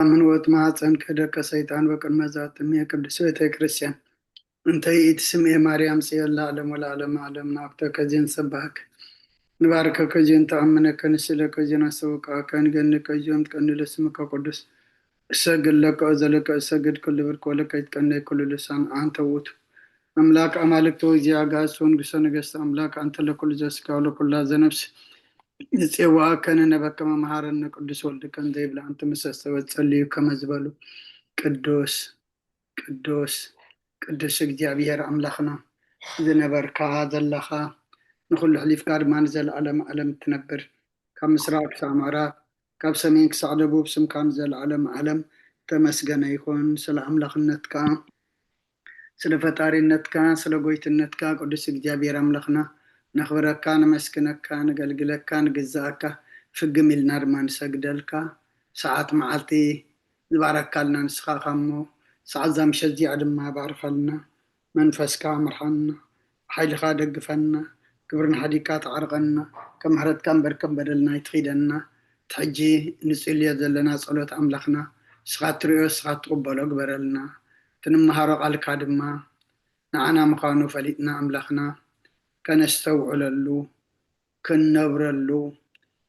ኣምን ወት ማህፀን ከደቀ ሰይጣን በቅድመ ዛትም የቅድስ ቤተ ክርስቲያን እንተ ይእቲ ስምኤ ማርያም ጽዮን ለዓለም ወለዓለም ዓለም ናብተ ከዚን ሰባህክ ንባርከ ከዚን ተኣምነከ ንስለ ከዚን ኣሰውቃከ ንገንቀ ዚዮን ትቀንለ ስምከ ቅዱስ እሰግድ ለከ ዘለከ እሰግድ ክልብር ኮለከ ይትቀነይ ኩሉ ልሳን አንተ ውእቱ ኣምላክ ኣማልክተ ወእግዚአ አጋእዝት ወንጉሰ ነገስት ኣምላክ አንተ ለኩሉ ዘስጋ ወለኩላ ዘነፍስ ንጽዋከ ንነበከ መምሃረነ ቅዱስ ወልድከ እንዘይብለ አንተ ምሰሰወት ጸልዩ ከመ ዝበሉ ቅዱስ ቅዱስ ቅዱስ እግዚኣብሔር ኣምላኽና ዝነበርካ ዘለኻ ንኹሉ ሕሊፍካ ድማ ንዘለዓለም ዓለም ትነብር ካብ ምስራቅ ክሳብ ምዕራብ ካብ ሰሜን ክሳዕ ደቡብ ስምካ ንዘለዓለም ዓለም ተመስገነ ይኹን ስለ ኣምላኽነትካ ስለ ፈጣሪነትካ ስለ ጎይትነትካ ቅዱስ እግዚኣብሔር ኣምላኽና ነኽብረካ ነመስግነካ ነገልግለካ ንግዛኣካ ፍግም ኢልና ድማ ንሰግደልካ ሰዓት መዓልቲ ዝባረካልና ንስኻ ኢኻ እሞ ሰዓት እዛ ምሸት እዚኣ ድማ ባርኸልና መንፈስካ ምርሓና ሓይልኻ ደግፈና ክብርና ሓዲግካ ተዓርቐና ከም ምሕረትካ እምበር ከም በደልና ኣይትኺደና እቲ ሕጂ ንጽልዮ ዘለና ጸሎት ኣምላኽና ንስኻ ትርእዮ ንስኻ ትቕበሎ ግበረልና እቲ ንመሃሮ ቃልካ ድማ ንዓና ምዃኑ ፈሊጥና ኣምላኽና ከነስተውዕለሉ ክንነብረሉ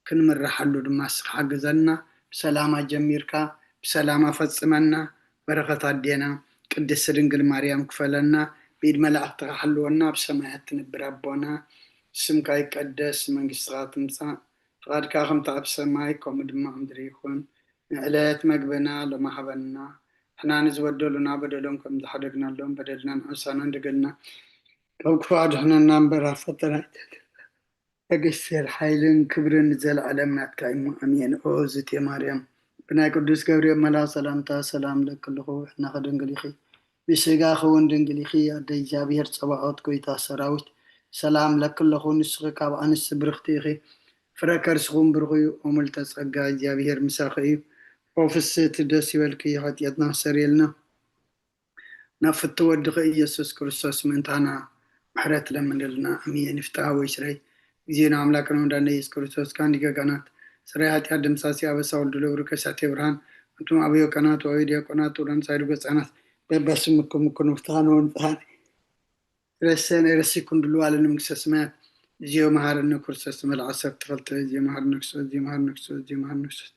ክንምርሓሉ ድማ ንስኻ ሓግዘና ብሰላማ ጀሚርካ ብሰላማ ፈጽመና በረኸት ኣዴና ቅድስቲ ድንግል ማርያም ክፈለና ብኢድ መላእኽትኻ ሓልወና ኣብ ሰማያት ትነብር ኣቦና ስምካ ይቀደስ መንግስትኻ ትምጻእ ፍቓድካ ከምቲ ኣብ ሰማይ ከምኡ ድማ ኣብ ምድሪ ይኹን ንዕለት መግብና ሎሚ ሃበና ንሕና ንዝበደሉና በደሎም ከም ዝሓደግናሎም በደልና ንዕሳና እንደገልና ካብ ክፉእ ኣድሕነና እምበር ኣብ ፈተና ኣይተእትወና። ተገስር ሓይልን ክብርን ንዘለዓለም ናትካ እዩ። ኣሜን። ኦ ዝቴ ማርያም ብናይ ቅዱስ ገብርኤል መልኣኽ ሰላምታ ሰላም እለኪ ኣለኹ። ሕናኸ ድንግል ኢኺ፣ ብስጋኺ እውን ድንግል ኢኺ። ኣደ እግዚኣብሔር ጸባኦት፣ ጐይታ ሰራዊት፣ ሰላም እለኪ ኣለኹ። ንስኺ ካብ ኣንስቲ ብርኽቲ ኢኺ፣ ፍረ ከርስኺ እውን ብሩኽ እዩ። ኦ ምልዕተ ጸጋ፣ እግዚኣብሔር ምሳኺ እዩ። ኦ ፍስህቲ፣ ደስ ይበልኪ፣ ሓጢኣትና ኣስተሰርየልና። ናብ ፍትው ወድኺ ኢየሱስ ክርስቶስ ምእንታና ምሕረት ለምንልና። ኣሜን። ይፍትሐ ወይ ስረይ ጊዜና ኣምላክና ወዳነ ኢየሱስ ክርስቶስ ካን ዲገጋናት ስረይ ኃጢአት ደምሳሲ አበሳ ወልድ ለብሩ ከሳቴ ብርሃን እንቱም አብዮ ቀናት ወይ ዲያቆናት ጡረን ሳይዱ ገጻናት በበስምኩም ኩኑ ፍትሐን ወንጽሐን ረሰን ረሲኩም ድሉ አለን መንግስተ ሰማያት እዚዮ መሐረነ ክርስቶስ መልዓ ሰብ ተኸልተ እዚዮ መሐረነ ክርስቶስ እዚዮ መሐረነ ክርስቶስ እዚዮ መሐረነ ክርስቶስ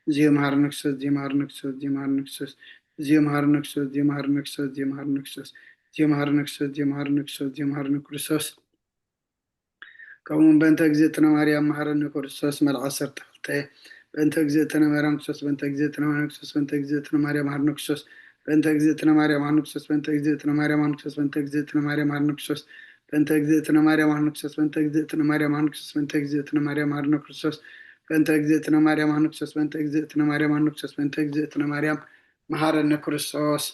እዚዮ መሐረነ ክርስቶስ እዚዮ መሐረነ ክርስቶስ እዚዮ መሐረነ ክርስቶስ እዚዮ መሐረነ ክርስቶስ እዚዮ መሐረነ ክርስቶስ እዚዮ መሐረነ ክርስቶስ እዚዮ መሐረነ ክርስቶስ እዚዮ መሐረነ ክርስቶስ ከምኡውን በእንተ እግዝእትነ ማርያም መሐረነ ክርስቶስ መልዓ ዓሰርተ ክልተ በእንተ እግዝእትነ ማርያም ክርስቶስ በእንተ እግዝእትነ ማርያም ክርስቶስ በእንተ እግዝእትነ ማርያም መሐረነ ክርስቶስ በእንተ እግዝእትነ ማርያም መሐረነ ክርስቶስ በእንተ እግዝእትነ ማርያም መሐረነ ክርስቶስ በእንተ እግዝእትነ ማርያም መሐረነ ክርስቶስ በእንተ እግዝእትነ ማርያም መሐረነ ክርስቶስ በእንተ እግዝእትነ ማርያም መሐረነ ክርስቶስ በእንተ እግዝእትነ ማርያም መሐረነ ክርስቶስ በእንተ እግዝእትነ ማርያም መሐረነ ክርስቶስ በእንተ እግዝእትነ ማርያም መሐረነ ክርስቶስ በእንተ እግዝእትነ ማርያም መሐረነ ክርስቶስ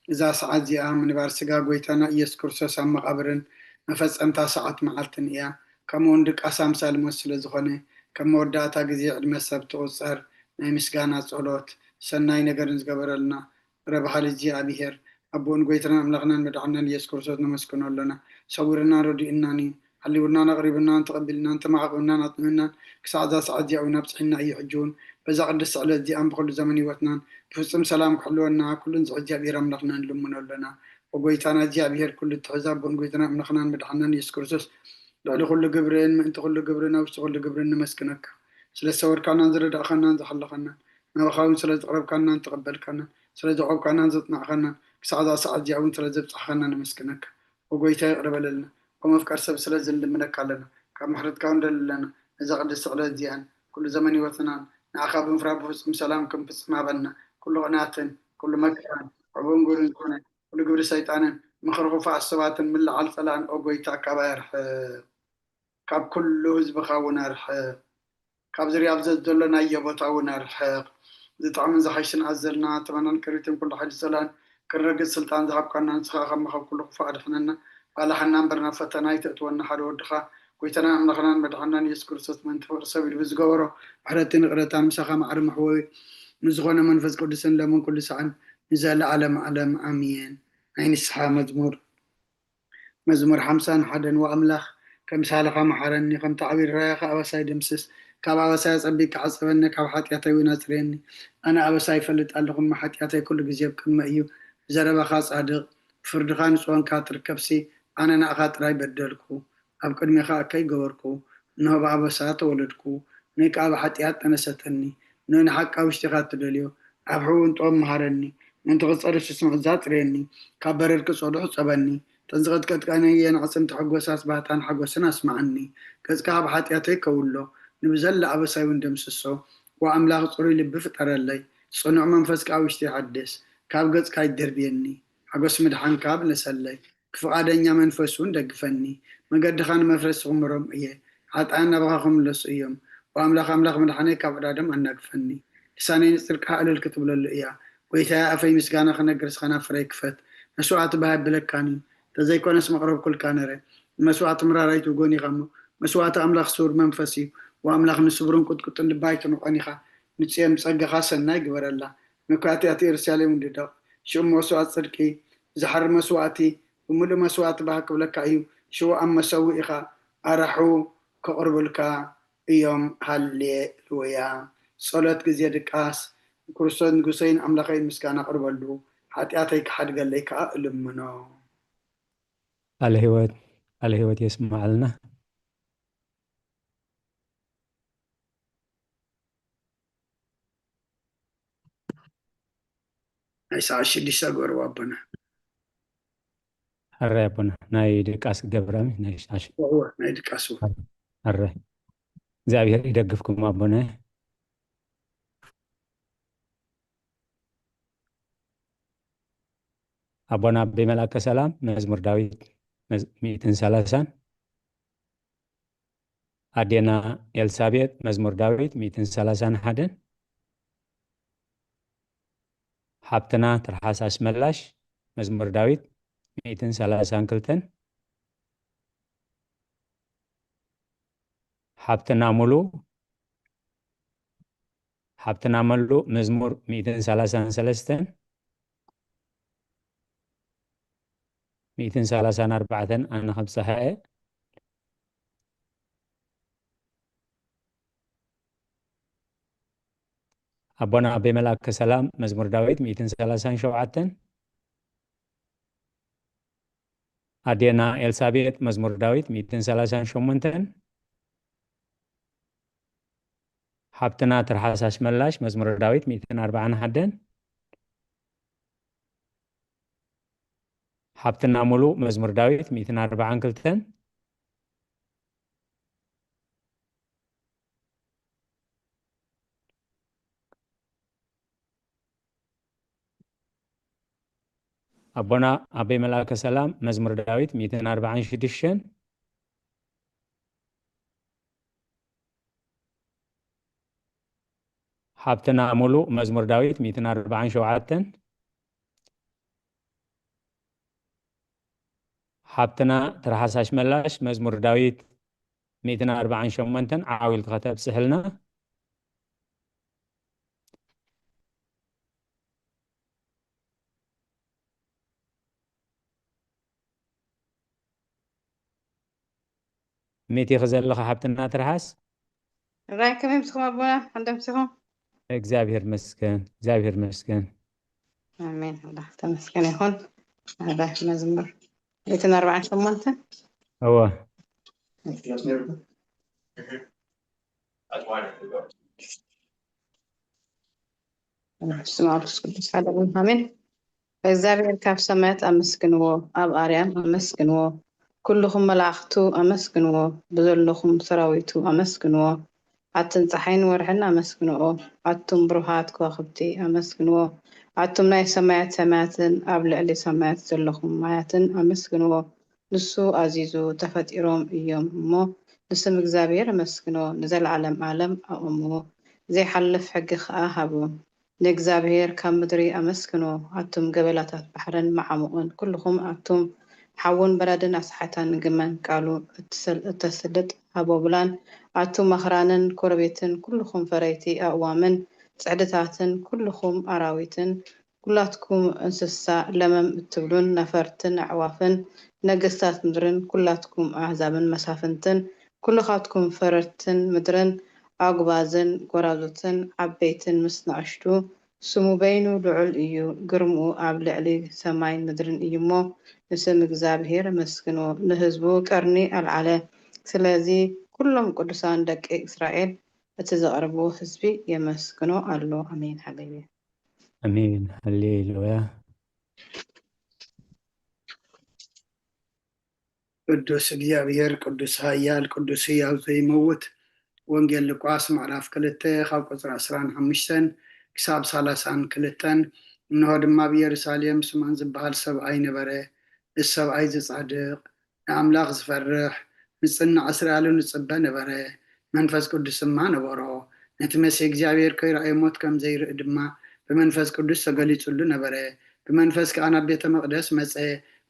እዛ ሰዓት እዚኣ ምንባር ስጋ ጎይታና ኢየሱስ ክርስቶስ ኣብ መቓብርን መፈጸምታ ሰዓት መዓልትን እያ። ከምኡ እውን ድቃስ ኣምሳል ሞት ስለ ዝኾነ ከም መወዳእታ ግዜ ዕድመ ሰብ ትቑጸር ናይ ምስጋና ጸሎት ሰናይ ነገርን ዝገበረልና ረብሃ ልእግዚኣብሄር ኣቦን ጎይታናን ኣምላኽናን መድሓናን ኢየሱስ ክርስቶስ ነመስግኖ ኣሎና። ሰዊርናን ረዲኡናን እዩ። ሓሊውናን ኣቕሪቡናን ተቐቢልናን ተማዕቑብናን ኣጽኒዑናን ክሳዕ እዛ ሰዓት እዚኣ እውን ኣብጽሒና እዩ። ሕጂ እውን በዛ ቅድስቲ ዕለት እዚኣን ብኹሉ ዘመን ህይወትናን ብፍጹም ሰላም ክሕልወና ኩሉን ዝዕዚ እግዚኣብሔር ኣምላኽና ንልምኖ ኣሎና። ኦ ጎይታና እግዚኣብሔር ኩሉ እትሕዝ ኣቦን ጎይታና ኣምላኽናን መድሓናን ኢየሱስ ክርስቶስ ልዕሊ ኩሉ ግብርን ምእንቲ ኩሉ ግብርን ኣብ ውሽጢ ኩሉ ግብርን ነመስግነካ። ስለ ዝሰወርካናን ዝረዳእካናን ዝሓለኻናን ናባኻ እውን ስለ ዝቕረብካናን ተቐበልካናን ስለ ዘቆምካናን ዘጽናዕካናን ክሳዕ እዛ ሰዓት እዚኣ እውን ስለ ዘብጻሕካና ነመስግነካ። ኦ ጎይታ ይቕረ በለልና። ኦ መፍቀር ሰብ ስለዚ ንልምነካ ኣለና። ካብ ምሕረትካ እውን ደሊ ኣለና። ነዛ ቅድስቲ ዕለት እዚኣን ኩሉ ዘመን ህይወትናን ንኣኻ ብምፍራህ ብፍጹም ሰላም ክንፍጽም ሃበና። ኩሉ ቅንኣትን ኩሉ መከራን ዕቡን ጉርን ኮነ ኩሉ ግብሪ ሰይጣንን ምኽሪ ክፉኣት ሰባትን ምልዓል ጸላእን ኦ ጎይታ ካባይ ኣርሕቕ። ካብ ኩሉ ህዝብኻ እውን ኣርሕቕ። ካብ ዝርያ ብዘት ዘሎ ናዮ ቦታ እውን ኣርሕቕ። ዝጥዕምን ዝሓይሽን ኣዘልና ተመናን ቅሪትን ኩሉ ሓይሊ ጸላእን ክንረግጽ ስልጣን ዝሃብካና ንስኻ ከማኻ ኩሉ ክፉእ ኣድሕነና። ባላሓና እምበር ናብ ፈተና ኣይተእትወና ሓደ ወድኻ ጎይታናን ኣምላኽናን መድሓናን ኢየሱስ ክርስቶስ ምእንቲ ፍቕሪ ሰብ ኢሉ ብዝገበሮ ምሕረትን ይቕረታን ምሳኻ ማዕረ መሕወዊ ምስ ዝኾነ መንፈስ ቅዱስን ለምን ኩሉ ሰዓን ንዘለዓለም ዓለም ኣሜን። ናይ ንስሓ መዝሙር። መዝሙር ሓምሳን ሓደን ወኣምላኽ ከምሳልኻ መሓረኒ ከምቲ ዓብዪ ርራየኻ ኣባሳይ ደምስስ ካብ ኣበሳይ ኣጸቢቕካ ሕጸበኒ፣ ካብ ሓጢኣተይ እውን ኣጽርየኒ። ኣነ ኣበሳይ ይፈልጥ ኣለኹ እሞ፣ ሓጢኣተይ ኩሉ ግዜ ኣብ ቅድመይ እዩ። ብዘረባኻ ጻድቕ፣ ብፍርድኻ ንጹህ ኳንካ ትርከብሲ፣ ኣነ ንዓኻ ጥራይ በደልኩ፣ ኣብ ቅድሜኻ እከይ ገበርኩ። እንሆ ብኣበሳ ተወለድኩ፣ ንእይ ከኣ ብሓጢኣት ጠነሰተኒ። ንእይ ንሓቂ ኣብ ውሽጢኻ እትደልዮ፣ ኣብ ሕቡእ እንጥበብ መሃረኒ። ምእንቲ ክጸሪ ስስምዕ እዛ ኣጽርየኒ፣ ካብ በረድኪ ጸዱሕ ጸበኒ። እተን ዝቐጥቀጥካኒ ኣየን ኣዕጽምቲ ሕጎሳስ ባህታን ሓጎስን ኣስምዓኒ። ገጽካ ካብ ሓጢኣተይ ከውሎ፣ ንብዘላ ኣበሳይ እውን ደምስሶ። ዋ ኣምላኽ ጽሩይ ልቢ ፍጠረለይ፣ ጽኑዕ መንፈስ ከኣ ውሽጢ ይሓድስ። ካብ ገጽካ ኣይደርብየኒ፣ ሓጎስ ምድሓንካ ኣብለሰለይ። ብፍቓደኛ መንፈስ እውን ደግፈኒ። መገድኻ ንመፍረስ ክምሮም እየ፣ ሓጥኣን ናባኻ ክምለሱ እዮም። ዋ ኣምላኽ፣ ኣምላኽ ምድሓነይ ካብ ዕዳዶም ኣናግፈኒ። ልሳነይ ንጽድቅኻ እልል ክትብለሉ እያ። ጎይታየ፣ ኣፈይ ምስጋና ክነግር እስኻ ናብ ፍረይ ክፈት። መስዋዕቲ ብሃ የብለካን እዩ፣ እንተዘይኮነስ መቕረብኩልካ ነረ። ንመስዋዕቲ ምራር ኣይትብጎን ኢኻ እሞ፣ መስዋዕቲ ኣምላኽ ስውር መንፈስ እዩ። ወኣምላኽ ንስብሩን ቁጥቁጥን ልባ ኣይትንቆን ኢኻ። ንጽዮን ብጸጋኻ ሰናይ ግበረላ። መካትያት ኢየሩሳሌም ውድደቕ። ሽዑ መስዋዕቲ ጽድቂ፣ ዝሓሪ መስዋዕቲ፣ ብምሉእ መስዋዕቲ ባህ ክብለካ እዩ። ሽዑ ኣብ መሰውኢኻ ኣራሑ ከቕርቡልካ እዮም። ሃሌሉያ። ጸሎት ግዜ ድቃስ። ክርስቶስ ንጉሰይን ኣምላኸይን ምስጋና ኣቕርበሉ፣ ሓጢኣተይ ክሓድገለይ ከኣ እልምኖ። ቃለ ህይወት፣ ቃለ ህይወት የስምዓልና። ናይ ሰዓት ሽዱሽተ ግበርዎ ኣቦና። ሕራይ ኣቦና፣ ናይ ድቃስ ገብራሚ፣ ናይ ሻሽ። እወ፣ ናይ ድቃስ እወ። ሕራይ። እግዚኣብሔር ይደግፍኩም ኣቦና። ኣቦና ኣቤ መልኣከ ሰላም፣ መዝሙር ዳዊት፣ መዝ-፣ ሚእትን ሰላሳን። ኣዴና ኤልሳቤጥ፣ መዝሙር ዳዊት ሚእትን ሰላሳን ሓደን። ሓብትና ትርሓስ ኣስመላሽ፣ መዝሙር ዳዊት ሚእትን ሰላሳን ክልተን። ሓብትና ሙሉ፣ ሓብትና መሉ፣ መዝሙር ሚእትን ሰላሳን ሰለስተን። ሚእትን ሰላሳን ኣርባዕተን ኣነ ከብጽሓ እየ። ኣቦና ኣቤ መልኣከ ሰላም፣ መዝሙር ዳዊት ሚእትን ሰላሳን ሸውዓተን። ኣዴና ኤልሳቤጥ፣ መዝሙር ዳዊት ሚእትን ሰላሳን ሸሞንተን። ሓብትና ትርሓስ ኣስመላሽ፣ መዝሙር ዳዊት ሚእትን ኣርባዓን ሓደን። ሓብትና ሙሉ፣ መዝሙር ዳዊት ሚእትን ኣርባዓን ክልተን። ኣቦና ኣቤ መልኣከ ሰላም፣ መዝሙር ዳዊት ሚእትን ኣርባዓን ሽዱሽተን። ሓብትና ሙሉ፣ መዝሙር ዳዊት ሚእትን ኣርባዓን ሸውዓተን። ሓብትና ትርሓስ ኣስመላሽ፣ መዝሙር ዳዊት ሚእትን ኣርባዓን ሸሞንተን፣ ዓው ኢልኪ ከተብጽሕልና። ሚእቲ ኢኺ ዘለኺ ሓብትና ትርሓስ? ራይ ከመይ ምስኹም ኣቦና፣ እንደምስኹም? እግዚኣብሔር መስገን፣ እግዚኣብሔር መስገን። ኣሜን፣ ኣምላኽ ተመስገን ይኹን። ራይ መዝሙር ሚእትን ኣርባዓን ሸሞንተን። እወ። በስመ አብ ወመንፈስ ቅዱስ ሓደ አምላክ አሜን። እግዚኣብሔር ካብ ሰማያት ኣመስግንዎ፣ ኣብ ኣርያም ኣመስግንዎ፣ ኩልኹም መላእኽቱ ኣመስግንዎ፣ ብዘለኹም ሰራዊቱ ኣመስግንዎ። ኣትን ፀሓይን ወርሕን ኣመስግንኦ፣ ኣቱም ብሩሃት ከዋኽብቲ ኣመስግንዎ። ኣቱም ናይ ሰማያት ሰማያትን ኣብ ልዕሊ ሰማያት ዘለኹም ማያትን ኣመስግንዎ። ንሱ ኣዚዙ ተፈጢሮም እዮም እሞ፣ ንስም እግዚኣብሔር ኣመስግኖ፣ ንዘለዓለም ዓለም ኣቑምዎ፣ ዘይሓልፍ ሕጊ ኸኣ ሃቦ። ንእግዚኣብሔር ካብ ምድሪ ኣመስግኖ፣ ኣቱም ገበላታት ባሕርን መዓሙቕን፣ ኩልኹም ኣቱም ሓውን በራድን ኣስሓታን ግመን፣ ቃሉ እትሰል-፣ እተስልጥ ሃቦብላን፣ ኣቱም ኣኽራንን ኮረቤትን፣ ኩልኹም ፈረይቲ ኣእዋምን ጽዕድታትን፣ ኩልኹም ኣራዊትን፣ ኩላትኩም እንስሳ ለመም እትብሉን ነፈርትን ኣዕዋፍን፣ ነገስታት ምድርን፣ ኩላትኩም ኣህዛብን መሳፍንትን፣ ኩልኻትኩም ፈረድትን ምድርን፣ ኣጉባዝን ጎራዙትን ዓበይትን ምስ ንኣሽቱ፣ ስሙ በይኑ ልዑል እዩ፣ ግርምኡ ኣብ ልዕሊ ሰማይን ምድርን እዩ እሞ፣ ንስም እግዚኣብሔር ኣመስግንዎ፣ ንህዝቡ ቀርኒ ኣልዓለ። ስለዚ ኩሎም ቅዱሳን ደቂ እስራኤል እቲ ዘቕርብዎ ህዝቢ የመስግኖ ኣሎ። ኣሜን። ሃሌሉያ። ኣሜን። ሃሌሉያ። ቅዱስ እግዚኣብሔር፣ ቅዱስ ኃያል፣ ቅዱስ ሕያው ዘይመውት። ወንጌል ሉቃስ ምዕራፍ ክልተ ካብ ቁጽሪ ዕስራን ሓሙሽተን ክሳብ ሰላሳን ክልተን። እንሆ ድማ ኣብ ኢየሩሳሌም ስምዖን ዝበሃል ሰብኣይ ነበረ። እዚ ሰብኣይ እዚ ጻድቕ፣ ንኣምላኽ ዝፈርሕ፣ ንጽናዕ እስራኤልን ዝጽበ ነበረ። መንፈስ ቅዱስ ድማ ነበሮ። ነቲ መሲሕ እግዚኣብሔር ከይረኣየ ሞት ከም ዘይርኢ ድማ ብመንፈስ ቅዱስ ተገሊጹሉ ነበረ። ብመንፈስ ከኣ ናብ ቤተ መቕደስ መጸ።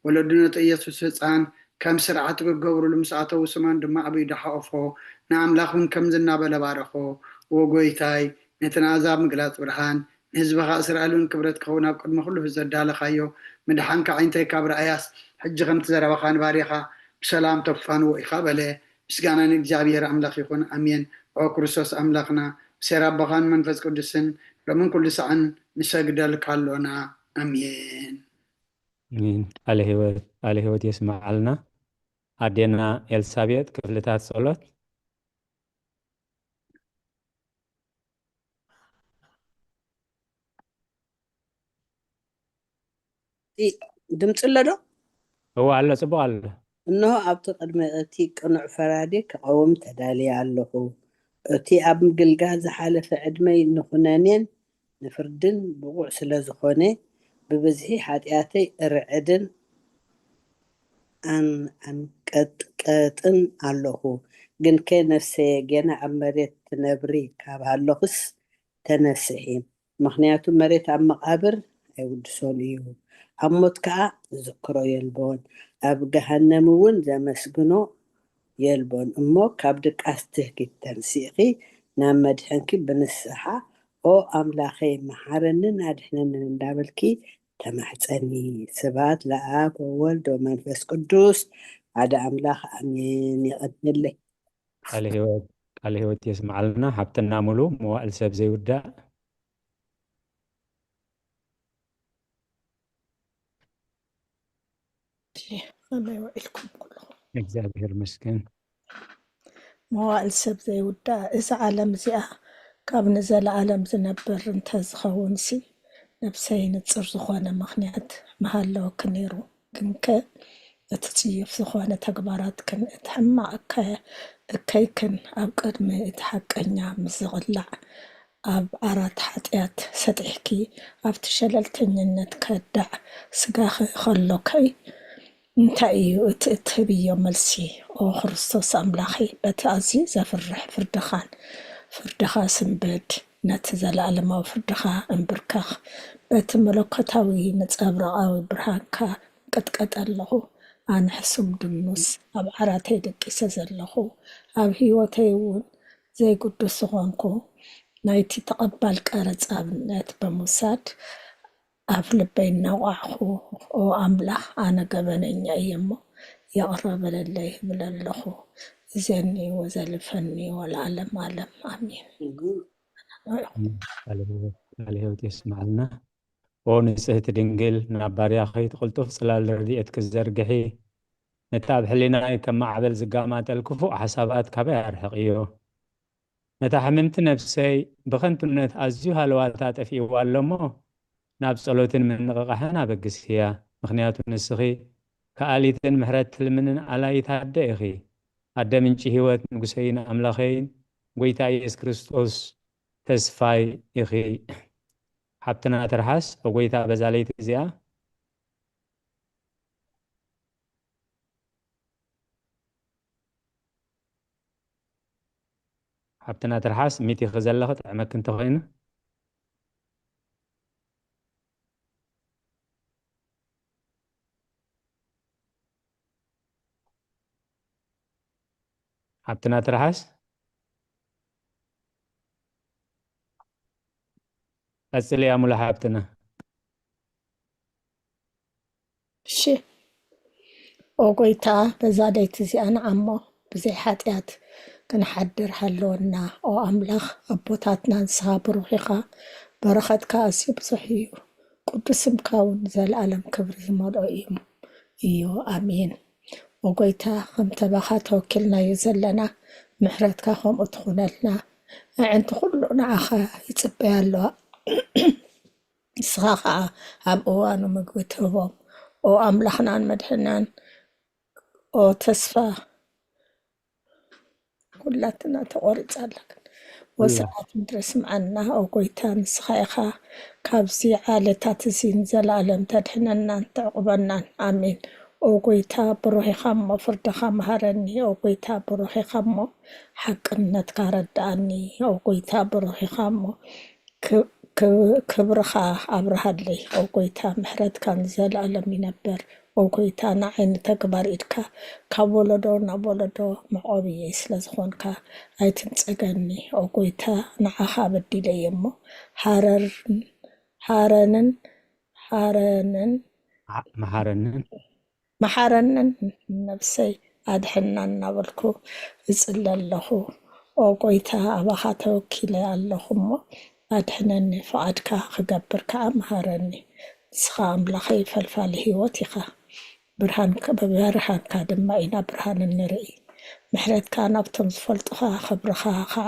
ወለዱ ነቲ ኢየሱስ ህጻን ከም ስርዓት ክገብሩሉ ምስ ኣተዉ፣ ስምዖን ድማ ኣብ ኢዱ ሓቖፎ፣ ንኣምላኽ እውን ከምዚ እናበለ ባረኾ፣ "ወ ጐይታይ፣ ነቲ ንኣህዛብ ምግላጽ ብርሃን፣ ንህዝብኻ እስራኤል እውን ክብረት ክኸውን ኣብ ቅድሚ ኩሉ ህዝቢ ዘዳለኻዮ ምድሓንካ ኣዒንተይ ካብ ረኣያስ፣ ሕጂ ከምቲ ዘረባኻ ንባርያኻ ብሰላም ተፋንዎ ኢኻ" በለ። ምስጋና ንእግዚኣብሔር ኣምላኽ ይኹን፣ ኣሜን። ኦ ክርስቶስ ኣምላኽና፣ ብሴር ኣቦኻን መንፈስ ቅዱስን ሎምን ኩሉ ሳዕን ንሰግደልካ ኣሎና፣ ኣሜን። ኣሜን። ቃለ ሕይወት፣ ቃለ ሕይወት የስምዓልና። ኣዴና ኤልሳቤጥ ክፍልታት ጸሎት። እ፣ ድምፂ ኣሎ ዶ? እወ ኣሎ፣ ጽቡቕ ኣሎ። እንሆ ኣብቲ ቅድሚ እቲ ቅኑዕ ፈራዲ ክቐውም ተዳልየ ኣለኹ። እቲ ኣብ ምግልጋል ዝሓለፈ ዕድመይ ንኹነኔን ንፍርድን ብቑዕ ስለ ዝኾነ፣ ብብዝሒ ሓጢኣተይ እርዕድን ኣን-፣ ኣንቀጥቀጥን ኣለኹ። ግንከ ነፍሰየ ጌና ኣብ መሬት ትነብሪ ካብ ሃለኹስ ተነስሒ። ምኽንያቱ መሬት ኣብ መቓብር ኣይውድሶን እዩ፣ ኣብ ሞት ከኣ ዝዝክሮ የልቦን፣ ኣብ ገሃነም እውን ዘመስግኖ የልቦን። እሞ ካብ ድቃስ ትህኪት ተንሲእኺ ናብ መድሕንኪ ብንስሓ "ኦ ኣምላኸይ፣ መሓረንን ኣድሕነንን" እንዳበልኪ ተማሕጸኒ። ስብሐት ለኣብ ወወልድ ወመንፈስ ቅዱስ ሓደ ኣምላኽ ኣሜን። የቐንየለይ። ቃለ ሕይወት፣ ቃለ ሕይወት የስምዓልና። ሓብትና ሙሉ፣ መዋእል ሰብ ዘይውዳእ። እሺ፣ ከመይ ውዒልኩም ኩልኹም? እግዚኣብሔር ይመስገን። መዋእል ሰብ ዘይውዳእ። እዛ ዓለም እዚኣ ካብ ንዘለኣለም ዝነብር እንተዝኸውንሲ፣ ነብሰይ ንጽር ዝኾነ ምኽንያት ምሃለወኪ ነይሩ። ግንከ እቲ ጽዩፍ ዝኾነ ተግባራትክን እቲ ሕማቕ እከ-፣ እከይክን ኣብ ቅድሚ እቲ ሓቀኛ ምስ ዝቕላዕ፣ ኣብ ዓራት ሓጢኣት ሰጢሕኪ ኣብቲ ሸለልተኝነት ከዳዕ ስጋኺ ከሎከይ፣ እንታይ እዩ እቲ እትህብዮ መልሲ? ኦ ክርስቶስ ኣምላኸይ፣ በቲ ኣዝዩ ዘፍርሕ ፍርድኻን፣ ፍርድኻ ስንብድ፣ ነቲ ዘለኣለማዊ ፍርድኻ እንብርከኽ፣ በቲ መለኮታዊ ነጸብራቓዊ ብርሃንካ እንቅጥቀጥ ኣለኹ። ኣነ ሕሱም ድኑስ ኣብ ዓራተይ ደቂሰ ዘለኹ፣ ኣብ ህይወተይ እውን ዘይግዱስ ዝኾንኩ፣ ናይቲ ተቐባል ቀረጽ ኣብነት ብምውሳድ፣ ኣብ ልበይ እናወቃዕኹ፣ ኦ ኣምላኽ፣ ኣነ ገበነኛ እየ እሞ ይቕረ በለለይ እብል ኣለኹ። እዜኒ ወዘልፈኒ ወለዓለም ዓለም ኣሜን። ቃለ ሕይወት፣ ቃለ ሕይወት የስምዓልና። ኦ ንጽህቲ ድንግል፣ ናብ ባርያኺ እቲ ቅልጡፍ ጽላል ረድኤትኪ ዘርግሒ። ነቲ ኣብ ሕሊናይ ከም ማዕበል ዝጋማጠል ክፉእ ሓሳባት ካባይ ኣርሕቕዮ። ነታ ሕምምቲ ነፍሰይ ብኸንቱነት ኣዝዩ ሃለዋታ ጠፊእዋ ኣሎ እሞ፣ ናብ ጸሎትን ምንቕቓሕን ኣበግስያ። ምኽንያቱ ንስኺ ከኣሊትን ምሕረት ትልምንን ኣላይት ኣደ ኢኺ። ኣደ ምንጪ ህይወት፣ ንጉሰይን ኣምላኸይን፣ ጐይታ ኢየሱስ ክርስቶስ ተስፋይ ኢኺ። ሓብትና ትርሓስ፣ ኦ ጐይታ፣ በዛ ለይቲ እዚኣ ሓብትና ትርሓስ፣ ሚት ኢኺ ዘለኺ፣ ጥዕመኪ እንተኾይኑ። ሓብትና ትርሓስ፣ ቀጽልያ ሙሉ ሓብትና። እሺ። ኦ ጐይታ፣ በዛ ለይቲ እዚኣ ንዓሞ ብዘይ ሓጢኣት ክንሓድር ሃለወና። ኦ ኣምላኽ ኣቦታትና፣ ንስኻ ብሩኽ ኢኻ፣ በረኸትካ ኣዝዩ ብዙሕ እዩ። ቅዱስ ስምካ እውን ንዘለኣለም ክብሪ ዝመልኦ እዩ እዩ። ኣሜን። ኦ ጎይታ፣ ከምቲ ኣባኻ ተወኪልናዮ ዘለና፣ ምሕረትካ ከምኡ ትኹነልና። ኣዕንቲ ኩሉ ንዓኻ ይጽበያ ኣለዋ። ንስኻ ኸዓ ኣብ እዋኑ ምግቢ ትህቦም። ኦ ኣምላኽናን መድሕናን፣ ኦ ተስፋ ኩላትና ተቖሪጻ ኣላ። ወሰዓት ምድሪ ስምዓና ኦ ጎይታ፣ ንስኻ ኢኻ ካብዚ ዓለታት እዚ ንዘለኣለም ተድሕነናን ተዕቑበናን። ኣሜን። ኦ ጎይታ፣ ብሩህ ኢኻ እሞ ፍርድኻ መሃረኒ። ኦ ጎይታ፣ ብሩህ ኢኻ እሞ ሓቅነትካ ረድኣኒ። ኦ ጎይታ፣ ብሩህ ኢኻ እሞ ክ- ክ- ክብርኻ ኣብርሃለይ። ኦ ጎይታ፣ ምሕረትካ ንዘለኣለም ይነብር። ኦ ጎይታ፣ ንዓይ ንተግባር ኢድካ ካብ ወለዶ ናብ ወለዶ መዕቆብየይ ስለ ዝኾንካ ኣይትንጸገኒ። ኦ ጎይታ፣ ንዓኻ በዲለ እየ እሞ ሃረርን ሃረንን ሃረንን መሓረንን መሓረንን ነብሰይ ኣድሕና እናበልኩ እጽሊ ኣለኹ። ኦ ጎይታ፣ ኣባኻ ተወኪለ ኣለኹ እሞ ኣድሕነኒ፣ ፍቓድካ ክገብር ከኣ መሃረኒ። ንስኻ ኣምላኸይ ፈልፋሊ ህይወት ኢኻ። ብርሃንካ ብብርሃንካ ድማ ኢና ብርሃን እንርኢ። ምሕረትካ ናብቶም ዝፈልጡኻ፣ ክብርኻ ኸዓ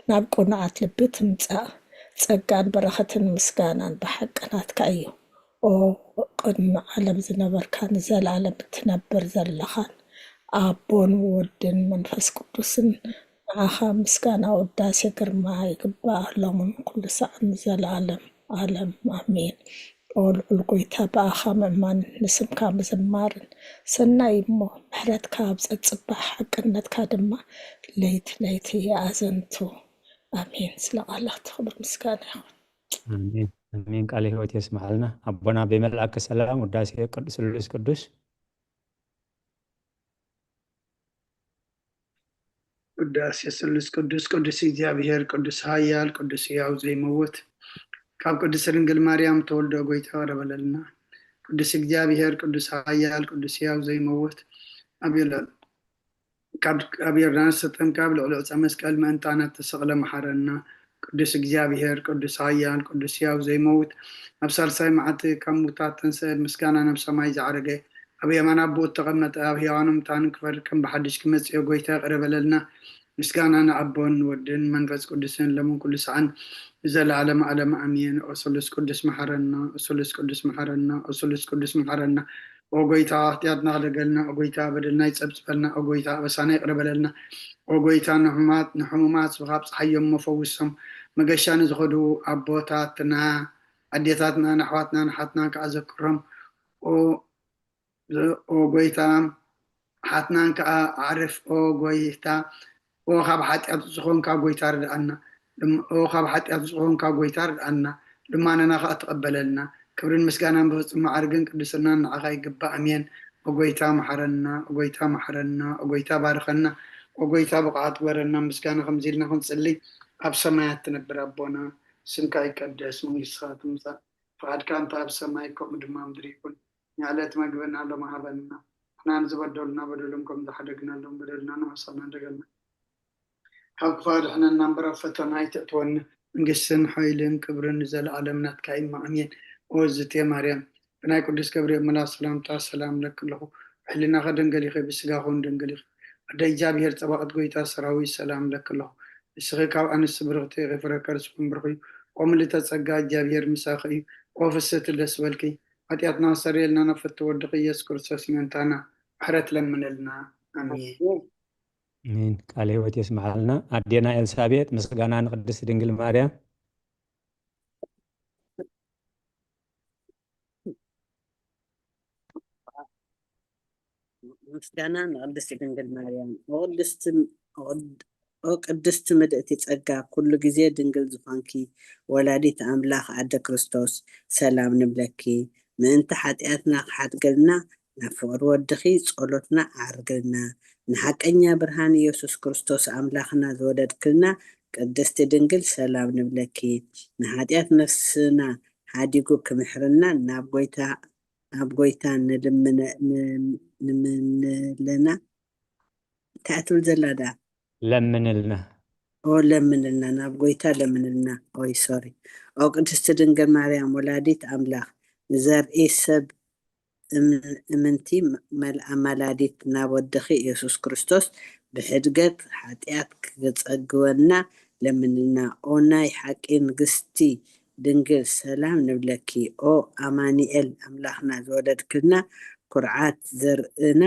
ናብ ቅኑዓት ልቢ ትምጻእ። ጸጋን በረኸትን ምስጋናን ብሓቂ ናትካ እዩ። ኦ ቅድሚ ዓለም ዝነበርካ፣ ንዘለኣለም እትነብር ዘለኻን ኣቦን ወድን መንፈስ ቅዱስን፣ ንዓኻ ምስጋና ውዳሴ ግርማ ይግባእ፣ ሎምን ኩሉ ሰዓት ንዘለኣለም ዓለም ኣሜን። ኦ ልዑል ጎይታ፣ ብኣኻ ምእማን ንስምካ ምዝማርን ሰናይ እሞ፣ ምሕረትካ ኣብ ጸጽባሕ ሓቅነትካ ድማ ለይቲ ለይቲ ይኣዘንቱ። ኣሜን። ስለ ቃላት ክብር ምስጋና ይኹን። ኣሜን ኣሜን። ቃለ ሕይወት የስምዓልና ኣቦና። ብመልኣከ ሰላም ውዳሴ ቅዱስ ስሉስ ቅዱስ። ቅዳሴ ስሉስ ቅዱስ ቅዱስ እግዚኣብሔር ቅዱስ ኃያል ቅዱስ ሕያው ዘይመውት፣ ካብ ቅድስት ድንግል ማርያም ተወልደ ጎይታ ይቕረ በለልና። ቅዱስ እግዚኣብሔር ቅዱስ ኃያል ቅዱስ ሕያው ዘይመውት፣ ኣብ የለ ካብ ኣብ ዮርዳኖስ ተጠምቀ ኣብ ልዕሊ ዕፀ መስቀል ምእንታና ተሰቕለ መሓረና። ቅዱስ እግዚኣብሔር ቅዱስ ኃያል ቅዱስ ሕያው ዘይመውት፣ ኣብ ሳልሳይ መዓልቲ ካብ ሙታት ተንስአ፣ ምስጋና ናብ ሰማይ ዝዓረገ፣ ኣብ የማን ኣቦኡ እተቐመጠ፣ ኣብ ሕያዋንን ሙታንን ክፈርድ ከም ብሓድሽ ክመጽእ እዩ። ጎይታ ይቕረ በለልና። ምስጋና ንኣቦን ንወድን መንፈስ ቅዱስን ሎምን ኩሉ ሰዓን ንዘለዓለመ ዓለም ኣሜን። ኦ ስሉስ ቅዱስ መሓረና፣ ኦ ስሉስ ቅዱስ መሓረና፣ ኦ ስሉስ ቅዱስ መሓረና። ኦ ጎይታ፣ ኃጢኣትና ክደገልና፣ ኦ ጎይታ፣ በደልና ይጸብጽበልና፣ ኦ ጎይታ፣ ኣበሳና ይቕረ በለልና። ኦ ጎይታ፣ ንሕሙማት ንሕሙማት ስብኻ ኣብጽሓዮም እሞ ፈውሶም። መገሻ ንዝኸዱ ኣቦታትና፣ ኣዴታትና፣ ንኣሕዋትና፣ ንሓትናን ከኣ ዘክሮም። ኦ ኦ ጎይታ፣ ሓትናን ከኣ ኣዕርፍ። ኦ ጎይታ፣ ኦ ካብ ሓጢኣት ዝኾንካ ጎይታ ርድኣና። ልም- ኦ ካብ ሓጢኣት ዝኾንካ ጎይታ ርድኣና። ልማነና ከኣ ተቐበለልና። ክብርን ምስጋናን ብፍጹም መዓርግን ቅድስናን ንዓኻ ይግባእ። ኣሜን። ኦ ጎይታ መሓረና፣ ኦ ጎይታ መሓረና፣ ኦ ጎይታ ባርኸና፣ ኦ ጎይታ ብቕዓት ግበረና። ምስጋና ከምዚ ኢልና ክንጽሊ፣ ኣብ ሰማያት ትነብር ኣቦና፣ ስምካ ይቀደስ፣ መንግስትኻ ትምጻእ፣ ፍቓድካ እንተ ኣብ ሰማይ ከምኡ ድማ ምድሪ ይኹን። ንዕለት መግብና ሎሚ ሃበና፣ ንሕና ንዝበደሉና በደሎም ከም ዝሓደግናሎም በደልና ንሕሰና እንደገና፣ ካብ ክፉእ ኣድሕነና እምበር ኣብ ፈተና ኣይተእትወና፣ መንግስትን ሓይልን ክብርን ንዘለኣለም ናትካ እዩ፣ ኣሜን። ኦ ዝቴ ማርያም፣ ብናይ ቅዱስ ገብርኤል መልኣክ ሰላምታ ሰላም እለኪ ኣለኹ፣ ብሕልናኺ ድንግል ኢኺ፣ ብስጋኺ እውን ድንግል ኢኺ። ኣደ እግዚኣብሔር ጸባኦት፣ ጎይታ ሰራዊት ሰላም እለኪ ኣለኹ፣ ንስኺ ካብ ኣንስቲ ብርኽቲ ኢኺ፣ ፍረ ከርስኺ እውን ብሩኽ እዩ። ኦ ምልእተ ጸጋ፣ እግዚኣብሔር ምሳኺ እዩ። ኦ ፍስህቲ ደስ በልኪ፣ ሓጢኣትና ኣስተሰርየልና፣ ናብ ፍትው ወድኺ ኢየሱስ ክርስቶስ ምእንታና ምሕረት ለምነልና። ኣሜን። ኣሜን። ቃለ ሕይወት የስምዓልና። ኣዴና ኤልሳቤጥ፣ ምስጋና ንቅድስት ድንግል ማርያም። ምስጋና ንቅድስት ድንግል ማርያም። ኦ ቅድስት ኦ ቅድስቲ ምልእቲ ጸጋ፣ ኩሉ ግዜ ድንግል ዝኾንኪ ወላዲት ኣምላኽ ኣደ ክርስቶስ፣ ሰላም ንብለኪ። ምእንቲ ሓጢኣትና ክሓድገልና ናብ ፍቕሪ ወድኺ ጸሎትና ኣዕርግልና። ንሓቀኛ ብርሃን ኢየሱስ ክርስቶስ ኣምላኽና ዝወለድክልና ቅድስቲ ድንግል ሰላም ንብለኪ። ንሓጢኣት ነፍስና ሓዲጉ ክምሕርና ናብ ጎይታ ናብ ጎይታ ንልምነ ንምንለና እንታይ ትብል ዘላ ዳ ለምንልና። ኦ ለምንልና፣ ናብ ጎይታ ለምንልና። ኦይ ሶሪ። ኦ ቅድስቲ ድንግል ማርያም ወላዲት ኣምላኽ፣ ንዘርኢ ሰብ እምንቲ ኣማላዲት፣ ናብ ወድኺ ኢየሱስ ክርስቶስ ብሕድገት ሓጢኣት ክጸግወና ለምንልና። ኦ ናይ ሓቂ ንግስቲ ድንግል ሰላም ንብለኪ። ኦ ኣማኒኤል ኣምላኽና ዝወለድክልና ኩርዓት ዘርእና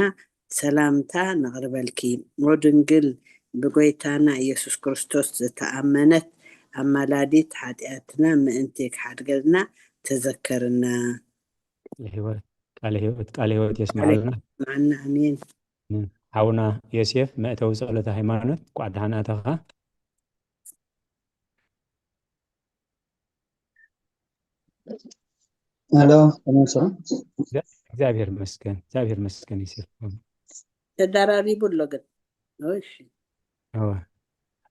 ሰላምታ ነቕርበልኪ። ኦ ድንግል ብጎይታና ኢየሱስ ክርስቶስ ዝተኣመነት ኣማላዲት ሓጢኣትና ምእንቲ ክሓድገልና ተዘከርና። ቃለ ህይወት ቃለ ህይወት ቃለ ህይወት የስምዓልና። መዓና ኣሜን። ሓውና ዮሴፍ መእተዊ ጸሎተ ሃይማኖት ቋዕ ደሓን ኣተኻ። ሄሎ ተመልሶ። እግዚኣብሔር ይመስገን፣ እግዚኣብሔር ይመስገን። ዮሴፍ ተደራሪቡ ኣሎ ግን። እሺ እወ።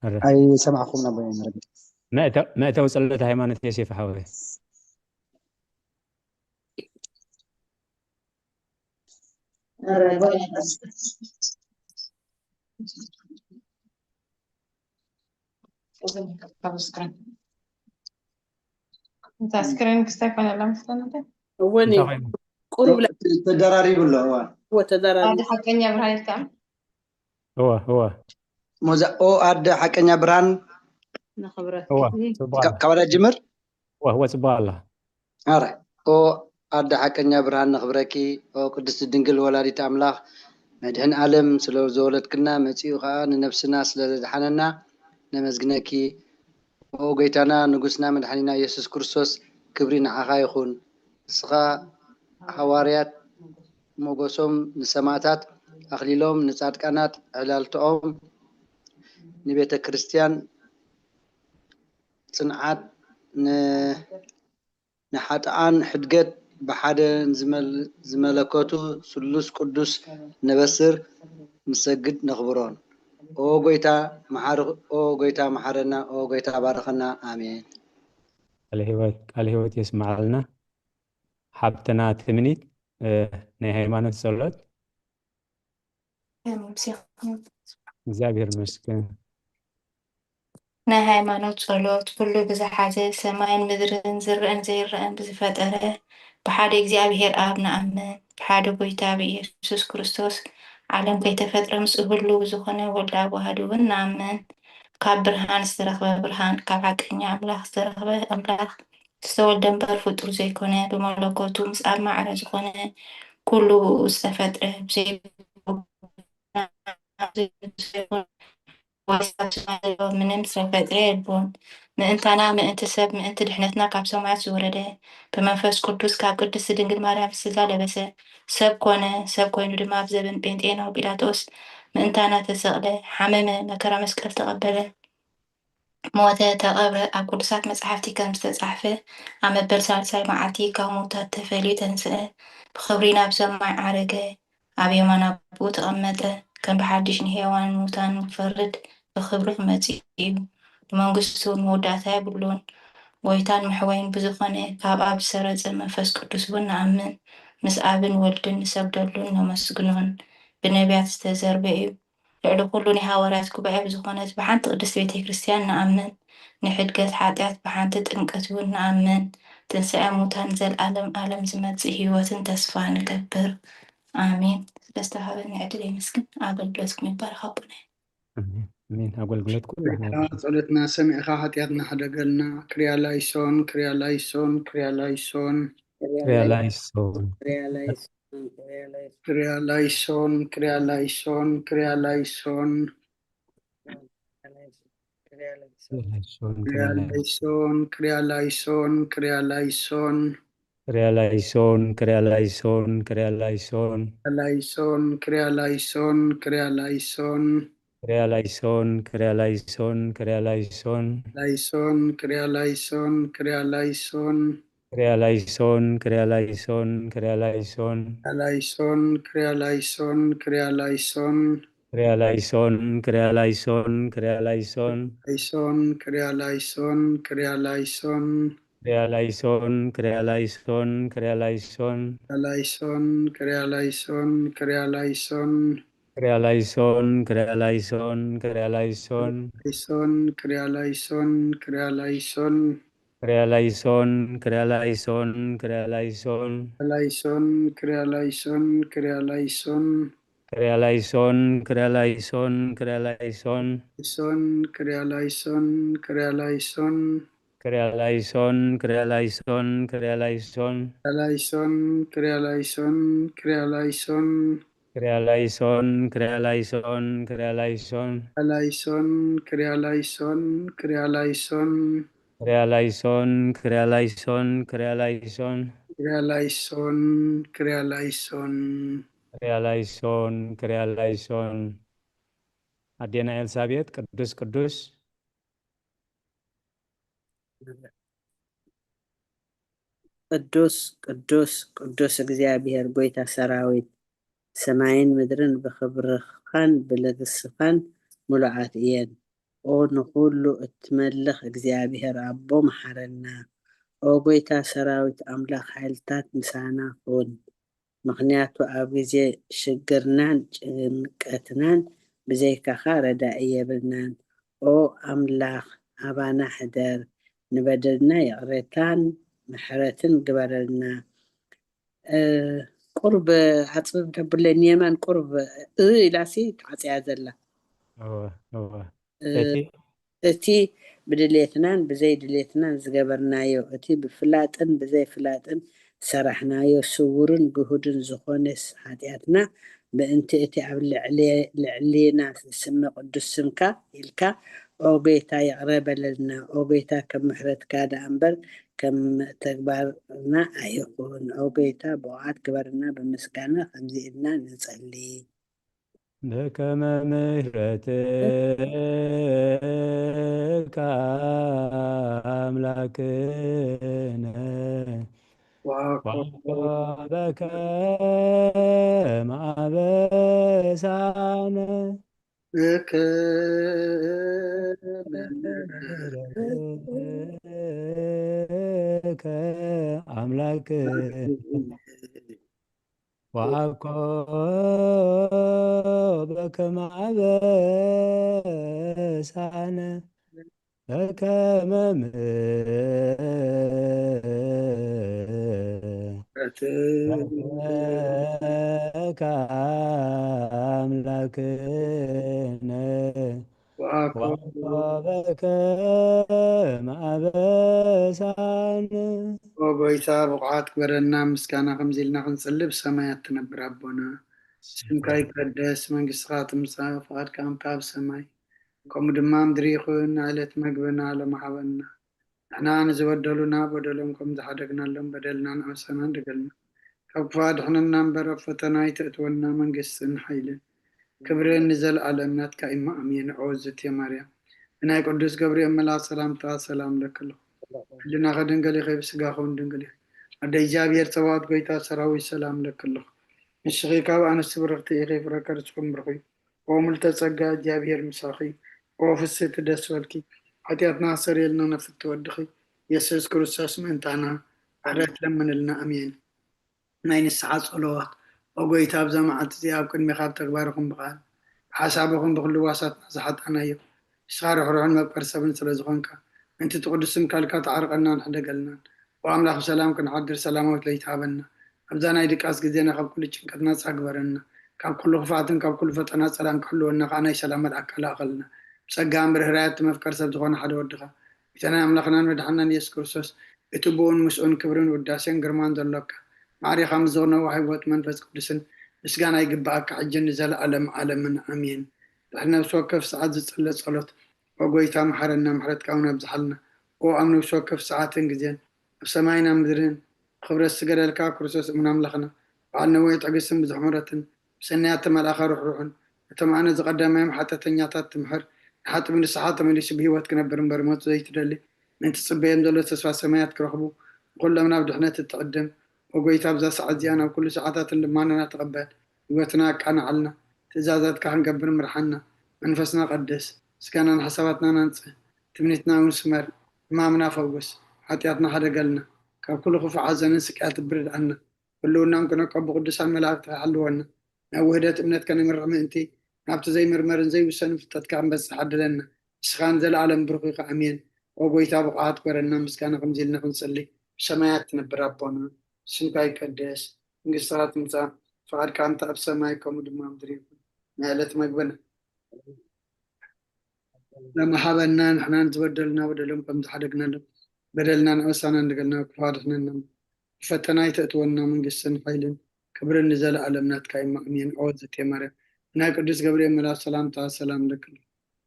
ኣረ። ኣይሰማዕኩም ነበር መረብ። መእተ- መእተዊ ጸሎተ ሃይማኖት ዮሴፍ ሓወይ። እታ ስክሪን ክስታይ ኮይና ኣላ መስለኒ። እወ እንታይ ኮይኑ? ቁሩብ ላ ተደራሪቡ ኣሎ። እዋ እወ ተደራሪ ሓደ ሓቀኛ ብርሃን ኢልካ እወ እወ ሞዛ ኦ ኣደ ሓቀኛ ብርሃን ንኽብረት እወ ጽቡቕ ኣላ። ካብ ኣዳ ጅምር እወ እወ ጽቡቕ ኣላ። ኣረ ኦ ኣደ ሓቀኛ ብርሃን ነኽብረኪ። ኦ ቅድስቲ ድንግል ወላዲት ኣምላኽ መድሕን ዓለም ስለ ዘወለድክና መጺኡ ኸዓ ንነብስና ስለ ዘድሓነና ነመስግነኪ። ኦ ጎይታና ንጉስና መድሓኒና ኢየሱስ ክርስቶስ ክብሪ ንዓኻ ይኹን። ንስኻ ሃዋርያት ሞገሶም ንሰማዕታት ኣኽሊሎም ንጻድቃናት ዕላልትኦም ንቤተ ክርስቲያን ጽንዓት ን ንሓጥኣን ሕድገት ብሓደ ዝመለከቱ ስሉስ ቅዱስ ነበስር ንሰግድ ነኽብሮን። ኦ ጎይታ መሓር ኦ ጎይታ መሓረና ኦ ጎይታ ባርኸና ኣሜን። ቃለ ህይወት ቃለ ህይወት የስምዓልና። ሓብትና ትምኒት ናይ ሃይማኖት ጸሎት። ተመምሲኹም እግዚኣብሔር ይመስገን። ናይ ሃይማኖት ጸሎት። ኩሉ ብዝሓዘ ሰማይን ምድርን ዝረእን ዘይረእን ብዝፈጠረ ብሓደ እግዚኣብሔር ኣብ ንኣምን። ብሓደ ጎይታ ብኢየሱስ ክርስቶስ ዓለም ከይተፈጥረ ምስኡ ህልው ብዝኾነ ወልድ ኣብ ዋህድ እውን ንኣምን። ካብ ብርሃን ዝተረኽበ ብርሃን፣ ካብ ሓቀኛ ኣምላኽ ዝተረኽበ ኣምላኽ ዝተወልደ እምበር ፍጡር ዘይኮነ፣ ብመለኮቱ ምስ ኣብ ማዕረ ዝኾነ ኩሉ ብኡ ዝተፈጥረ፣ ብዘይ ወይስ ካብ ሰማይ ዘሎ ምንም ዝተፈጥረ የልቦን። ምእንታና፣ ምእንቲ ሰብ፣ ምእንቲ ድሕነትና ካብ ሰማያት ዝወረደ፣ ብመንፈስ ቅዱስ ካብ ቅድስቲ ድንግል ማርያም ስጋ ለበሰ፣ ሰብ ኮነ። ሰብ ኮይኑ ድማ ኣብ ዘበን ጴንጤናዊ ጲላጦስ ምእንታና ተሰቕለ፣ ሓመመ፣ መከራ መስቀል ተቐበለ፣ ሞተ፣ ተቐብረ። ኣብ ቅዱሳት መጻሕፍቲ ከም ዝተጻሕፈ ኣብ መበል ሳልሳይ መዓልቲ ካብ ምውታት ተፈልዩ ተንስአ፣ ብኽብሪ ናብ ሰማይ ዓረገ፣ ኣብ የማን ኣቦኡ ተቐመጠ። ከም ብሓድሽ ንሕያዋንን ምውታንን ክፈርድ ብኽብሪ ክመጽእ እዩ። ንመንግስቱ እውን መወዳእታ የብሉን። ጎይታን መሕወይን ብዝኾነ ካብ ኣብ ዝሰረጸ መንፈስ ቅዱስ እውን ንኣምን። ምስ ኣብን ወልድን ንሰግደሉን ነመስግኖን። ብነቢያት ዝተዘርበ እዩ። ልዕሊ ኩሉ ናይ ሃዋርያት ጉባኤ ብዝኾነት ብሓንቲ ቅድስት ቤተ ክርስቲያን ንኣምን። ንሕድገት ሓጢኣት ብሓንቲ ጥምቀት እውን ንኣምን። ትንሳኤ ሙታን ዘልኣለም ኣለም ዝመጽእ ህይወትን ተስፋ ንገብር። ኣሜን። ስለዝተዋሃበኒ ዕድል የመስግን። ኣገልግሎትኩም ይባረክ ኣቦናይ። ኣሜን። ኣሜን። ኣገልግሎት ኩሉ ጸሎትና ሰሚዕኻ ሓጢኣትና ሕደገልና። ክሪያ ላይሶን ክሪያ ላይሶን ክሪያ ላይሶን ክሪያ ላይሶን ክሪያ ላይሶን ክሪያ ላይሶን ክሪያ ላይሶን ላይሶን ክሪያ ላይሶን ክሪያ ላይሶን ክሪያ ላይሶን ክሪያ ላይሶን ክሪያ ላይሶን ክሪያ ላይሶን ላይሶን ክሪያ ላይሶን ክሪያ ላይሶን ክሪያ ላይሶን ክሪያ ላይሶን ክሪያ ላይሶን ላይሶን ክሪያ ላይሶን ክሪያ ላይሶን ክሪያ ላይሶን ክሪያ ላይሶን ክሪያ ላይሶን ላይሶን ክሪያ ላይሶን ክሪያ ላይሶን ክሪያ ላይሶን ክሪያ ላይሶን ክሪያ ላይሶን ላይሶን ክሪያ ላይሶን ክሪያ ላይሶን ክሪያ ላይሶን ክሪያ ላይሶን ክሪያ ላይሶን ላይሶን ክሪያ ላይሶን ክሪያ ላይሶን ክሪያላይሶን፣ ክሪያላይሶን፣ ክሪያላይሶን። ላይሶን፣ ክሪያላይሶን፣ ክሪያላይሶን። ክሪያላይሶን፣ ክሪያላይሶን፣ ክሪያላይሶን። ላይሶን፣ ክሪያላይሶን፣ ክሪያላይሶን። ክሪያላይሶን፣ ክሪያላይሶን፣ ክሪያላይሶን። ላይሶን፣ ክሪያላይሶን፣ ክሪያላይሶን። ክሪያላይሶን፣ ክሪያላይሶን፣ ክሪያላይሶን። ላይሶን፣ ክሪያላይሶን፣ ክሪያላይሶን። ክሪያላይሶን፣ ክሪያላይሶን፣ ክሪያላይሶን። ላይሶን፣ ክሪያላይሶን፣ ክሪያላይሶን። ክሪያላይሶን፣ ክሪያላይሶን፣ ክሪያላይሶን። ክሪያላይሶን፣ ክሪያላይሶን። ክሪያላይሶን፣ ክሪያላይሶን። ኣዴና ኤልሳቤጥ ቅዱስ ቅዱስ። ቅዱስ ቅዱስ ቅዱስ እግዚኣብሔር ጎይታ ሰራዊት፣ ሰማይን ምድርን ብኽብርኻን ብልግስኻን ምሉኣት እየን። ኦ ንኹሉ እትመልኽ እግዚኣብሔር ኣቦ፣ መሓረና። ኦ ጎይታ ሰራዊት ኣምላኽ፣ ሓይልታት ምሳና ኩን። ምኽንያቱ ኣብ ግዜ ሽግርናን ጭንቀትናን ብዘይካኻ ረዳኢ የብልናን። ኦ ኣምላኽ፣ ኣባና ሕደር፣ ንበደልና ይቕሬታን ምሕረትን ግበረልና። እ፣ ቁርብ ዓጽብብ ተብለኒ የማን ቁርብ እ ኢላሲ ተዓጽያ ዘላ። እወ፣ እወ። እ፣ እቲ እቲ ብድሌትናን ብዘይ ድሌትናን ዝገበርናዮ፣ እቲ ብፍላጥን ብዘይ ፍላጥን ዝሰራሕናዮ ስዉርን ግሁድን ዝኾነስ ሓጢኣትና፣ ምእንቲ እቲ ኣብ ልዕሌ-፣ ልዕሌና ዝስመ ቅዱስ ስምካ ኢልካ፣ ኦ ጎይታ፣ ይቕረ በለልና። ኦ ጎይታ፣ ከም ምሕረትካ ደኣ እምበር ከም ተግባርና ኣይኹን። ኦ ጎይታ፣ ብቑዓት ግበረና። ብምስጋና ከምዚ ኢልና ንጸሊ። በከመ ምሕረትካ ኣምላክነ፣ ወአኮ በከመ አበሳነ። በከመ ምሕረትከ ኣምላክነ፣ ወአኮ በከመ አበሳነ፣ በከመ ምሕረትከ አምላክነ፣ ወአኮ በከመ አበሳነ። ኦ ጎይታ፣ ብቑዓት ግበረና። ምስጋና ከምዚ ኢልና ክንጽሊ፣ ብሰማያት ትነብር ኣቦና፣ ስምካ ይቀደስ፣ መንግስትኻ ትምጻእ፣ ፍቓድካ ከምታ ኣብ ሰማይ ከምኡ ድማ ምድሪ ይኹን። ዕለት መግብና ሎሚ ሃበና። ንሕና ንዝበደሉና በደሎም ከም ዝሓደግናሎም በደልና ንኣምሰና እንደገልና። ካብ ክፉእ ኣድሕነና እምበር፣ ኣብ ፈተና ኣይተእትወና። መንግስትን ሓይልን ክብርን ንዘለኣለም ናትካ እዩ። ኣሜን። ኦ ዝትየ ማርያም፣ ብናይ ቅዱስ ገብርኤል መልኣክ ሰላምታ ሰላም ለክልኹ። ሕልናኸ ድንግል ኢኺ፣ ብስጋኹን ድንግል ኢኺ። ኣደ እግዚኣብሔር ጸባኦት፣ ጎይታ ሰራዊት፣ ሰላም ለክልኹ። ንስኺ ካብ ኣንስቲ ብርኽቲ ኢኺ፣ ፍረ ከርስኩም ብሩኽ እዩ። ኦ ምልዕተ ጸጋ፣ እግዚኣብሔር ምሳኺ። ኦ ፍስሕቲ ደስ በልኪ፣ ሓጢኣትና ኣስተሰርየልና፣ ነፍሲ ትወድኺ። የሱስ ክርስቶስ ምእንታና ምሕረት ለምንልና። ኣሜን። ናይ ንስሓ ጸሎት። ኦ ጎይታ፣ ኣብዛ መዓልቲ እዚኣ ኣብ ቅድሜኻ ኣብ ተግባርኹም ብቓል ብሓሳብኹም ብኹሉ ዋሳትና ዝሓጣናዮ፣ ንስኻ ርሕሩሕን መፍቀሪ ሰብን ስለ ዝኾንካ፣ ምእንቲ እቲ ቅዱስ ስምካ ኢልካ ተዓርቐናን ሕደገልናን። ኦ ኣምላኽ፣ ብሰላም ክንሓድር ሰላማዊት ለይቲ ሃበና። ኣብዛ ናይ ድቃስ ግዜና ካብ ኩሉ ጭንቀት ናጻ ግበረና። ካብ ኩሉ ክፍኣትን ካብ ኩሉ ፈተና ጸላም ክሕልወና ከኣ ናይ ሰላም መልኣክ ከላእኸልና። ብጸጋን ብርህራሄ እቲ መፍቀሪ ሰብ ዝኾነ ሓደ ወድኻ፣ እቲ ናይ ኣምላኽናን መድሓንናን የሱስ ክርስቶስ፣ እቲ ብኡን ምስኡን ክብርን ውዳሴን ግርማን ዘሎካ፣ ማዕሪኻ ምስ ዝቕነዋ ህይወት መንፈስ ቅዱስን ምስጋና ይግብኣካ፣ ሕጂ ንዘለኣለም ዓለምን። ኣሜን። ድሕሪ ነፍሲ ወከፍ ሰዓት ዝጽለ ጸሎት። ኦ ጎይታ፣ መሓረና፣ ምሕረትካ እውን ኣብዝሓልና። ኦ ኣብ ነፍሲ ወከፍ ሰዓትን ግዜን፣ ኣብ ሰማይን ኣብ ምድርን ክብረት ዝገደልካ ክርስቶስ እሙን ኣምላኽና፣ በዓል ነዊሕ ትዕግስትን ብዙሕ ምሕረትን፣ ብሰናያት ተመልኣኻ ርሕሩሕን፣ ነቶም ኣነ ዝቐዳማዮም ሓጢኣተኛታት ትምሕር፣ ንሓጥእ ብንስሓ ተመሊሱ ብህይወት ክነብር እምበር ሞት ዘይትደሊ፣ ነቲ ትጽበዮም ዘሎ ተስፋ ሰማያት ክረኽቡ፣ ንኹሎም ናብ ድሕነት እትዕድም። ኦ ጎይታ፣ ኣብዛ ሰዓት እዚኣ ናብ ኩሉ ሰዓታትን ልማኖና ተቐበል። ህይወትና ኣቃንዓልና። ትእዛዛትካ ክንገብር ምርሓና። መንፈስና ቀድስ። ስጋናን ሓሳባትናን ኣንጽህ። ትምኒትና እውን ስመር። ሕማምና ፈውስ። ሓጢኣትና ሓደገልና። ካብ ኩሉ ክፉእ ሓዘንን ስቅያትን ብርድኣና። ህልውናን ክነቀቡ ቅዱሳን መላእክትኻ ይሓልወና። ናብ ውህደት እምነት ከነምርሕ ምእንቲ፣ ናብቲ ዘይምርመርን ዘይውሰንን ፍልጠትካ ክንበጽሕ ዓድለና። ንስኻ ንዘለኣለም ብሩኽ ኢኻ። ኣሜን። ኦ ጎይታ፣ ብቕዓት ግበረልና፣ ምስጋና ከምዚ ኢልና ክንጽሊ፣ ብሰማያት ትነብር ኣቦና፣ ስምካ ይቀደስ፣ መንግስትኻ ትምጻእ፣ ፍቓድካ ከምቲ ኣብ ሰማይ ከምኡ ድማ ኣብ ምድሪ ይኹን። ናይ ዕለት መግብና ሎሚ ሃበና፣ ንሕና ንዝበደሉና በደሎም ከም ዝሓደግናሎም፣ በደልና ንኣሳና እንደገልና ክፋ ድሕነና። ፈተና ኣይተእትወና፣ መንግስትን ሓይልን ክብርን ንዘለኣለም ናትካ እዩ። ኣሜን። ኦ ዘቴ ማርያም፣ ናይ ቅዱስ ገብርኤል መልኣክ ሰላምታ ሰላም ለክሉ።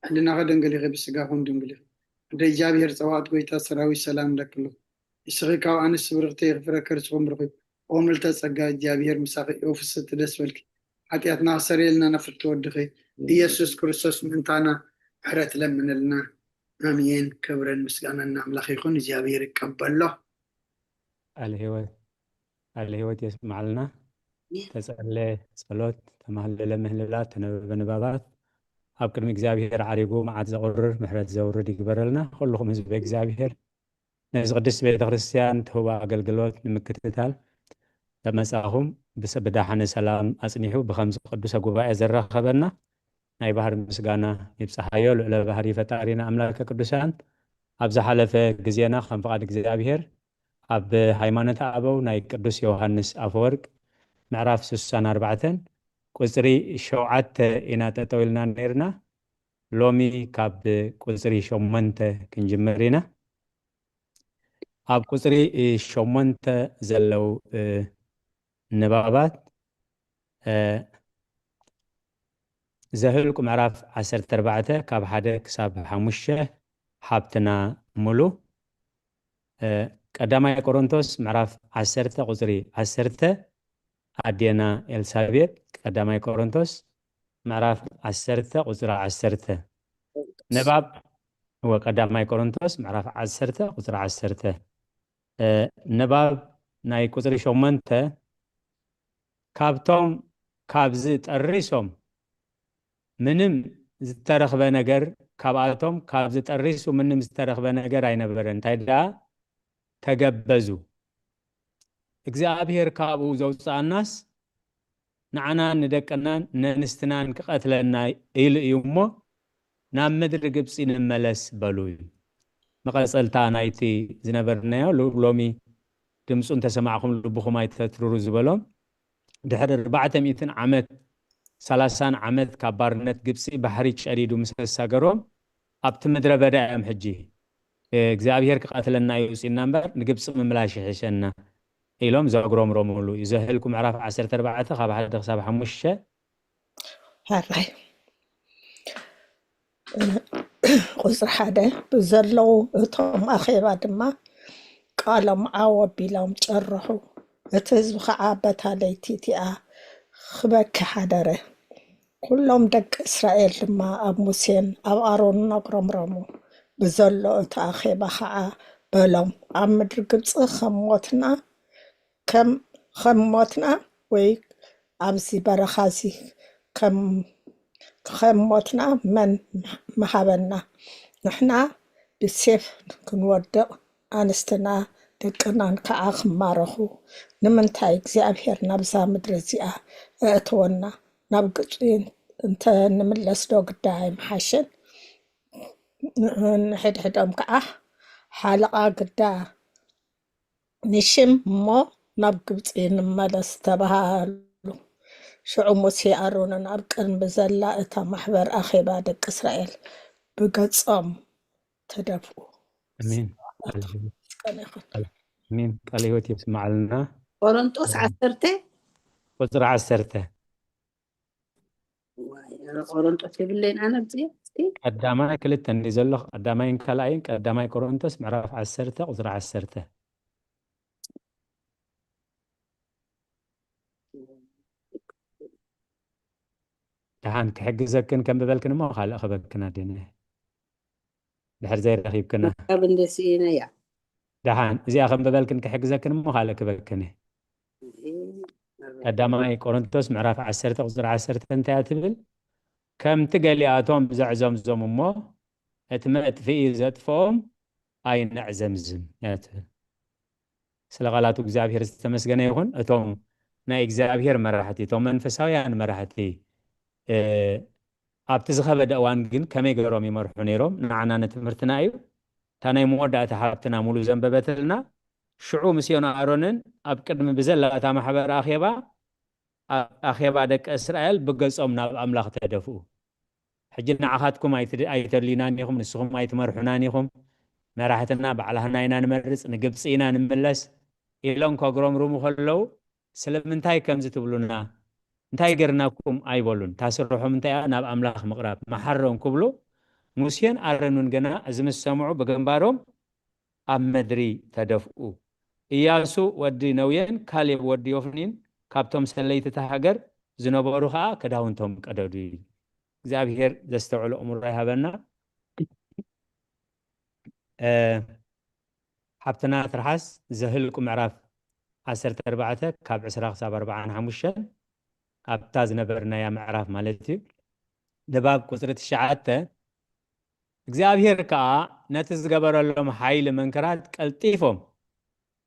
ሕልናኸ ድንግል ኢኺ፣ ብስጋኹም ድንግል ኢኺ። እንደ እግዚኣብሔር ጸዋዕት ጎይታ ሰራዊት ሰላም ለክሉ። ንስኺ ካብ ኣንስቲ ብርኽቲ ኢኺ፣ ፍረ ከርስኹም ብሩኽ እዩ። ኦ ምልተ ጸጋ፣ እግዚኣብሔር ምሳኺ እዩ። ፍስሕቲ ደስ በልኪ፣ ሓጢኣትና ክሰርየልና ናብ ፍርቲ ወድኺ ኢየሱስ ክርስቶስ ምእንታና ምሕረት ለምንልና። ኣሜን። ክብርን ምስጋናን ንኣምላኽ ይኹን። እግዚኣብሔር ይቀበሎ። ቃለ ህይወት ቃለ ህይወት የስማዕልና። ተጸለ ጸሎት፣ ተማህለለ ምህልላ፣ ተነበበ ንባባት ኣብ ቅድሚ እግዚኣብሔር ዓሪጉ መዓት ዘቑርር ምሕረት ዘውርድ ይግበረልና። ኩልኹም ህዝቢ እግዚኣብሔር ነዚ ቅድስት ቤተ ክርስቲያን ትህቦ ኣገልግሎት ንምክትታል ተመጻኹም ብሰ- ብደሓነ ሰላም ኣጽኒሑ ብኸምዚ ቅዱሰ ጉባኤ ዘራኸበና ናይ ባህር ምስጋና ይብጽሓዮ። ልዑለ ባህሪ ፈጣሪና ኣምላከ ቅዱሳን ኣብ ዝሓለፈ ግዜና ከም ፍቓድ እግዚኣብሔር ኣብ ሃይማኖተ ኣበው ናይ ቅዱስ ዮሃንስ ኣፈወርቅ ምዕራፍ ስሳን ኣርባዕተን ቁጽሪ ሸውዓተ ኢና ጠጠው ኢልና ነይርና። ሎሚ ካብ ቁጽሪ ሸሞንተ ክንጅምር ኢና። ኣብ ቁጽሪ ሸሞንተ ዘለው ንባባት ዘህልቁ ምዕራፍ ዓሰርተ ኣርባዕተ ካብ ሓደ ክሳብ ሓሙሽተ ሓብትና ሙሉ። ቀዳማይ ቆሮንቶስ ምዕራፍ ዓሰርተ ቁጽሪ ዓሰርተ ኣዴና ኤልሳቤጥ። ቀዳማይ ቆሮንቶስ ምዕራፍ ዓሰርተ ቁጽሪ ዓሰርተ። ንባብ እወ፣ ቀዳማይ ቆሮንቶስ ምዕራፍ ዓሰርተ ቁጽሪ ዓሰርተ። ንባብ ናይ ቁጽሪ ሸሞንተ፣ ካብቶም ካብዚ ጠሪሶም ምንም ዝተረኽበ ነገር፣ ካብኣቶም ካብዚ ጠሪሱ ምንም ዝተረኽበ ነገር ኣይነበረን። እንታይ ደኣ ተገበዙ። እግዚኣብሔር ካብኡ ዘውፅኣናስ ንዓናን ንደቅናን ነንስትናን ክቐትለና ኢሉ እዩ እሞ ናብ ምድሪ ግብፂ ንመለስ በሉ እዩ። መቐፀልታ ናይቲ ዝነበርናዮ ሎ- ሎሚ ድምፁ እንተሰማዕኹም ልብኹም ኣይተትርሩ ዝበሎም ድሕሪ ኣርባዕተ ሚእትን ዓመት ሰላሳን ዓመት ካብ ባርነት ግብፂ ባሕሪ ጨዲዱ ምስ ኣሳገሮም ኣብቲ ምድረ በዳ እዮም ሕጂ እግዚኣብሔር ክቐትለና እዩ ውፅና እምበር ንግብፂ ምምላሽ ይሕሸና ኢሎም ዘጉረምረሙሉ እዩ። ዘህልቁ ምዕራፍ ዓሰርተ ኣርባዕተ ካብ ሓደ ክሳብ ሓሙሽተ። ሕራይ ቁፅሪ ሓደ ብዘለዉ እቶም ኣኼባ ድማ ቃሎም ዓው ኣቢሎም ጨርሑ። እቲ ህዝቢ ከዓ በታ ለይቲ እቲኣ ክበኪ ሓደረ። ኩሎም ደቂ እስራኤል ድማ ኣብ ሙሴን ኣብ ኣሮንን ኣጉረምረሙ። ብዘሎ እቲ ኣኼባ ከዓ በሎም፣ ኣብ ምድሪ ግብፂ ከም ሞትና ከም ከም ሞትና ወይ ኣብዚ በረኻ እዚ ከም ከም ሞትና መን ምሃበና? ንሕና ብሴፍ ክንወድቕ ኣንስትና ደቅናን ከዓ ክማረኹ ንምንታይ እግዚኣብሔር ናብዛ ምድሪ እዚኣ ኣእተወና? ናብ ግብፂ እንተ ንምለስ ዶ ግዳ ኣይምሓሸን? ንሕድሕዶም ከዓ ሓለቓ ግዳ ንሽም እሞ ናብ ግብፂ ንመለስ ተባሃሉ። ሽዑ ሙሴ ኣሮንን ኣብ ቅድሚ ዘላ እታ ማሕበር ኣኼባ ደቂ እስራኤል ብገጾም ተደፍኡ። ኣሜን። ኣሜን። ቃለ ህይወት የስማዓልና። ቆሮንጦስ ዓሰርተ ቁፅሪ ዓሰርተ ቆሮንጦስ የብለይን ኣነ ብፅየ ቀዳማይ ክልተ እንዲ ዘሎ ቀዳማይን ካልኣይን ቀዳማይ ቆሮንቶስ ምዕራፍ ዓሰርተ ቁፅሪ ዓሰርተ። ደሓን ክሕግዘክን ከንብበልክን እሞ ካልእ ክበክን ኣዴነ ድሕር ዘይረኺብክና ካብ እንደ ስኢነ እያ ደሓን እዚኣ ከንብበልክን ክሕግዘክን እሞ ካልእ ክበክን እየ። ቀዳማይ ቆሮንቶስ ምዕራፍ ዓሰርተ ቁፅሪ ዓሰርተ እንታይ እያ ትብል? ከምቲ ገሊኣቶም ዘዕዘምዞም እሞ እቲ መጥፍኢ ዘጥፍኦም ኣይነዕዘምዝም እያ ትብል። ስለ ቃላቱ እግዚኣብሔር ዝተመስገነ ይኹን። እቶም ናይ እግዚኣብሔር መራሕቲ፣ እቶም መንፈሳውያን መራሕቲ፣ እ፣ ኣብቲ ዝኸበደ እዋን ግን ከመይ ገይሮም ይመርሑ ነይሮም? ንዓና ንትምህርትና እዩ። እታ ናይ መወዳእታ ሓብትና ሙሉ ዘንበበትልና፣ ሽዑ ምስ ዮና ኣሮንን ኣብ ቅድሚ ብዘላ እታ ማሕበር ኣኼባ፣ ኣብ ኣኼባ ደቂ እስራኤል ብገጾም ናብ ኣምላኽ ተደፍኡ። ሕጂ ንዓኻትኩም ኣይትድ-፣ ኣይተድልዩናን ኢኹም፣ ንስኹም ኣይትመርሑናን ኢኹም፣ መራሕትና ባዕላህና ኢና ንመርጽ፣ ንግብጺ ኢና ንምለስ ኢሎም ከጉረምርሙ ከለዉ፣ ስለምንታይ ከምዚ ትብሉና? እንታይ ገርናኩም? ኣይበሉን። እታ ስርሖም እንታይ እያ? ናብ ኣምላኽ ምቕራብ፣ መሓሮም ክብሉ፣ ሙሴን ኣሮንን ግና እዚ ምስ ሰምዑ ብግንባሮም ኣብ ምድሪ ተደፍኡ። ኢያሱ ወዲ ነውየን ካሌብ ወዲ ዮፍኒን ካብቶም ሰለይቲ እታ ሃገር ዝነበሩ ኸኣ ክዳውንቶም ቀደዱ። እግዚኣብሔር ዘስተውዕሎ ኣእምሮ ይሃበና። እ፣ ሓብትና ትርሓስ ዘህልቁ ምዕራፍ ዓሰርተ ኣርባዕተ ካብ ዕስራ ክሳብ ኣርብዓን ሓሙሽተን ኣብታ ዝነበርናያ ምዕራፍ ማለት እዩ። ንባብ ቁጽሪ ትሽዓተ፣ እግዚኣብሔር ከኣ ነቲ ዝገበረሎም ሓይሊ መንክራት ቀልጢፎም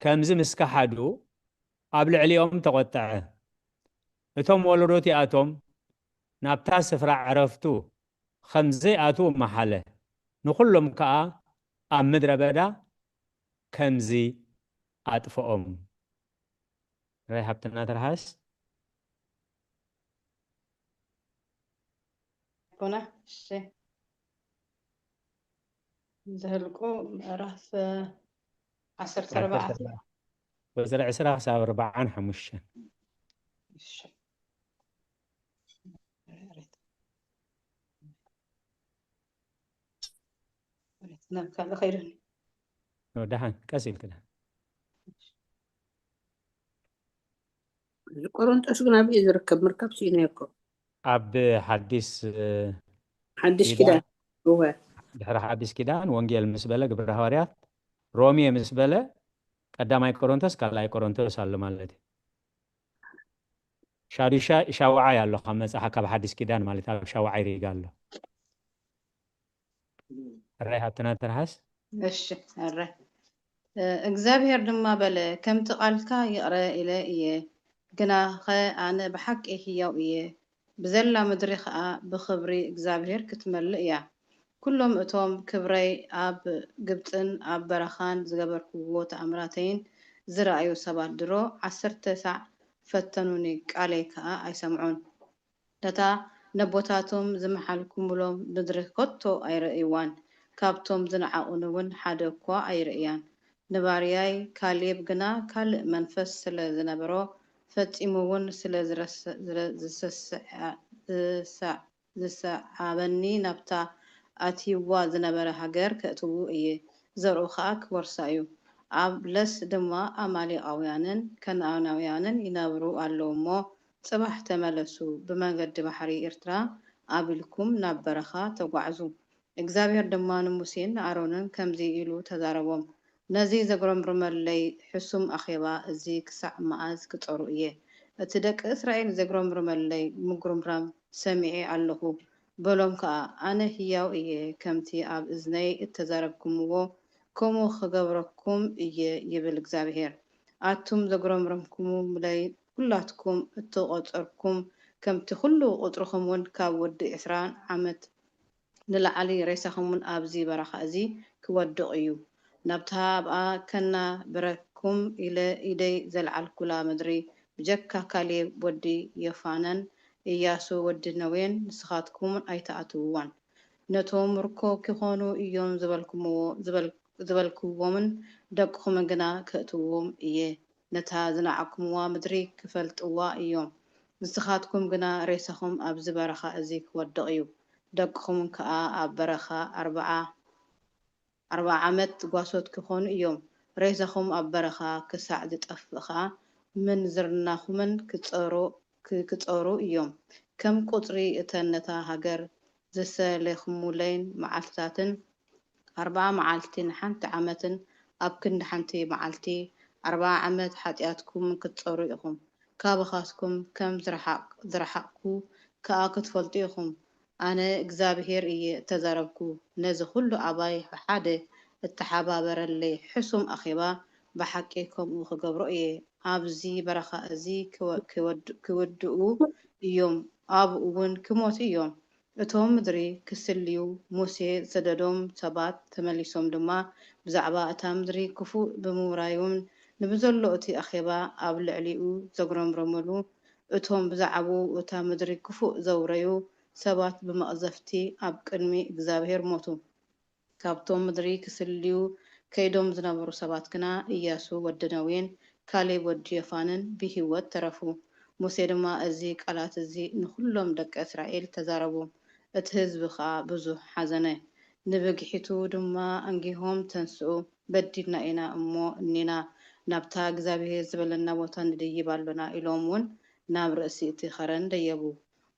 ከምዚ ምስ ከሓዱ ኣብ ልዕሊኦም ተቖጥዐ። እቶም ወለዶ እቲኣቶም ናብታ ስፍራ ዕረፍቱ ከም ዘይኣትዉ መሓለ። ንኹሎም ከኣ ኣብ ምድረ በዳ ከምዚ ኣጥፍኦም። ራይ ሃብትና ትርሃስ። ኮነ፣ እሺ። ዘህልቁ ምዕራፍ ዓሰርተ ኣርባዕተ። ቁጽሪ ዕስራ ክሳብ ኣርብዓን ሓሙሽተን። እሺ። ናብ ካልእ ከይዱኒ። ኖ፣ ደሓን፣ ቀስ ኢልክ ደሓን። እዚ ቆሮንጦስ ግን ኣበይ እዩ ዝርከብ? ምርካብ ስኢነ እኮ። ኣብ ሓዲስ፣ እ፣ ሓድሽ ኪዳን። ኪዳን። እወ። ድሕሪ ሓዲስ ኪዳን ወንጌል ምስ በለ ግብረ ሃዋርያት፣ ሮሜ ምስ በለ ቀዳማይ ቆሮንቶስ፣ ካልኣይ ቆሮንቶስ ኣሎ ማለት እዩ። ሻዱሻ ሻውዓይ ኣሎ ካብ መጽሓ-፣ ካብ ሓዲስ ኪዳን ማለት ኣብ ሻውዓይ ሪጋ ኣሎ። ሕራይ ሃብትና ትርሃስ። እሺ፣ ሕራይ። እ፣ እግዚኣብሔር ድማ በለ፣ ከምቲ ቃልካ ይቕረ ኢለ እየ፣ ግናኸ ኣነ ብሓቂ ህያው እየ፣ ብዘላ ምድሪ ኸኣ ብኽብሪ እግዚኣብሔር ክትመልእ እያ። ኩሎም እቶም ክብረይ ኣብ ግብጽን ኣብ በረኻን ዝገበርክዎ ተኣምራተይን ዝረኣዩ ሰባት ድሮ ዓሰርተ ሳዕ ፈተኑኒ፣ ቃለይ ከኣ ኣይሰምዑን። ነታ ነቦታቶም ዝመሓልኩምሎም ምድሪ ከቶ ኣይርእይዋን፣ ካብቶም ዝነዓቑኒ እውን ሓደ እኳ ኣይርእያን። ንባርያይ ካሌብ ግና ካልእ መንፈስ ስለ ዝነበሮ፣ ፈጺሙ እውን ስለ ዝረስ-፣ ዝረ-፣ ዝሰስዐ-፣ ዝሰ-፣ ዝሰዓበኒ፣ ናብታ ኣትይዋ ዝነበረ ሃገር ከእትዉ እየ፣ ዘርኡ ኸኣ ክወርሳ እዩ። ኣብ ለስ ድማ ኣማሌቃውያንን ከነኣናውያንን ይነብሩ ኣለዉ እሞ፣ ጽባሕ ተመለሱ፣ ብመንገዲ ባሕሪ ኤርትራ ኣቢልኩም ናብ በረኻ ተጓዕዙ። እግዚኣብሔር ድማ ንሙሴን ንኣሮንን ከምዚ ኢሉ ተዛረቦም፣ ነዚ ዘጉረምርመለይ ሕሱም ኣኼባ እዚ ክሳዕ መኣዝ ክጸሩ እየ? እቲ ደቂ እስራኤል ዘጉረምርመለይ ምጉርምራም ሰሚዐ ኣለኹ። በሎም ከኣ፣ ኣነ ህያው እየ፣ ከምቲ ኣብ እዝነይ እተዛረብኩምዎ ከምኡ ክገብረኩም እየ፣ ይብል እግዚኣብሄር። ኣቱም ዘጉረምረምኩምለይ፣ ኩላትኩም እተቖጸርኩም፣ ከምቲ ኩሉ ቁጽርኹም እውን ካብ ወዲ ዕስራ ዓመት ንላዕሊ ሬሳኹም እውን ኣብዚ በረኻ እዚ ክወድቕ እዩ። ናብታ ኣብኣ ከናብረኩም ኢለ ኢደይ ዘልዓልኩላ ምድሪ፣ ብጀካ ካሌብ ወዲ የፋነን እያሱ ወዲ ነዌን ንስኻትኩም እውን ኣይትኣትውዋን። ነቶም ምርኮ ኪኾኑ እዮም ዝበልኩምዎ-፣ ዝበል-፣ ዝበልኩዎምን ደቅኹምን ግና ከእትዎም እየ። ነታ ዝነዓቕኩምዋ ምድሪ ክፈልጥዋ እዮም። ንስኻትኩም ግና ሬሳኹም ኣብዚ በረኻ እዚ ክወድቕ እዩ። ደቅኹም ከኣ ኣብ በረኻ ኣርብዓ፣ ኣርብዓ ዓመት ጓሶት ክኾኑ እዮም። ሬሳኹም ኣብ በረኻ ክሳዕ ዝጠፍእ ኸኣ ምንዝርናኹምን ክጸሩ፣ ክ-፣ ክጸሩ እዮም። ከም ቁጽሪ እተን ነታ ሃገር ዝሰሌኹሙለይን መዓልትታትን፣ ኣርብዓ መዓልቲ ንሓንቲ ዓመትን ኣብ ክንዲ ሓንቲ መዓልቲ ኣርብዓ ዓመት ሓጢኣትኩም ክትጸሩ ኢኹም። ካባኻትኩም ከም ዝረሓቕ-፣ ዝረሓቕኩ ከኣ ክትፈልጡ ኢኹም። ኣነ እግዚኣብሄር እየ እተዛረብኩ። ነዚ ኹሉ ኣባይ ብሓደ እተሓባበረለይ ሕሱም ኣኼባ ብሓቂ ከምኡ ክገብሮ እየ። ኣብዚ በረኻ እዚ ክወ- ክወድ- ክውድኡ እዮም፣ ኣብኡ እውን ክሞቱ እዮም። እቶም ምድሪ ክስልዩ ሙሴ ዝሰደዶም ሰባት ተመሊሶም ድማ ብዛዕባ እታ ምድሪ ክፉእ ብምውራዮም ንብዘሎ እቲ ኣኼባ ኣብ ልዕሊኡ ዘጉረምረሙሉ፣ እቶም ብዛዕባኡ እታ ምድሪ ክፉእ ዘውረዩ ሰባት ብመቕዘፍቲ ኣብ ቅድሚ እግዚኣብሔር ሞቱ። ካብቶም ምድሪ ክስልዩ ከይዶም ዝነበሩ ሰባት ግና እያሱ ወዲ ነዌን ካሌብ ወዲ ዮፋንን ብህይወት ተረፉ። ሙሴ ድማ እዚ ቃላት እዚ ንኹሎም ደቂ እስራኤል ተዛረቦም። እቲ ህዝቢ ኸኣ ብዙሕ ሓዘነ። ንብግሒቱ ድማ ኣንጊሆም፣ "ተንስኡ፣ በዲልና ኢና እሞ እኒና፣ ናብታ እግዚኣብሔር ዝበለና ቦታ ንድይብ ኣሎና" ኢሎም እውን ናብ ርእሲ እቲ ኸረን ደየቡ።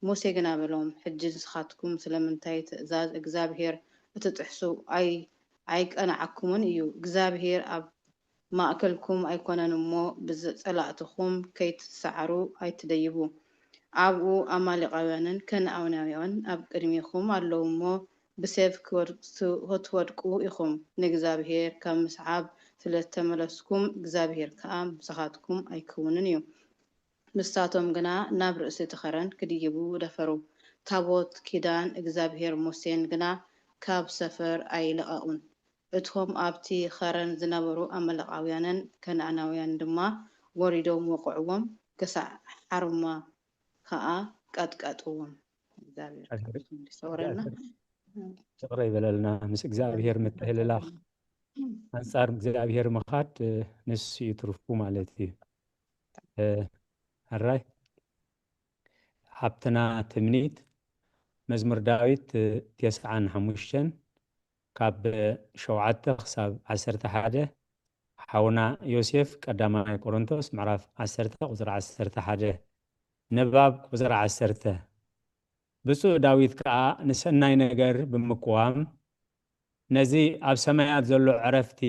ሙሴ ግና በሎም፣ "ሕጂ ንስኻትኩም ስለምንታይ ትእዛዝ እግዚኣብሔር እትጥሕሱ ኣይ ኣይቀንዓኩምን እዩ። እግዚኣብሔር ኣብ ማእከልኩም ኣይኮነን እሞ፣ ብጸላእትኹም ከይትሰዓሩ ኣይትደይቡ። ኣብኡ ኣማሌቃውያንን ከነኣናውያንን ኣብ ቅድሜኹም ኣለዉ እሞ፣ ብሴፍ ክወድ- ክትወድቁ ኢኹም። ንእግዚኣብሔር ካብ ምስዓብ ስለ እተመለስኩም፣ እግዚኣብሔር ከኣ ምሳኻትኩም ኣይክውንን እዩ።" ንሳቶም ግና ናብ ርእሲ እቲ ኸረን ክድይቡ ደፈሩ። ታቦት ኪዳን እግዚኣብሔር ሙሴን ግና ካብ ሰፈር ኣይለቐቑን። እቶም ኣብቲ ኸረን ዝነበሩ ኣማሌቃውያንን ከነኣናውያንን ድማ ወሪዶም ወቕዕዎም፣ ክሳዕ ሓርማ ኸኣ ቀጥቀጥዎም። እግዚኣብሔር ኣሽር- ይሰውረና። ኣሽር- ይቕረ ይበለልና። ምስ እግዚኣብሔር ምትሕልላኽ፣ ኣንጻር እግዚኣብሔር ምኻድ፣ እ፣ ንሱ እዩ ትርፉ ማለት እዩ። እ፣ ሕራይ ሓብትና ትምኒት፣ መዝሙር ዳዊት፣ እ፣ ተስዓን ሓሙሽተን ካብ ሸውዓተ ክሳብ ዓሰርተ ሓደ፣ ሓውና ዮሴፍ ቀዳማይ ቆሮንቶስ ምዕራፍ ዓሰርተ ቁጽሪ ዓሰርተ ሓደ፣ ንባብ ቁጽሪ ዓሰርተ። ብፁዕ ዳዊት ከኣ ንሰናይ ነገር ብምቅዋም፣ ነዚ ኣብ ሰማያት ዘሎ ዕረፍቲ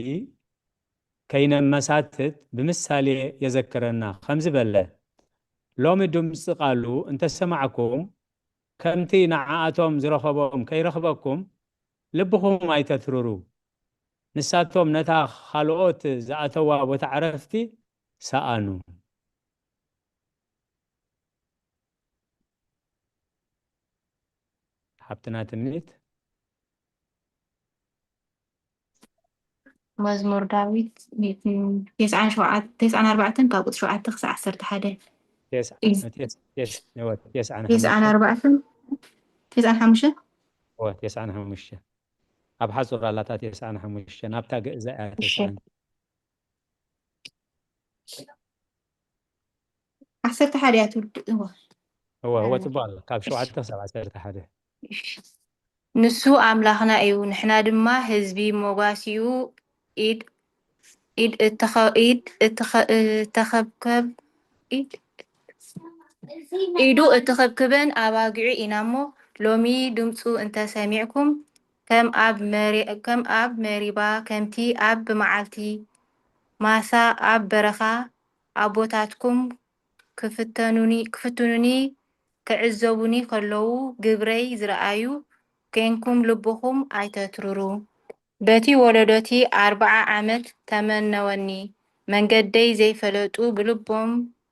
ከይነመሳትት ብምሳሌ የዘክረና። ከምዚ በለ፣ "ሎሚ ድምፂ ቃሉ እንተሰማዕኩም፣ ከምቲ ንዓኣቶም ዝረኸቦም ከይረኽበኩም፣ ልብኹም ኣይተትርሩ። ንሳቶም ነታ ካልኦት ዝኣተዋ ቦታ ዕረፍቲ ሰኣኑ።" ሓብትና ትምኒት። መዝሙር ዳዊት ተስዓን ሸውዓተ፣ ተስዓን ኣርባዕተን ካብ ቁጽሪ ሸውዓተ ክሳዕ ዓሰርተ ሓደ። ተስዓ-፣ እዩ። ተስ-፣ ተስ-፣ እወ፣ ተስዓን ተስዓን ሓሙሽተን። ኣርባዕተን፣ ተስዓን ሓሙሽተን? እወ፣ ተስዓን ሓሙሽተን። ኣብ ሓጹር ኣላታ ተስዓን ሓሙሽተን፣ ኣብታ ግእዛ እያ እሺ። ተስዓን። ዓሰርተ ሓደ እያ ትውድእ። እወ። እወ፣ እወ፣ ኣነ። ጽቡቕ ኣሎ። ካብ እሺ። ሸውዓተ ክሳብ ዓሰርተ ሓደ። እሺ። ንሱ ኣምላኽና እዩ፣ ንሕና ድማ ህዝቢ መጓሲኡ፣ ኢድ፣ ኢድ እተኸ-፣ ኢድ እተኸ-፣ እተኸብከብ-፣ ኢድ፣ ኢዱ እተኸብከበን ኣባጊዑ ኢና እሞ፣ ሎሚ ድምፁ እንተሰሚዕኩም፣ ከም ኣብ መሪ-፣ ከም ኣብ መሪባ፣ ከምቲ ኣብ ብመዓልቲ ማሳ ኣብ በረኻ ኣቦታትኩም ክፍተኑኒ፣ ክፍትኑኒ ክዕዘቡኒ ከለዉ፣ ግብረይ ዝረኣዩ ኬንኩም ልብኹም ኣይተትርሩ። በቲ ወለዶቲ ኣርብዓ ዓመት ተመነወኒ፣ መንገደይ ዘይፈለጡ ብልቦም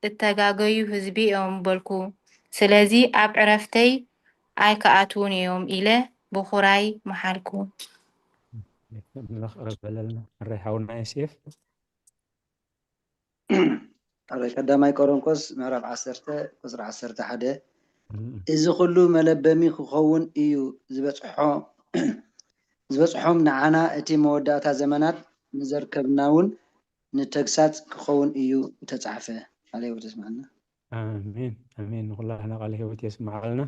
እተጋገዩ ህዝቢ እዮም በልኩ። ስለዚ ኣብ ዕረፍተይ ኣይክኣትዉን እዮም ኢለ ብኹራይ መሓልኩ። ኣምላኽ ቅረብ በለልና። ሕራይ ሓውና ዮሴፍ። ኣብ ቀዳማይ ቆሮንቶስ ምዕራፍ ዓሰርተ ቁጽሪ ዓሰርተ ሓደ፣ እም። "እዚ ኹሉ መለበሚ ክኸውን እዩ ዝበጽሖ፣ ዝበጽሖም ንዓና እቲ መወዳእታ ዘመናት ንዘርከብና እውን ንተግሳጽ ክኸውን እዩ እተጻሕፈ።" ቃለ ህይወት የስምዓልና። ኣሜን፣ ኣሜን። ንኹላህና ቃለ ህይወት የስምዓልና።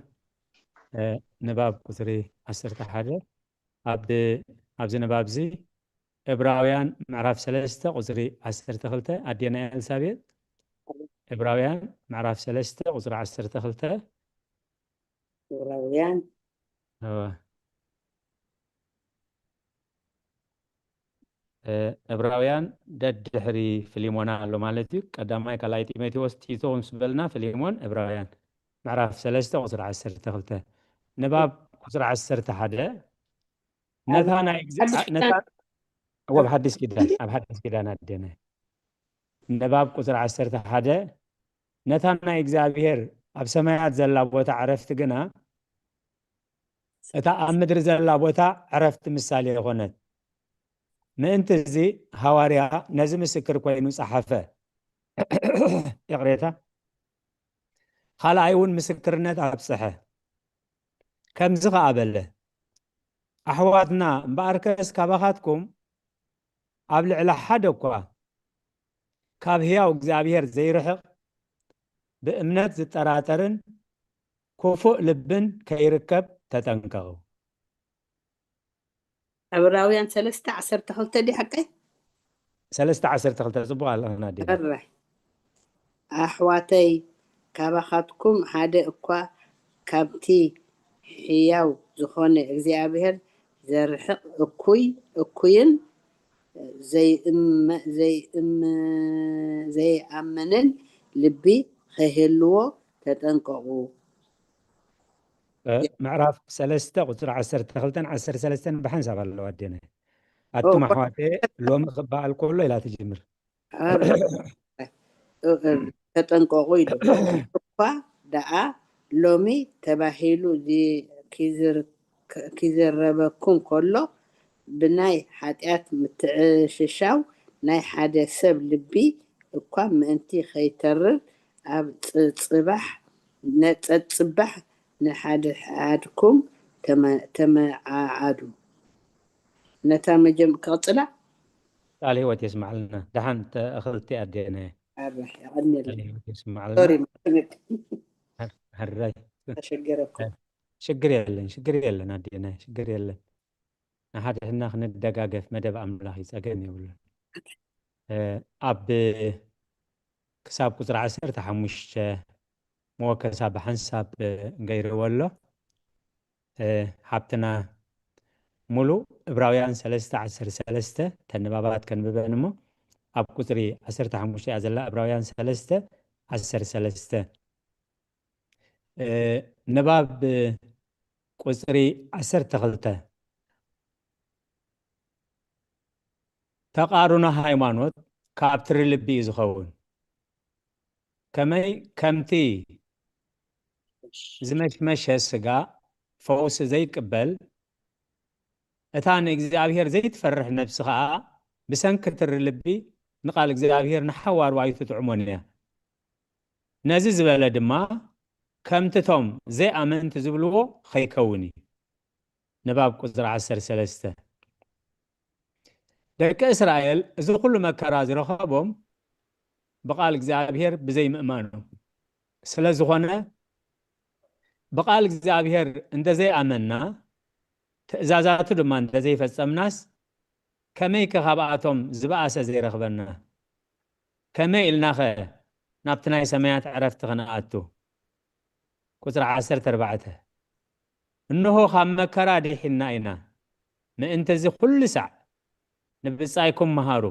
እ፣ ንባብ ቁጽሪ ዓሰርተ ሓደ፣ ኣብ፣ ኣብዚ ንባብ እዚ ዕብራውያን ምዕራፍ ሰለስተ ቁጽሪ ዓሰርተ ክልተ፣ ኣዴና ኤልሳቤጥ፣ ዕብራውያን ምዕራፍ ሰለስተ ቁጽሪ ዓሰርተ ክልተ። ዕብራውያን። እወ። እ፣ ዕብራውያን ደድሕሪ ፊልሞና ኣሎ ማለት እዩ። ቀዳማይ ካልኣይ ጢሞቴዎስ፣ ቲቶ ምስ በልና፣ ፊልሞን፣ ዕብራውያን ምዕራፍ ሰለስተ ቁጽሪ ዓሰርተ ክልተ። ንባብ ቁጽሪ ዓሰርተ ሓደ፣ ነታ ናይ እግዚኣብ-፣ ሓድሽ ነታ ኪዳን። እወ፣ ኣብ ሓድሽ ኪዳን፣ ኣብ ሓድሽ ኪዳን ኣዴና። ንባብ ቁጽሪ ዓሰርተ ሓደ፣ ነታ ናይ እግዚኣብሔር ኣብ ሰማያት ዘላ ቦታ ዕረፍቲ ግና፣ እታ ኣብ ምድሪ ዘላ ቦታ ዕረፍቲ ምሳሌ ኮነት። ምእንቲ እዚ ሃዋርያ ነዚ ምስክር ኮይኑ ጸሓፈ። ይቕሬታ። ካልኣይ እውን ምስክርነት ኣብጽሐ። ከምዚ ኸኣ በለ፣ ኣሕዋትና፣ እምበኣርከስ ካባኻትኩም ኣብ ልዕሊ ሓደ እኳ ካብ ህያው እግዚኣብሔር ዘይርሕቕ፣ ብእምነት ዝጠራጠርን ክፉእ ልብን ከይርከብ ተጠንቀቑ። ዕብራውያን ሰለስተ ዓሰርተ ክልተ ድዩ ሓቀይ? ሰለስተ ዓሰርተ ክልተ ጽቡቕ ኣለኽና ኣዴና። እረ ኣሕዋተይ፣ ካባኻትኩም ሓደ እኳ ካብቲ ሕያው ዝኾነ እግዚኣብሔር ዘርሕቕ እኩይ፣ እኩይን ዘይእመ-፣ ዘይእም-፣ ዘይኣምንን ልቢ ኸይህልዎ ተጠንቀቑ። እ፣ ምዕራፍ ሰለስተ ቁጽሪ ዓሰርተ ክልተን ዓሰርተ ሰለስተን ብሓንሳብ ኣለዋ ኣዴና። ኣቱም ኦ፣ ኣሕዋተይ፣ ሎሚ ክበሃል ከሎ ኢላ ትጅምር። ኧረ፣ እ፣ እ፣ ተጠንቀቑ ኢሉ። እኳ ደኣ ሎሚ ተባሂሉ ዚ-፣ ኪዝር-፣ ኪዝረበኩም ከሎ፣ ብናይ ሓጢኣት ምትዕሽሻው ናይ ሓደ ሰብ ልቢ እኳ ምእንቲ ኸይተርር፣ ኣብ ጸጽባሕ፣ ነጸጽባሕ ንሓድሓድኩም ተመ-፣ ተመዓዓዱ። ነታ መጀም-፣ ክቕጽላ? ቃል ህይወት የስማዕልና። ደሓን ተእኽልቲ ኣዴና። ኣረ፣ የቐንየለይ። ቃል ህይወት የስማዕልና። ሶሪ፣ ማክምድ። ሕራይ። ተሸገረኩም። ሽግር የለን፣ ሽግር የለን ኣዴና፣ ሽግር የለን። ንሓድሕድና ክንደጋገፍ መደብ ኣምላኽ እዩ፣ ጸገም የብሉን። እ፣ ኣብ ክሳብ ቁጽሪ ዓሰርተ ሓሙሽተ መወከሳ ብሓንሳብ፣ እ፣ ገይርዎ ኣሎ። እ፣ ሓብትና ሙሉ ዕብራውያን ሰለስተ ዓሰርተ ሰለስተ ተንባባት ከንብበን እሞ፣ ኣብ ቁጽሪ ዓሰርተ ሓሙሽተ እያ ዘላ፣ ዕብራውያን ሰለስተ ዓሰርተ ሰለስተ። እ፣ ንባብ ቁጽሪ ዓሰርተ ክልተ። ተቓርኖ ሃይማኖት ካብ ትሪ ልቢ እዩ ዝኸውን። ከመይ ከምቲ ዝመሽመሸ ስጋ ፈውሲ ዘይቅበል፣ እታ ንእግዚኣብሔር ዘይትፈርሕ ነፍሲ ኸኣ ብሰንኪ ትሪ ልቢ ንቓል እግዚኣብሔር ንሓዋሩ ኣይትጥዕሞን እያ። ነዚ ዝበለ ድማ ከምቲ እቶም ዘይኣመንቲ ዝብልዎ ኸይከውን እዩ። ንባብ ቁጽሪ ዓሰርተ ሰለስተ። ደቂ እስራኤል እዚ ኹሉ መከራ ዝረኸቦም ብቓል እግዚኣብሔር ብዘይምእማኖም ስለ ዝኾነ፣ ብቓል እግዚኣብሔር እንተ ዘይኣመንና፣ ትእዛዛቱ ድማ እንተ ዘይፈጸምናስ፣ ከመይከ ካብኣቶም ዝበኣሰ ዘይረኽበና? ከመይ ኢልናኸ ናብቲ ናይ ሰማያት ዕረፍቲ ክንኣቱ? ቁጽሪ ዓሰርተ ኣርባዕተ። እንሆ ካብ መከራ ድሒንና ኢና፣ ምእንቲ እዚ ኩሉ ሳዕ ንብጻይኩም መሃሩ።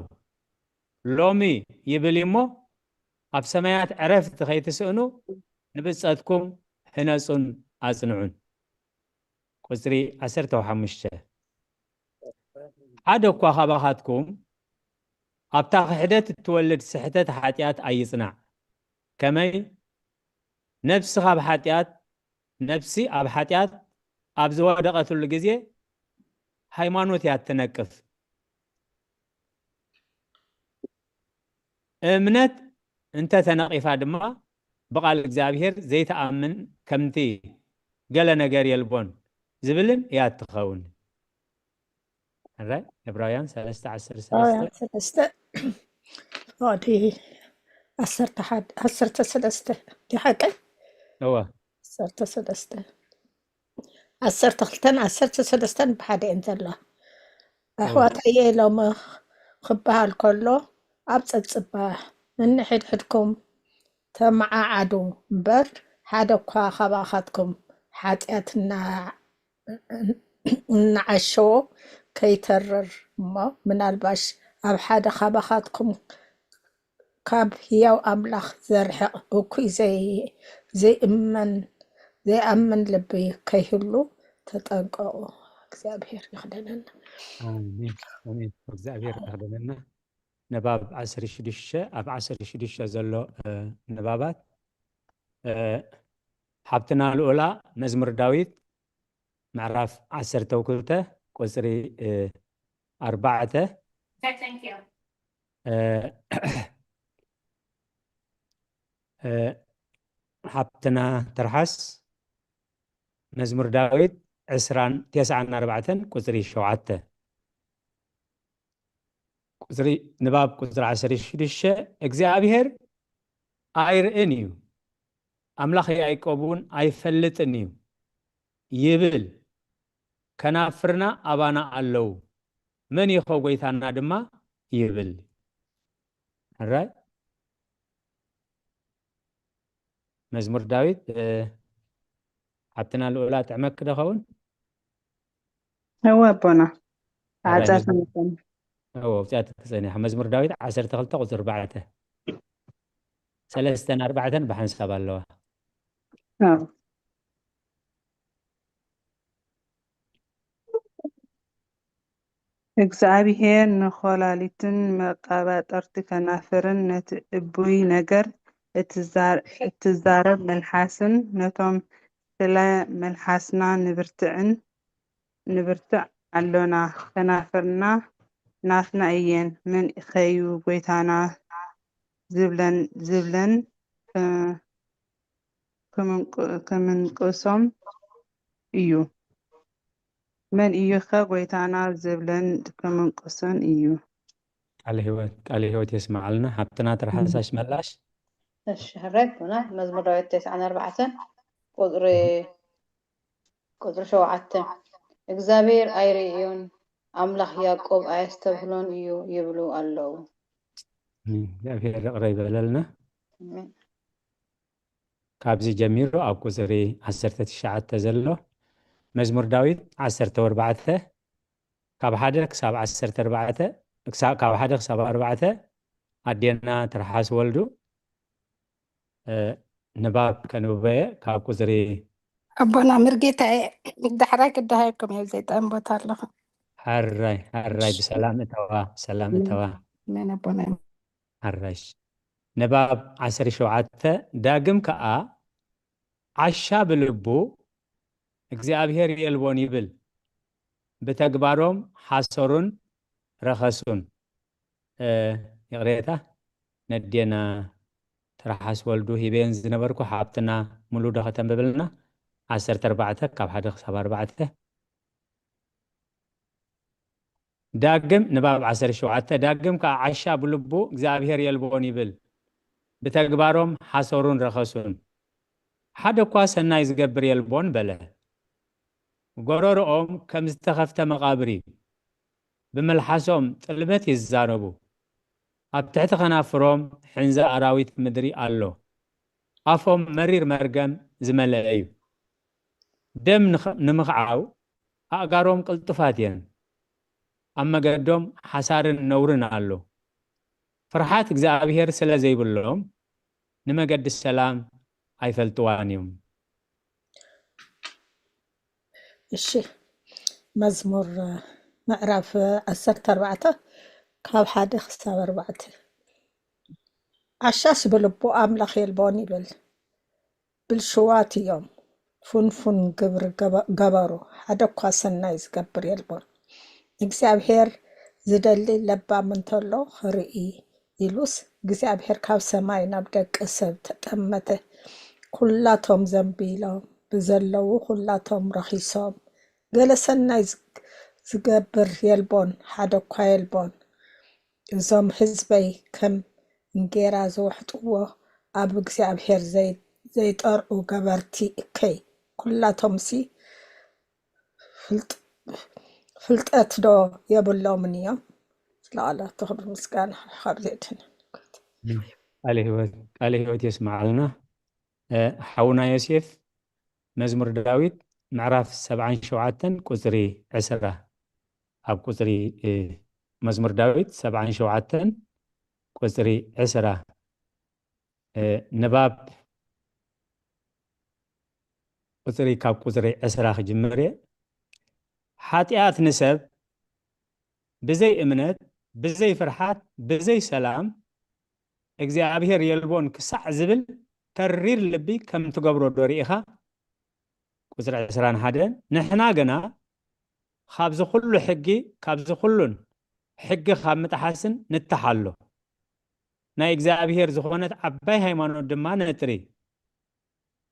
ሎሚ ይብል እሞ፣ ኣብ ሰማያት ዕረፍቲ ከይትስእኑ ንብጸትኩም ህነጹን ኣጽንዑን። ቁጽሪ ዓሰርተ ሓሙሽተ። ሓደ እኳ ካባኻትኩም ኣብታ ክሕደት እትወልድ ስሕተት ሓጢኣት ኣይጽናዕ። ከመይ ነፍሲ ካብ ሓጢኣት፣ ነፍሲ ኣብ ሓጢኣት ኣብ ዝወደቐትሉ ግዜ ሃይማኖት እያ እትነቅፍ። እምነት እንተ ተነቒፋ ድማ ብቓል እግዚኣብሔር ዘይትኣምን ከምቲ ገለ ነገር የልቦን ዝብልን እያ እትኸውን። ሕራይ ዕብራውያን ሰለስተ ዓሰርተ ሰለስተ። ዕብራውያን ሰለስተ ወዲ ዓሰርተ ሓደ፣ ዓሰርተ ሰለስተ ድዩ ሓቀይ? እወ። ዓሰርተ ሰለስተ። ዓሰርተ ክልተን ዓሰርተ ሰለስተን ብሓደ እየን ዘለዋ። ኣሕዋተየ ሎሚ ክበሃል ከሎ ኣብ ጸጽባ ነንሕድሕድኩም ተመዓዓዱ እምበር ሓደ እኳ ካባኻትኩም ሓጢኣት እና-፣ እናዓሸዎ ከይተርር እሞ ምናልባሽ ኣብ ሓደ ካባኻትኩም ካብ ህያው ኣምላኽ ዘርሕቕ እኩይ ዘይ-፣ ዘይእመን፣ ዘይኣምን ልቢ ከይህሉ ተጠንቀቑ። እግዚኣብሔር ይኽደነና። ኣሜን፣ ኣሜን። እግዚኣብሔር ይኽደነና። ንባብ ዓሰርተ ሽዱሽተ፣ ኣብ ዓሰርተ ሽዱሽተ ዘሎ ንባባት ሓብትና ልኡላ መዝሙር ዳዊት ምዕራፍ ዓሰርተ ክልተ ቁፅሪ ኣርባዕተ። ሓብትና ትርሓስ መዝሙር ዳዊት ዕስራን ተስዓን ኣርባዕተን ቁፅሪ ሸውዓተ። ቁፅሪ ንባብ ቁፅሪ ዓሰርተ ሽዱሽተ እግዚኣብሔር ኣይርእን እዩ፣ ኣምላኽ ያዕቆብ እውን ኣይፈልጥን እዩ ይብል። ከናፍርና ኣባና ኣለዉ፣ መን ኢኸ ጎይታና ድማ ይብል። ሕራይ መዝሙር ዳዊት ሓብትና ልኡላ ጥዕመክ ዶ ኸውን? እወ ኣቦና። ኣውፅኣትኒ። ተፀኒሓ። መዝሙር ዳዊት ዓሰርተ ክልተ ቁፅሪ ኣርባዕተ። ሰለስተን ኣርባዕተን ብሓንሳብ ኣለዋ። እግዚኣብሔር ንኮላሊትን መቃባጠርቲ ከናፍርን ነቲ እቡይ ነገር እትዛረብ መልሓስን ነቶም ስለ መልሓስና ንብርትዕን ንብርትዕ ኣሎና፣ ከናፍርና ናትና እየን፣ መን ኢኸዩ ጎይታና ዝብለን ዝብለን ክምንቅሶም እዩ። መን እዩ ከ ጎይታና ዝብለን ክምንቅሶን እዩ። ቃለ ህይወት ቃለ ህይወት የስመዓልና። ሓብትና ትርሓስ ኣሽመላሽ። እሺ ሕራይ ኣቦና። መዝሙር ዳዊት ተስዓን ኣርባዕተን ቁፅሪ ቁፅሪ ሸውዓተ እግዚኣብሔር ኣይርእዮን ኣምላኽ ያዕቆብ ኣየስተብህሎን እዩ ይብሉ ኣለዉ። እግዚኣብሔር ይቕረ ይበለልና። ካብዚ ጀሚሩ ኣብ ቁፅሪ ዓሰርተ ትሽዓተ ዘሎ መዝሙር ዳዊት ዓሰርተ ኣርባዕተ ካብ ሓደ ክሳብ ዓሰርተ ኣርባዕተ ካብ ሓደ ክሳብ ኣርባዕተ ኣዴና ትርሓስ ወልዱ ንባብ ከንብበየ ካብ ቁፅሪ ኣቦና ምርጌታ ዳሕራይ ክዳሃየኩም እየ ዘይጠን ቦታ ኣለኹ። ሓራይ ሓራይ ብሰላም እተዋ ሰላም እተዋ። ኣሜን ኣቦና። ሓራሽ ንባብ ዓሰርተ ሸውዓተ ዳግም ከዓ ዓሻ ብልቡ እግዚኣብሔር የልቦን ይብል፣ ብተግባሮም ሓሰሩን ረኸሱን። ይቕሬታ ነዴና ትርሓስ ወልዱ ሂበየን ዝነበርኩ ሓብትና ሙሉ ዶ ከተንብብልና? ዓሰርተ ኣርባዕተ ካብ ሓደ ክሳብ ኣርባዕተ። ዳግም ንባብ ዓሰርተ ሸውዓተ ዳግም ከዓ ዓሻ ብልቡ እግዚኣብሔር የልቦን ይብል፣ ብተግባሮም ሓሰሩን ረኸሱን። ሓደ እኳ ሰናይ ዝገብር የልቦን በለ። ጎረርኦም ከም ዝተኸፍተ መቓብር እዩ። ብመልሓሶም ጥልመት ይዛረቡ። ኣብ ትሕቲ ከናፍሮም ሕንዚ ኣራዊት ምድሪ ኣሎ። ኣፎም መሪር መርገም ዝመልአ እዩ። ደም ንምኽዓው ኣእጋሮም ቅልጡፋት እየን። ኣብ መገዶም ሓሳርን ነውርን ኣሎ። ፍርሓት እግዚኣብሔር ስለ ዘይብሎም ንመገዲ ሰላም ኣይፈልጥዋን እዮም። እሺ መዝሙር ምዕራፍ ዓሰርተ ኣርባዕተ ካብ ሓደ ክሳብ ኣርባዕተ። ዓሻስ ብልቡ ኣምላኽ የልቦን ይብል፣ ብልሽዋት እዮም፣ ፉንፉን ግብሪ ገበሩ፣ ሓደ እኳ ሰናይ ዝገብር የልቦን። እግዚኣብሔር ዝደሊ ለባም እንተሎ ክርኢ ኢሉስ እግዚኣብሔር ካብ ሰማይ ናብ ደቂ ሰብ ተጠመተ። ኩላቶም ዘንቢሎም ብዘለዉ ኩላቶም ረኺሶም፣ ገለ ሰናይ ዝገብር የልቦን፣ ሓደ እኳ የልቦን። እዞም ህዝበይ ከም እንጌራ ዝወሕጥዎ ኣብ እግዚኣብሔር ዘይጠርዑ ገበርቲ እከይ። ኩላቶምሲ ፍልጠት ዶ የብሎምን እዮም? ለዓላቱ ክብሪ ምስጋና ካብ ዜድን ቃለ ህይወት የስምዓልና። ሓውና ዮሴፍ መዝሙር ዳዊት ምዕራፍ ሰብዓን ሸውዓተን ቁፅሪ ዕስራ ኣብ ቁፅሪ መዝሙር ዳዊት ሰብዓን ሸውዓተን ቁፅሪ ዕስራ ንባብ ቁፅሪ ካብ ቁፅሪ ዕስራ ክጅምር እየ። ሓጢኣት ንሰብ ብዘይ እምነት ብዘይ ፍርሓት፣ ብዘይ ሰላም፣ እግዚኣብሔር የልቦን ክሳዕ ዝብል ተሪር ልቢ ከም ትገብሮ ዶ ርኢኻ? ቁጽሪ ዕስራን ሓደን፣ ንሕና ግና ካብዚ ኩሉ ሕጊ፣ ካብዚ ኩሉን ሕጊ ካብ ምጥሓስን ንተሓሎ። ናይ እግዚኣብሔር ዝኾነት ዓባይ ሃይማኖት ድማ ነጥሪ።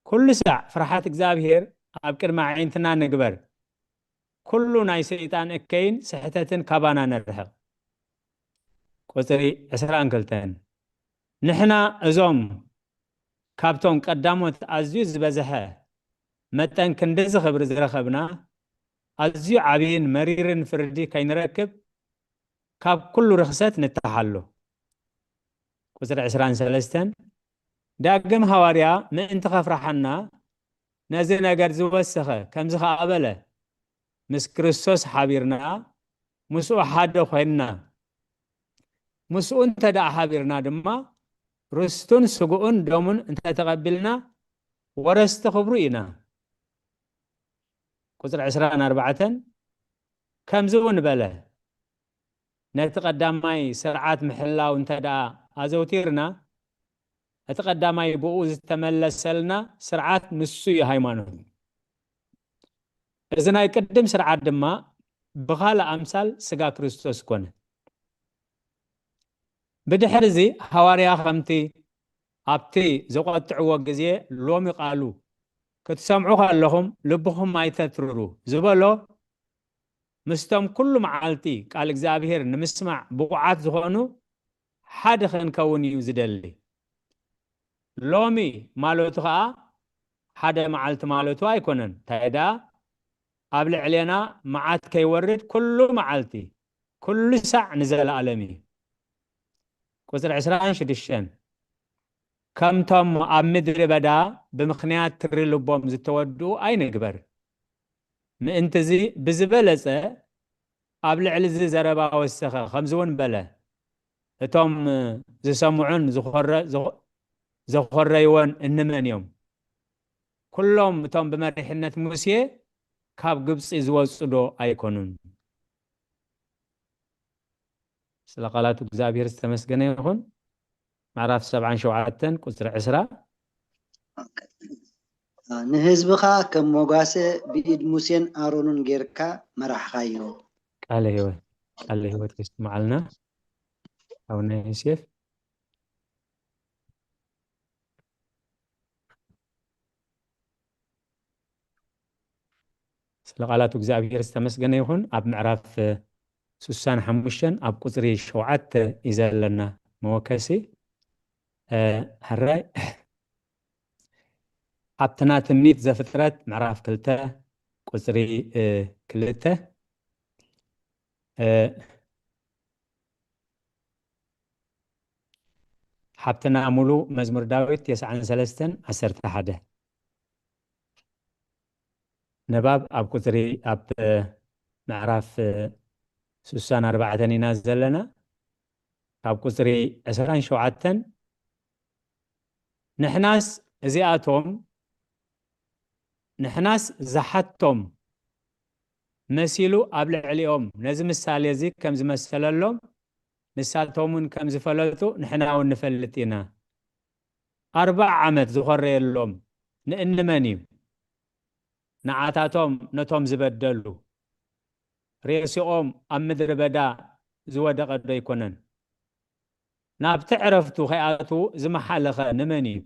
ኩሉ ሳዕ ፍርሓት እግዚኣብሔር ኣብ ቅድሚ ኣዒንትና ንግበር። ኩሉ ናይ ሰይጣን እከይን ስሕተትን ካባና ነርሕቕ። ቁጽሪ ዕስራን ክልተን፣ ንሕና እዞም ካብቶም ቀዳሞት ኣዝዩ ዝበዝሐ መጠን ክንድዚ ክብሪ ዝረኸብና፣ ኣዝዩ ዓብይን መሪርን ፍርዲ ከይንረክብ ካብ ኩሉ ርኽሰት ንተሓሎ። ቁጽሪ ዕስራን ሰለስተን፣ ዳግም ሃዋርያ ምእንቲ ኸፍርሓና ነዚ ነገር ዝወሰኸ ከምዚ ኸኣ በለ፣ ምስ ክርስቶስ ሓቢርና ምስኡ ሓደ ኮይንና፣ ምስኡ እንተ ደኣ ሓቢርና ድማ ርስቱን ስግኡን ደሙን እንተ ተቐቢልና ወረስቲ ክብሩ ኢና። ቁጽሪ ዕስራን ኣርባዕተን፣ ከምዚ እውን በለ፣ ነቲ ቀዳማይ ስርዓት ምሕላው እንተ ደኣ ኣዘውቲርና፣ እቲ ቀዳማይ ብኡ ዝተመለሰልና ስርዓት ንሱ እዩ ሃይማኖት። እዚ ናይ ቅድም ስርዓት ድማ ብኻልእ ኣምሳል ስጋ ክርስቶስ ኮነ። ብድሕሪ እዚ ሃዋርያ ከምቲ ኣብቲ ዘቖጥዕዎ ግዜ ሎሚ ቃሉ ክትሰምዑ ከለኹም ልብኹም ኣይተትርሩ ዝበሎ ምስቶም ኩሉ መዓልቲ ቃል እግዚኣብሔር ንምስማዕ ብቑዓት ዝኾኑ ሓደ ክንከውን እዩ ዝደሊ። ሎሚ ማለቱ ኸኣ ሓደ መዓልቲ ማለቱ ኣይኮነን። እንታይ ደኣ ኣብ ልዕሌና መዓት ከይወርድ ኩሉ መዓልቲ ኩሉ ሳዕ ንዘለኣለም እዩ። ቁጽሪ ዕስራን ሽዱሽተን፣ ከምቶም ኣብ ምድሪ በዳ ብምኽንያት ትሪ ልቦም ዝተወድኡ ኣይንግበር። ምእንቲ እዚ ብዝበለጸ ኣብ ልዕሊ እዚ ዘረባ ወሰኸ፣ ከምዚ እውን በለ፣ እቶም ዝሰምዑን ዝኾረ-፣ ዝኾ-፣ ዘኾረይዎን እንመን እዮም? ኩሎም እቶም ብመሪሕነት ሙሴ ካብ ግብጺ ዝወጹ ዶ ኣይኮኑን? ስለ ቃላቱ እግዚኣብሔር ዝተመስገነ ይኹን። ምዕራፍ ሰብዓን ሸውዓተን ቁጽሪ ዕስራ። ንህዝብኻ ከም መጓሰ ብኢድ ሙሴን ኣሮንን ጌርካ መራሕኻዮ። ቃለ ህይወት፣ ቃለ ህይወት የስምዓልና ኣቡነ ዮሴፍ። ስለ ቃላቱ እግዚኣብሔር ዝተመስገነ ይኹን። ኣብ ምዕራፍ ሱሳን ሓሙሽተን ኣብ ቁጽሪ ሸውዓተ እዩ ዘለና መወከሲ። እ፣ ሕራይ ኣብትና ትምኒት ዘፍጥረት ምዕራፍ ክልተ ቁጽሪ፣ እ፣ ክልተ፣ እ፣ ሓብትና ሙሉ መዝሙር ዳዊት ተስዓን ሰለስተን ዓሰርተ ሓደ። ንባብ ኣብ ቁጽሪ ኣብ ምዕራፍ ሱሳን ኣርባዕተን ኢና ዘለና። ካብ ቁጽሪ ዕስራን ሸውዓተን፣ ንሕናስ እዚኣቶም፣ ንሕናስ ዝሓቶም መሲሉ ኣብ ልዕሊኦም ነዚ ምሳሌ እዚ ከም ዝመሰለሎም፣ ንሳቶም እውን ከም ዝፈለጡ ንሕና እውን ንፈልጥ ኢና። ኣርብዓ ዓመት ዝኾረየሎም ንእንመን እዩ? ንዓታቶም ነቶም ዝበደሉ፣ ሬስኦም ኣብ ምድሪ በዳ ዝወደቐ ዶ ኣይኮነን? ናብቲ ዕረፍቱ ከይኣትዉ ዝመሓለኸ ንመን እዩ?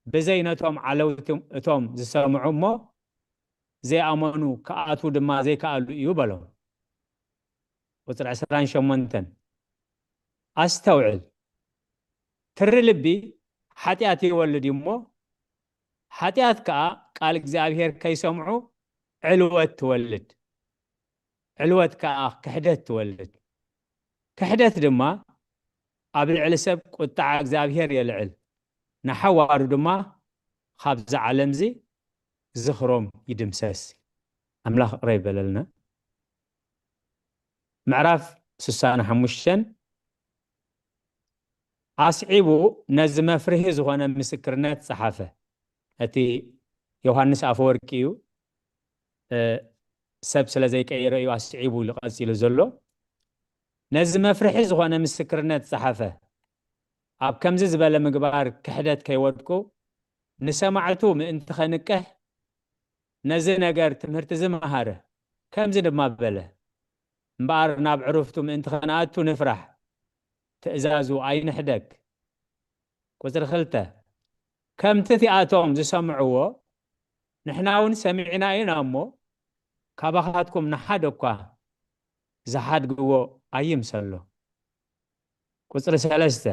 ብዘይ ነቶም ዓለውቲ እቶም ዝሰምዑ እሞ ዘይኣመኑ ክኣትዉ ድማ ዘይከኣሉ እዩ በሎም። ቁጽሪ ዕስራን ሸሞንተን፣ ኣስተውዕል፣ ትሪ ልቢ ሓጢኣት ይወልድ እዩ እሞ፣ ሓጢኣት ከኣ ቃል እግዚኣብሔር ከይሰምዑ ዕልወት ትወልድ፣ ዕልወት ከኣ ክሕደት ትወልድ፣ ክሕደት ድማ ኣብ ልዕሊ ሰብ ቁጥዓ እግዚኣብሔር የልዕል፣ ንሓዋሩ ድማ ካብዚ ዓለምዚ ዝኽሮም ይድምሰስ። ኣምላኽ ይቕረ ይበለልና። ምዕራፍ ሱሳን ሓሙሽተን ኣስዒቡ ነዚ መፍርሂ ዝኾነ ምስክርነት ጸሓፈ። እቲ ዮሃንስ ኣፈወርቂ እዩ፣ እ፣ ሰብ ስለ ዘይቀየረ እዩ ኣስዒቡ ኢሉ ቀጺሉ ዘሎ። ነዚ መፍርሒ ዝኾነ ምስክርነት ጸሓፈ። ኣብ ከምዚ ዝበለ ምግባር ክሕደት ከይወድቁ፣ ንሰማዕቱ ምእንቲ ኸንቅሕ፣ ነዚ ነገር ትምህርቲ እዚ መሃረ። ከምዚ ድማ በለ፣ እምበኣር ናብ ዕሩፍቱ ምእንቲ ኸንኣቱ ንፍራሕ፣ ትእዛዙ ኣይንሕደግ። ቁጽሪ ክልተ፣ ከምቲ እቲኣቶም ዝሰምዕዎ ንሕና እውን ሰሚዕና ኢና እሞ፣ ካባኻትኩም ንሓደ እኳ ዝሓድግዎ ኣይምሰሎ። ቁጽሪ ሰለስተ፣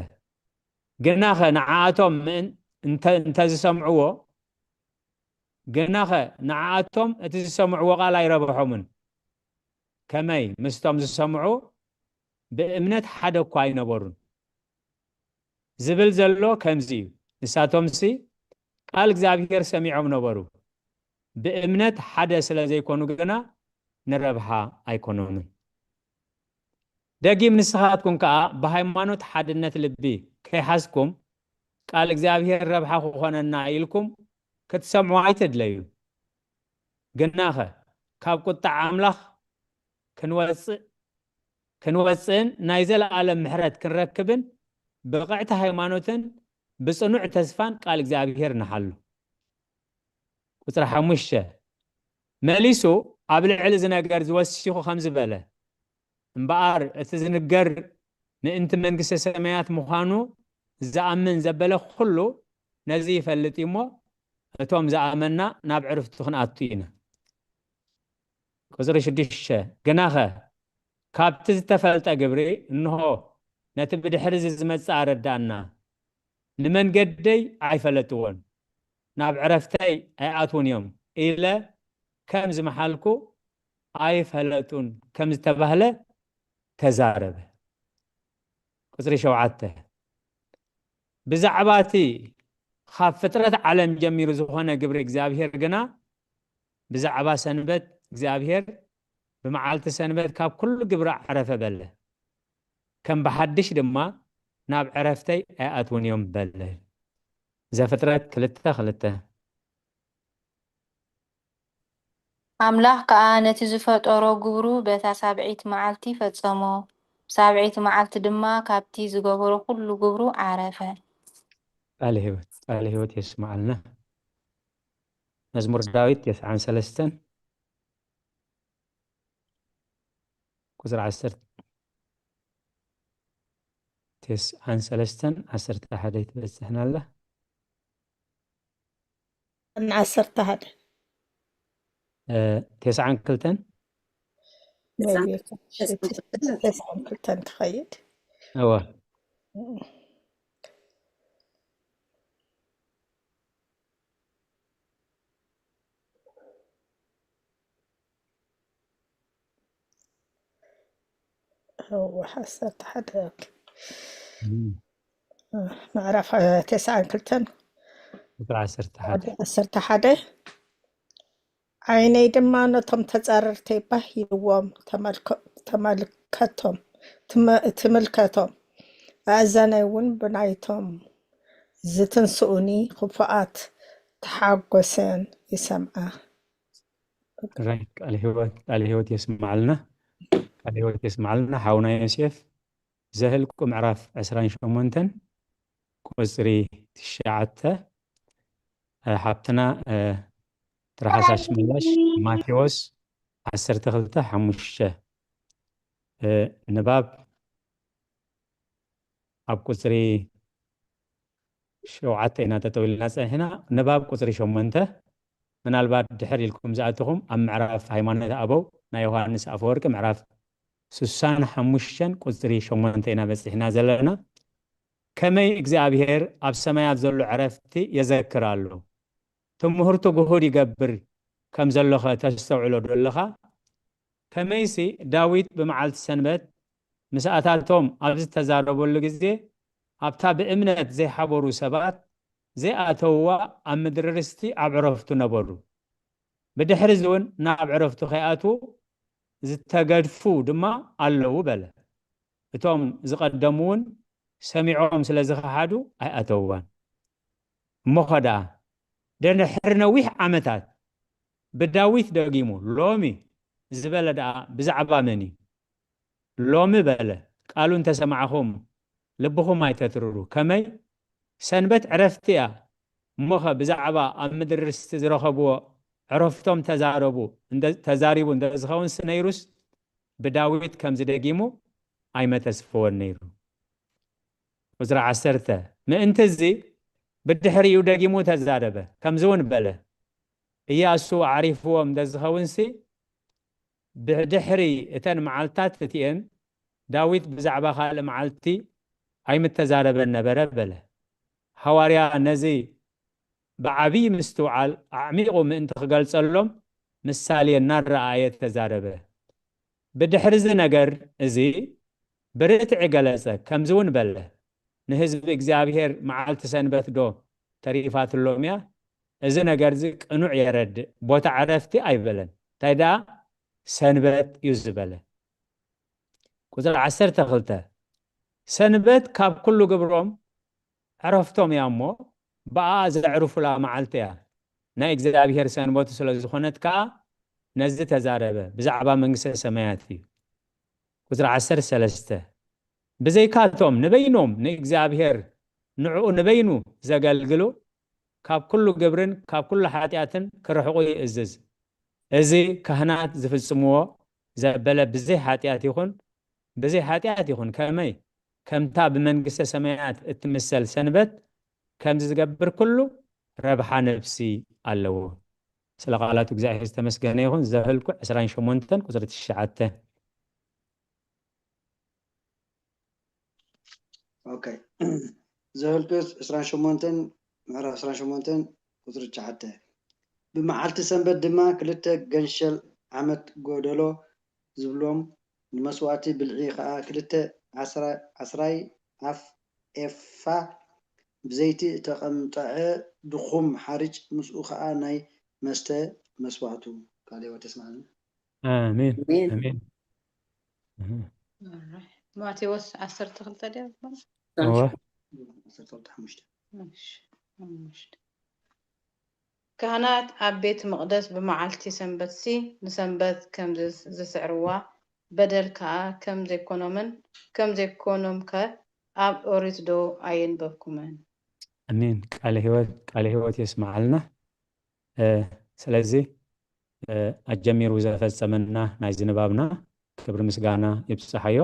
ግናኸ ንዓኣቶም ምእን-፣ እንተ-፣ እንተዝሰምዕዎ፣ ግናኸ ንዓኣቶም እቲ ዝሰምዕዎ ቃል ኣይረብሖምን። ከመይ ምስቶም ዝሰምዑ ብእምነት ሓደ እኳ ኣይነበሩን። ዝብል ዘሎ ከምዚ እዩ። ንሳቶምሲ ቃል እግዚኣብሔር ሰሚዖም ነበሩ። ብእምነት ሓደ ስለ ዘይኮኑ ግና ንረብሓ ኣይኮኖምን። ደጊም ንስኻትኩም ከኣ ብሃይማኖት ሓድነት ልቢ ከይሓዝኩም፣ ቃል እግዚኣብሔር ረብሓ ክኾነና ኢልኩም ክትሰምዑ ኣይትድለዩ። ግናኸ ካብ ቁጣዕ ኣምላኽ ክንወጽእ፣ ክንወጽእን ናይ ዘለኣለም ምሕረት ክንረክብን ብቕዕቲ ሃይማኖትን ብጽኑዕ ተስፋን ቃል እግዚኣብሔር ንሓሉ። ቁጽሪ ሓሙሽተ፣ መሊሱ ኣብ ልዕሊ እዚ ነገር ዝወሲኹ ከምዚ በለ፣ እምበኣር እቲ ዝንገር ምእንቲ መንግስተ ሰማያት ምዃኑ ዝኣምን ዘበለ ኩሉ ነዚ ይፈልጥ እዩ እሞ፣ እቶም ዝኣመንና ናብ ዕርፍቱ ክንኣቱ ኢና። ቁጽሪ ሽዱሽተ፣ ግናኸ ካብቲ ዝተፈልጠ ግብሪ፣ እንሆ፣ ነቲ ብድሕሪ እዚ ዝመጽእ ኣረዳእና፣ ንመንገደይ ኣይፈለጥዎን፣ ናብ ዕረፍተይ ኣይኣትዉን እዮም ኢለ ከም ዝመሓልኩ፣ ኣይፈለጡን ከም ዝተባህለ ተዛረበ። ቁጽሪ ሸውዓተ፣ ብዛዕባ እቲ ካብ ፍጥረት ዓለም ጀሚሩ ዝኾነ ግብሪ እግዚኣብሔር ግና፣ ብዛዕባ ሰንበት እግዚኣብሔር ብመዓልቲ ሰንበት ካብ ኩሉ ግብሪ ዓረፈ በለ። ከም ብሓድሽ ድማ ናብ ዕረፍተይ ኣይኣትዉን እዮም በለ። ዘፍጥረት ክልተ ክልተ። ኣምላኽ ከኣ ነቲ ዝፈጠሮ ግብሩ በታ ሳብዒት መዓልቲ ፈጸሞ። ብሳብዒት መዓልቲ ድማ ካብቲ ዝገበሮ ኩሉ ግብሩ ዓረፈ። ቃለ ህይወት፣ ቃለ ህይወት የስምዓልና። መዝሙር ዳዊት ተስዓን ሰለስተን ቁጽሪ ዓሰርተ፣ ተስዓን ሰለስተን ዓሰርተ ሓደ ትበጽሕና ኣላ። ዓሰርተ ሓደ። እ፣ ተስዓን ክልተን? ተስዓን ክልተን ትኸይድ። እወ። እወ፣ ዓሰርተ ሓደ፣ ኦኬ። እም። ምዕራፍ፣ እ፣ ተስዓን ክልተን ቁጽሪ ዓሰርተ ሓደ። ዓሰርተ ሓደ። ዓይነይ ድማ ነቶም ተጻረርተይ ባህ ኢልዎም ተመልከ-፣ ተመልከቶም፣ ትመ-፣ ትምልከቶም። ኣእዛነይ እውን ብናይቶም ዝትንስኡኒ ክፉኣት ተሓጎሰን ይሰምዓ። ራይት፣ ቃለ ህይወት፣ ቃለ ህይወት የስምዓልና። ቃለ ህይወት የስምዓልና። ሓውና ዮሴፍ፣ ዘህልቁ ምዕራፍ ዕስራን ሸሞንተን ቁጽሪ ትሽዓተ፣ እ፣ ሓብትና፣ እ፣ ትርሓስ ኣሽመላሽ፣ ማቴዎስ ዓሰርተ ክልተ ሓሙሽተ፣ እ፣ ንባብ ኣብ ቁጽሪ ሸውዓተ ኢና ጠጠው ኢልና ጸኒሕና። ንባብ ቁጽሪ ሸሞንተ፣ ምናልባት ድሕር ኢልኩም ዝኣተኹም፣ ኣብ ምዕራፍ ሃይማኖት ኣበው ናይ ዮሃንስ ኣፈወርቂ ምዕራፍ ስሳን ሓሙሽተን ቁጽሪ ሸሞንተ ኢና በጺሕና ዘለና። ከመይ እግዚኣብሔር ኣብ ሰማያት ዘሎ ዕረፍቲ የዘክር ኣሎ? ትምህርቱ ግሁድ ይገብር ከም ዘሎኸ ተስተውዕሎ ዶ ኣለኻ? ከመይሲ ዳዊት ብመዓልቲ ሰንበት ምስ ኣታቶም ኣብ ዝተዛረበሉ ግዜ፣ ኣብታ ብእምነት ዘይሓበሩ ሰባት ዘይኣተውዋ ኣብ ምድሪ ርስቲ ኣብ ዕረፍቱ ነበሩ። ብድሕሪ እዚ እውን ናብ ዕረፍቱ ከይኣትዉ ዝተገድፉ ድማ ኣለዉ በለ። እቶም ዝቐደሙ እውን ሰሚዖም ስለ ዝኸሓዱ ኣይኣተውዋን። እሞ ኸ ደኣ፣ ድሕሪ ነዊሕ ዓመታት ብዳዊት ደጊሙ ሎሚ ዝበለ ደኣ ብዛዕባ መን እዩ? ሎሚ በለ፣ ቃሉ እንተሰማዕኹም ልብኹም ኣይተትርሩ። ከመይ? ሰንበት ዕረፍቲ እያ። እሞኸ ብዛዕባ ኣብ ምድሪ ርስቲ ዝረኸብዎ ዕረፍቶም ተዛረቡ፣ እንደ-፣ ተዛሪቡ እንተ ዝኸውንስ ነይሩስ ብዳዊት ከምዚ ደጊሙ ኣይመተስፈወን ነይሩ። ቁጽሪ ዓሰርተ፣ ምእንቲ እዚ ብድሕሪኡ ደጊሙ ተዛረበ፣ ከምዚ እውን በለ፣ እያሱ ኣዕሪፍዎም እንተ ዝኸውንሲ ብድሕሪ እተን መዓልትታት እቲኤን ዳዊት ብዛዕባ ካልእ መዓልቲ ኣይምተዛረበን ነበረ በለ። ሃዋርያ ነዚ ብዓብዪ ምስትውዓል ኣዕሚቑ ምእንቲ ክገልጸሎም ምሳሌ እናረኣየ ተዛረበ። ብድሕሪ እዚ ነገር እዚ ብርትዒ ገለጸ፣ ከምዚ እውን በለ፣ ንህዝቢ እግዚኣብሔር መዓልቲ ሰንበት ዶ ተሪፋትሎም እያ? እዚ ነገር እዚ ቅኑዕ የረድእ፣ ቦታ ዕረፍቲ ኣይበለን። እንታይ ደኣ ሰንበት እዩ ዝበለ። ቁጽሪ ዓሰርተ ክልተ፣ ሰንበት ካብ ኩሉ ግብሮም ዕረፍቶም እያ እሞ፣ ብኣ ዘዕርፉላ መዓልቲ እያ። ናይ እግዚኣብሔር ሰንበቱ ስለ ዝኾነት ከኣ ነዚ ተዛረበ፣ ብዛዕባ መንግስተ ሰማያት እዩ። ቁጽሪ ዓሰርተ ሰለስተ፣ ብዘይካቶም ንበይኖም ንእግዚኣብሔር ንዕኡ ንበይኑ ዘገልግሉ ካብ ኩሉ ግብርን ካብ ኩሉ ሓጢኣትን ክርሕቑ ይእዝዝ። እዚ ካህናት ዝፍጽምዎ ዘበለ ብዘይ ሓጢኣት ይኹን፣ ብዘይ ሓጢኣት ይኹን፣ ከመይ? ከምታ ብመንግስተ ሰማያት እትምሰል ሰንበት ከምዚ ዝገብር ኩሉ ረብሓ ነፍሲ ኣለዎ። ስለ ቃላቱ እግዚኣብሔር ዝተመስገነ ይኹን። ዘኍልኩ ዕስራን ሸሞንተን ቁጽሪ ትሽዓተ። ኦኬ። ዘኍልኩ ዕስራን ሸሞንተን፣ ምዕራፍ ዕስራን ሸሞንተን ቁጽሪ ትሽዓተ። ብመዓልቲ ሰንበት ድማ ክልተ ገንሸል ዓመት ጎደሎ ዝብሎም ንመስዋእቲ ብልዒ ኸኣ ክልተ ዓስራ-፣ ዓስራይ ኣፍ ኤፋ ብዘይቲ እተቐምጠዐ ድኹም ሓርጭ፣ ምስኡ ኸኣ ናይ መስተ መስዋእቱ። ቃል ህይወት የስምዓልና። ኣሜን ኣሜን። ኣሜን። እህ፣ ማቴዎስ ዓሰርተ ክልተ ድያ ዝኾነ? እወ። ዓሰርተ ክልተ ሓሙሽተ። እሺ፣ ሓሙሽተ። ካህናት ኣብ ቤት መቕደስ ብመዓልቲ ሰንበትሲ ንሰንበት ከም ዝስ-፣ ዝስዕርዋ፣ በደል ከኣ ከም ዘይኮኖምን ከም ዘይኮኖምከ ኣብ ኦሪት ዶ ኣየንበብኩምን? ኣሜን። ቃለ ህይወት፣ ቃለ ህይወት የስምዓልና። እ፣ ስለዚ፣ እ፣ ኣጀሚሩ ዘፈጸመና ናይዚ ንባብና ክብሪ ምስጋና ይብጽሓዮ።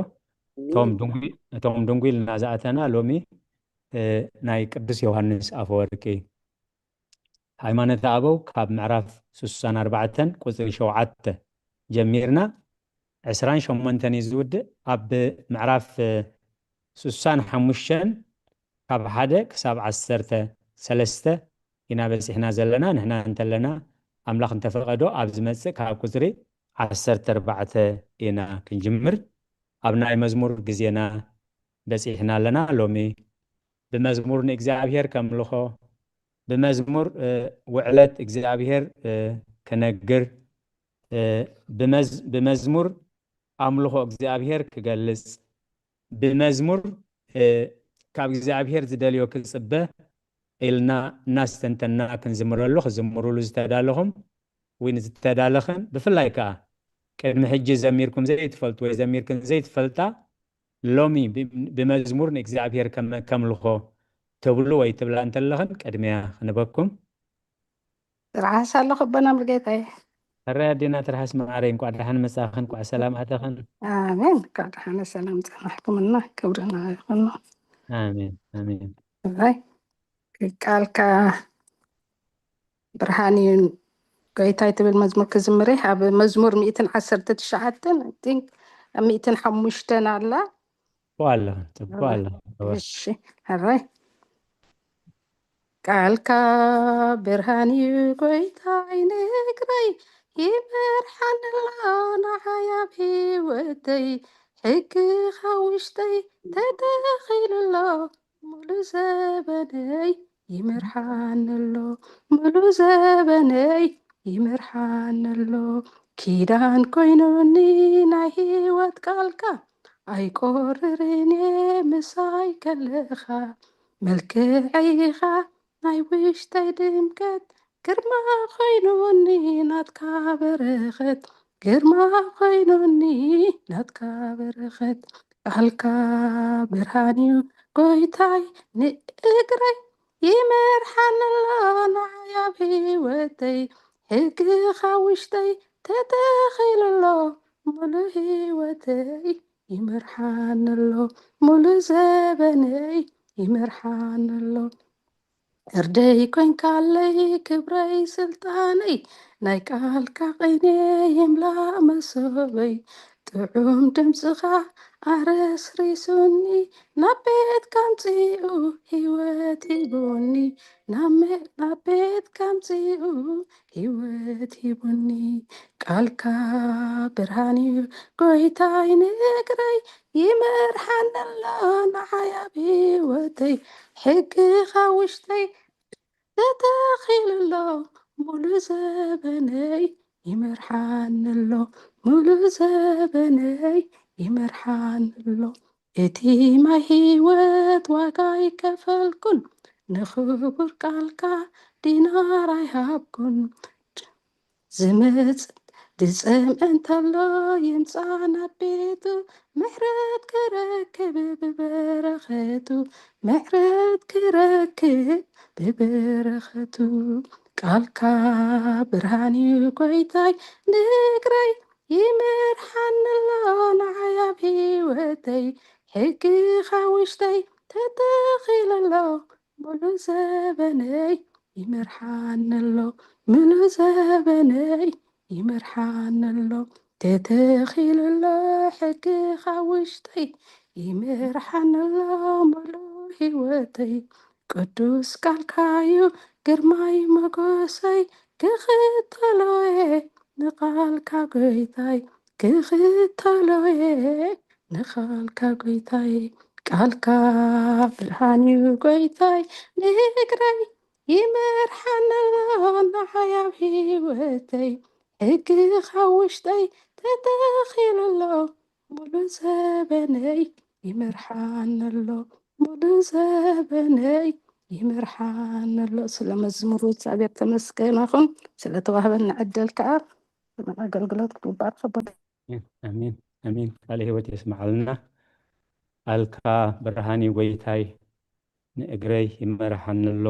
እቶም ድንጉይ-፣ እቶም ድንጉይ ኢልና ዝኣተና ሎሚ፣ እ፣ ናይ ቅዱስ ዮሃንስ ኣፈወርቂ ሃይማኖተ ኣበው ካብ ምዕራፍ ስሳን ኣርባዕተን ቁጽሪ ሸውዓተ ጀሚርና ዕስራን ሸሞንተን እዩ ዝውድእ። ኣብ ምዕራፍ፣ እ፣ ስሳን ሓሙሽተን ካብ ሓደ ክሳብ ዓሰርተ ሰለስተ ኢና በጺሕና ዘለና። ንሕና እንተለና ኣምላኽ እንተፈቐዶ ኣብ ዝመጽእ ካብ ቁጽሪ ዓሰርተ ኣርባዕተ ኢና ክንጅምር። ኣብ ናይ መዝሙር ግዜና በጺሕና ኣለና። ሎሚ ብመዝሙር ንእግዚኣብሔር ከምልኾ፣ ብመዝሙር፣ እ፣ ውዕለት እግዚኣብሔር፣ እ፣ ክነግር፣ እ፣ ብመዝ-፣ ብመዝሙር ኣምልኾ እግዚኣብሔር ክገልጽ፣ ብመዝሙር፣ እ፣ ካብ እግዚኣብሔር ዝደልዮ ክጽበ ኢልና እናስተንተና ክንዝምረሉ፣ ክዝምሩሉ ዝተዳለኹም ወይ ዝተዳለኽን፣ ብፍላይ ከኣ ቅድሚ ሕጂ ዘሚርኩም ዘይትፈልጡ ወይ ዘሚርክን ዘይትፈልጣ፣ ሎሚ ብ-፣ ብመዝሙር ንእግዚኣብሔር ከም-፣ ከምልኾ ትብሉ ወይ ትብላ እንተለኽን፣ ቅድሚያ ክንበኩም። ትርሓስ ኣለኹ ኣቦና ሙሉጌታዬ። ሕራይ ኣዴና ትርሓስ መዓረይ፣ እንቋዕ ደሓን መጻኽን፣ እንቋዕ ሰላም ኣተኽን። ኣሜን። እንኳዕ ደሓን ሰላም ጸናሕኩምና፣ ክብርና ይኹን። ኣሜን፣ ኣሜን። ሕራይ ቃልካ ብርሃን እዩ ጎይታይ ትብል መዝሙር ክዝምር እየ። ኣብ መዝሙር ሚእትን ዓሰርተ ትሽዓተን፣ I think፣ ኣብ ሚእትን ሓሙሽተን ኣላ። ጽቡቕ ኣለኽን፣ ጽቡቕ ኣለኽን። እወ። እሺ፣ ሕራይ ቃልካ ብርሃን እዩ ጎይታይ ንእግረይ፣ ይመርሓኒ ኣሎ ንዓይ ኣብ ህይወተይ። ሕግኻ ውሽጠይ ተተኺሉ ኣሎ ሙሉ ዘበነይ፣ ይመርሓኒ ኣሎ ሙሉ ዘበነይ፣ ይመርሓኒ ኣሎ። ኪዳን ኮይኑኒ ናይ ህይወት ቃልካ፣ ኣይቆርርን እየ ምሳይ ከለኻ። መልክዐይ ኢኻ ናይ ውሽጠይ ድምቀት፣ ግርማ ኮይኑኒ ናትካ በረኸት። ግርማ ኮይኑኒ ናትካ በረኸት። ቃልካ ብርሃን እዩ ጎይታይ፣ ንእግረይ ይመርሓኒ ኣሎ ንዓይ ኣብ ህይወተይ። ሕግኻ ውሽጠይ ተተኺሉ ኣሎ፣ ሙሉ ህይወተይ ይመርሓኒ ኣሎ፣ ሙሉ ዘበነይ ይመርሓኒ ኣሎ። እርደይ ኮይንካለይ ክብረይ ስልጣነይ፣ ናይ ቃልካ ቅኔ ይምላእ መሶበይ። ጥዑም ድምፅኻ ኣረስሪሱኒ፣ ናብ ቤትካ ኣምፂኡ ህይወት ሂቡኒ። ናብ መ- ናብ ቤትካ ኣምፂኡ ህይወት ሂቡኒ። ቃልካ ብርሃን እዩ ጎይታይ፣ ንእግረይ ይመርሓኒ ኣሎ ንዓይ ኣብ ህይወተይ። ሕግኻ ውሽጠይ ተተኺሉ ኣሎ፣ ሙሉ ዘበነይ ይመርሓኒ ኣሎ፣ ሙሉ ዘበነይ ይመርሓኒ ኣሎ። እቲ ማይ ህይወት ዋጋ ኣይከፈልኩን፣ ንኽቡር ቃልካ ዲናር ኣይሃብኩን። ዝመጽእ ዝጸምአ እንተሎ ይምጻእ ናብ ቤቱ፣ ምሕረት ክረክብ ብበረኸቱ፣ ምሕረት ክረክብ ብበረኸቱ። ቃልካ ብርሃን እዩ ጎይታይ፣ ንእግረይ ይመርሓኒ ኣሎ ንዓይ ኣብ ህይወተይ። ሕግኻ ውሽጠይ ተተኺሉ ኣሎ፣ ሙሉ ዘበነይ ይመርሓኒ ኣሎ፣ ሙሉ ዘበነይ ይመርሓኒ ኣሎ። ተተኺሉ ኣሎ ሕግኻ ውሽጠይ፣ ይመርሓኒ ኣሎ ሙሉ ህይወተይ። ቅዱስ ቃልካ እዩ ግርማይ ሞገሰይ፣ ክኽተሎ እየ ንቓልካ ጎይታይ፣ ክኽተሎ እየ ንቓልካ ጎይታይ። ቃልካ ብርሃን እዩ ጎይታይ፣ ንእግረይ ይመርሓኒ ኣሎ ንዓይ ኣብ ህይወተይ። ሕግኻ ውሽጠይ ተተኺሉ ኣሎ፣ ሙሉ ዘበነይ ይመርሓኒ ኣሎ፣ ሙሉ ዘበነይ ይመርሓኒ ኣሎ። ስለ መዝሙሩ እግዚኣብሔር ተመስገን ይኹን፣ ስለ ተዋህበና ዕድል ከዓ ስለ ኣገልግሎት ክባርኽ ኣቦና። ኣሜን፣ ኣሜን። ቃለ ህይወት የስምዓልና። ቃልካ ብርሃን እዩ ጎይታይ፣ ንእግረይ ይመርሓኒ ኣሎ፣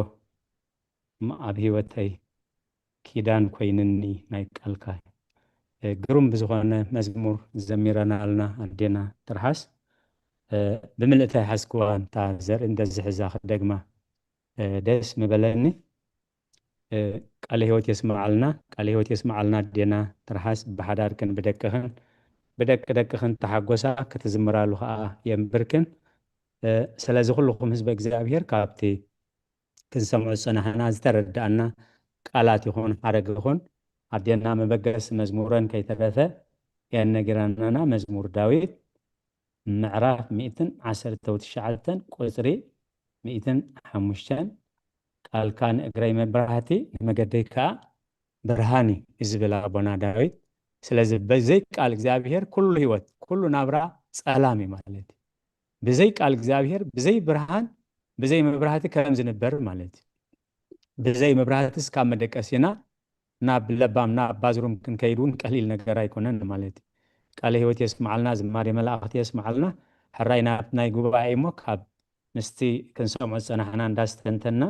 እሞ ኣብ ህይወተይ ኪዳን ኮይንኒ ናይ ቃልካ። እ፣ ግሩም ብዝኾነ መዝሙር ዘሚረናልና ኣዴና ትርሓስ። እ፣ ብምልእታ ይሓዝክዋ፣ እንታ ዘርኢ እንደዝሕዛ ክደግማ፣ እ፣ ደስ ምበለኒ። እ፣ ቃለ ህይወት የስምዓልና፣ ቃለ ህይወት የስምዓልና ኣዴና ትርሓስ። ብሓዳርክን ብደቅኽን ብደቂ ደቅኽን ተሓጎሳ፣ ክትዝምራሉ ኸዓ የንብርክን። እ፣ ስለዚ ኩልኹም ህዝበ እግዚኣብሔር ካብቲ ክንሰምዖ ዝጸናሕና ዝተረዳእና ቃላት ይኹን ሓረግ ይኹን፣ ኣዴና መበገሲ መዝሙረን ከይተረፈ እየን ነጊረናና። መዝሙር ዳዊት ምዕራፍ ሚእትን ዓሰርተ ትሽዓተን ቁጽሪ ሚእትን ሓሙሽተን፣ ቃልካ ንእግረይ መብራህቲ ንመገደይ ከኣ ብርሃን እዩ ዝብል ኣቦና ዳዊት። ስለዚ ብዘይ ቃል እግዚኣብሔር ኩሉ ህይወት፣ ኩሉ ናብራ ጸላም እዩ ማለት እዩ። ብዘይ ቃል እግዚኣብሔር፣ ብዘይ ብርሃን፣ ብዘይ መብራህቲ ከም ዝንበር ማለት እዩ። ብዘይ መብራህትስ ካብ መደቀሲና ናብ ለባም፣ ናብ ባዝሩም ክንከይድ እውን ቀሊል ነገር ኣይኮነን ማለት እዩ። ቃለ ህይወት የስምዓልና፣ ዝማሬ መላእኽቲ የስምዓልና። ሕራይ ናብቲ ናይ ጉባኤ እሞ ካብ ምስቲ ክንሰምዖ ዝጸናሕና እንዳስተንተና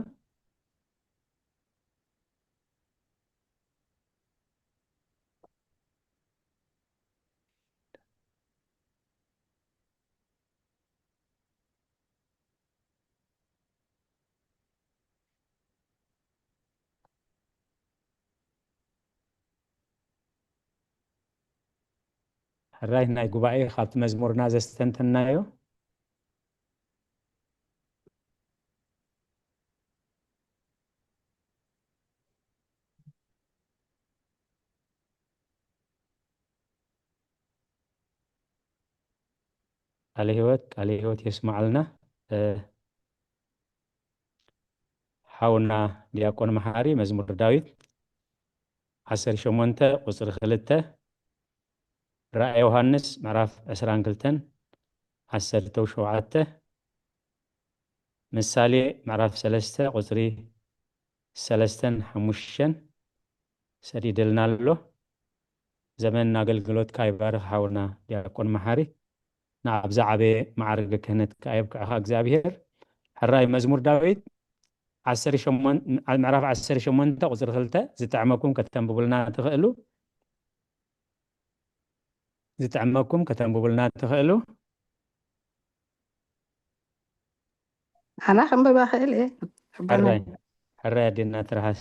ሕራይ ናይ ጉባኤ ካብቲ መዝሙርና ዘስተንተናዮ። ቃለ ህይወት፣ ቃለ ህይወት የስምዓልና። እ፣ ሓውና ዲያቆን መሓሪ መዝሙር ዳዊት ዓሰርተ ሸሞንተ ቁጽሪ ክልተ፣ ራእየ ዮሃንስ ምዕራፍ ዕስራን ክልተን ዓሰርተ ሸውዓተ፣ ምሳሌ ምዕራፍ ሰለስተ ቁጽሪ ሰለስተን ሓሙሽተን ሰዲድልና ኣሎ። ዘመን ኣገልግሎትካ ይባርኽ ሓውና ዲያቆን መሓሪ። ንዓብ ዝዓበየ ማዕርገ ክህነት ከኣ የብቅዕኻ እግዚኣብሔር። ሕራይ መዝሙር ዳዊት ዓሰርተ ሸሞንተ፣ ምዕራፍ ዓሰርተ ሸሞንተ ቁጽሪ ክልተ ዝጥዕመኩም ከተንብቡልና ትኽእሉ? ዝጥዕመኩም ከተንብቡልና ትኽእሉ? ኣና ከንብባ ክእል እየ። ኣቦና። ሕራይ፣ ሕራይ ኣዴና ትርሃስ።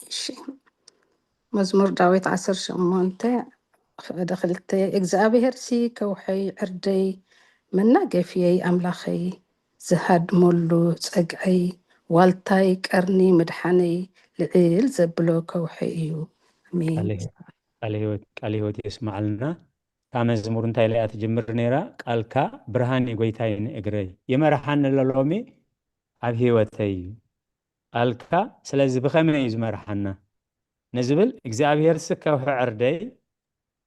እሺ። መዝሙር ዳዊት ዓሰርተ ሸሞንተ ፍቕዲ ክልተ። እግዚኣብሔር ሲ ከውሐይ ዕርደይ መናገፍየይ ኣምላኸይ ዝሃድመሉ ጸግዐይ ዋልታይ ቀርኒ ምድሓነይ ልዕል ዘብሎ ከውሐይ እዩ። ኣሜን። ቃለ ህይወት፣ ቃለ ህይወት፣ ቃለ ህይወት የስማዓልና። እታ መዝሙር እንታይ ኢላ እያ ትጅምር ነይራ? ቃልካ ብርሃን እዩ ጎይታይ ንእግረይ፣ ይመርሓኒ ኣሎ ሎሚ ኣብ ህይወተይ። ቃልካ ስለዚ ብኸመይ እዩ ዝመርሓና ንዝብል እግዚኣብሔር ሲ ከውሒ ዕርደይ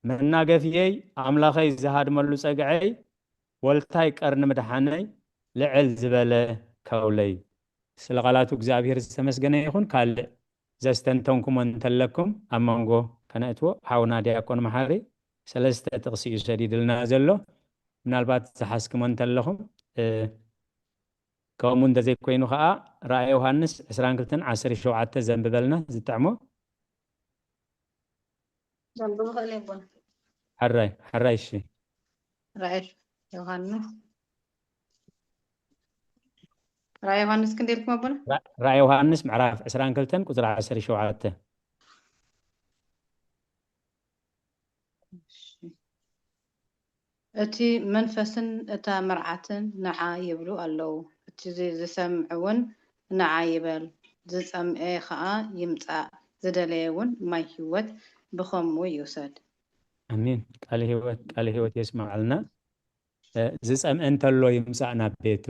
መናገፍየይ ኣምላኸይ ዝሃድመሉ ጸግዐይ ወልታይ ቀርኒ ምድሓነይ ልዕል ዝበለ ከውለይ። ስለ ቃላቱ እግዚኣብሔር ዝተመስገነ ይኹን። ካልእ ዘስተንተንኩሞ እንተለኩም ኣብ መንጎ ከነእትዎ ሓውና ዲያቆን መሓሪ ሰለስተ ጥቕሲ እዩ ሰዲድልና ዘሎ። ምናልባት ዝሓዝክሞ እንተለኹም እ፣ ከምኡ እንተዘይኮይኑ ከዓ ራእየ ዮሃንስ ዕስራን ክልተን ዓሰርተ ሸውዓተ ዘንብበልና ዝጥዕሞ። ዘንብብ ኽእል የቦና። ሕራይ ሕራይ እሺ። ራእየ ዮሃንስ ራእየ ዮሃንስ ክንደይ ኢልኩም ኣቦና? ራ- ራእየ ዮሃንስ ምዕራፍ ዕስራን ክልተን ቁፅሪ ዓሰርተ ሸውዓተ። እቲ መንፈስን እታ መርዓትን ንዓ ይብሉ ኣለዉ። እቲ ዚ- ዝሰምዕ እውን ንዓ ይበል፣ ዝጸምኤ ኸኣ ይምጻእ፣ ዝደለየ እውን ማይ ህይወት ብኸምኡ ይውሰድ። ኣሜን። ቃለ ህይወት ቃለ ህይወት የስማዓልና። እ፣ ዝጸምኤ እንተሎ ይምጻእ ናብ ቤቱ።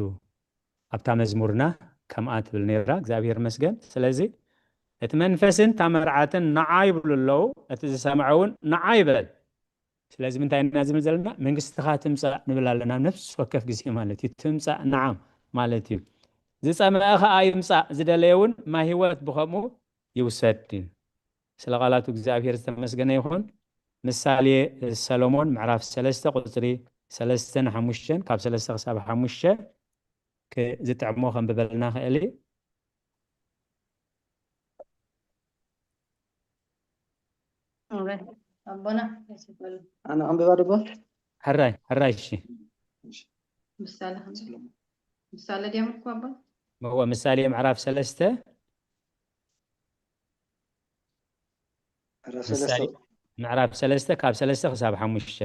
ኣብታ መዝሙርና ከምኣ ትብል ነይራ። እግዚኣብሔር ይመስገን። ስለዚ እቲ መንፈስን እታ መርዓትን ንዓ ይብሉ ኣለዉ፣ እቲ ዝሰምዐ እውን ንዓ ይበል። ስለዚ ምንታይ ኢና ዝብል ዘለና? መንግስትኻ ትምጻእ ንብል ኣለና፣ ነፍሲ ወከፍ ግዜ ማለት እዩ። ትምጻእ ንዓ ማለት እዩ። ዝጸመአ ኸኣ ይምጻእ፣ ዝደለየ እውን ማይ ህይወት ብኸምኡ ይውሰድ እዩ። ስለ ቃላቱ እግዚኣብሔር ዝተመስገነ ይኹን። ምሳሌ ሰሎሞን ምዕራፍ ሰለስተ ቁፅሪ ሰለስተ ንሓሙሽተን ካብ ሰለስተ ክሳብ ሓሙሽተ ክ- ዝጥዕሞ ከንብበልና ክእል እዩ። ኣቦና ይስበሉ። ኣነ ከንብባ ድቦ? ሕራይ ሕራይ እሺ። ምሳሌ ከም ምሳሌ ድዮም እኮ ኣቦ? እወ፣ ምሳሌ ምዕራፍ ሰለስተ ምዕራፍ ምሳሌ ሰለስተ ምዕራፍ ሰለስተ ካብ ሰለስተ ክሳብ ሓሙሽተ።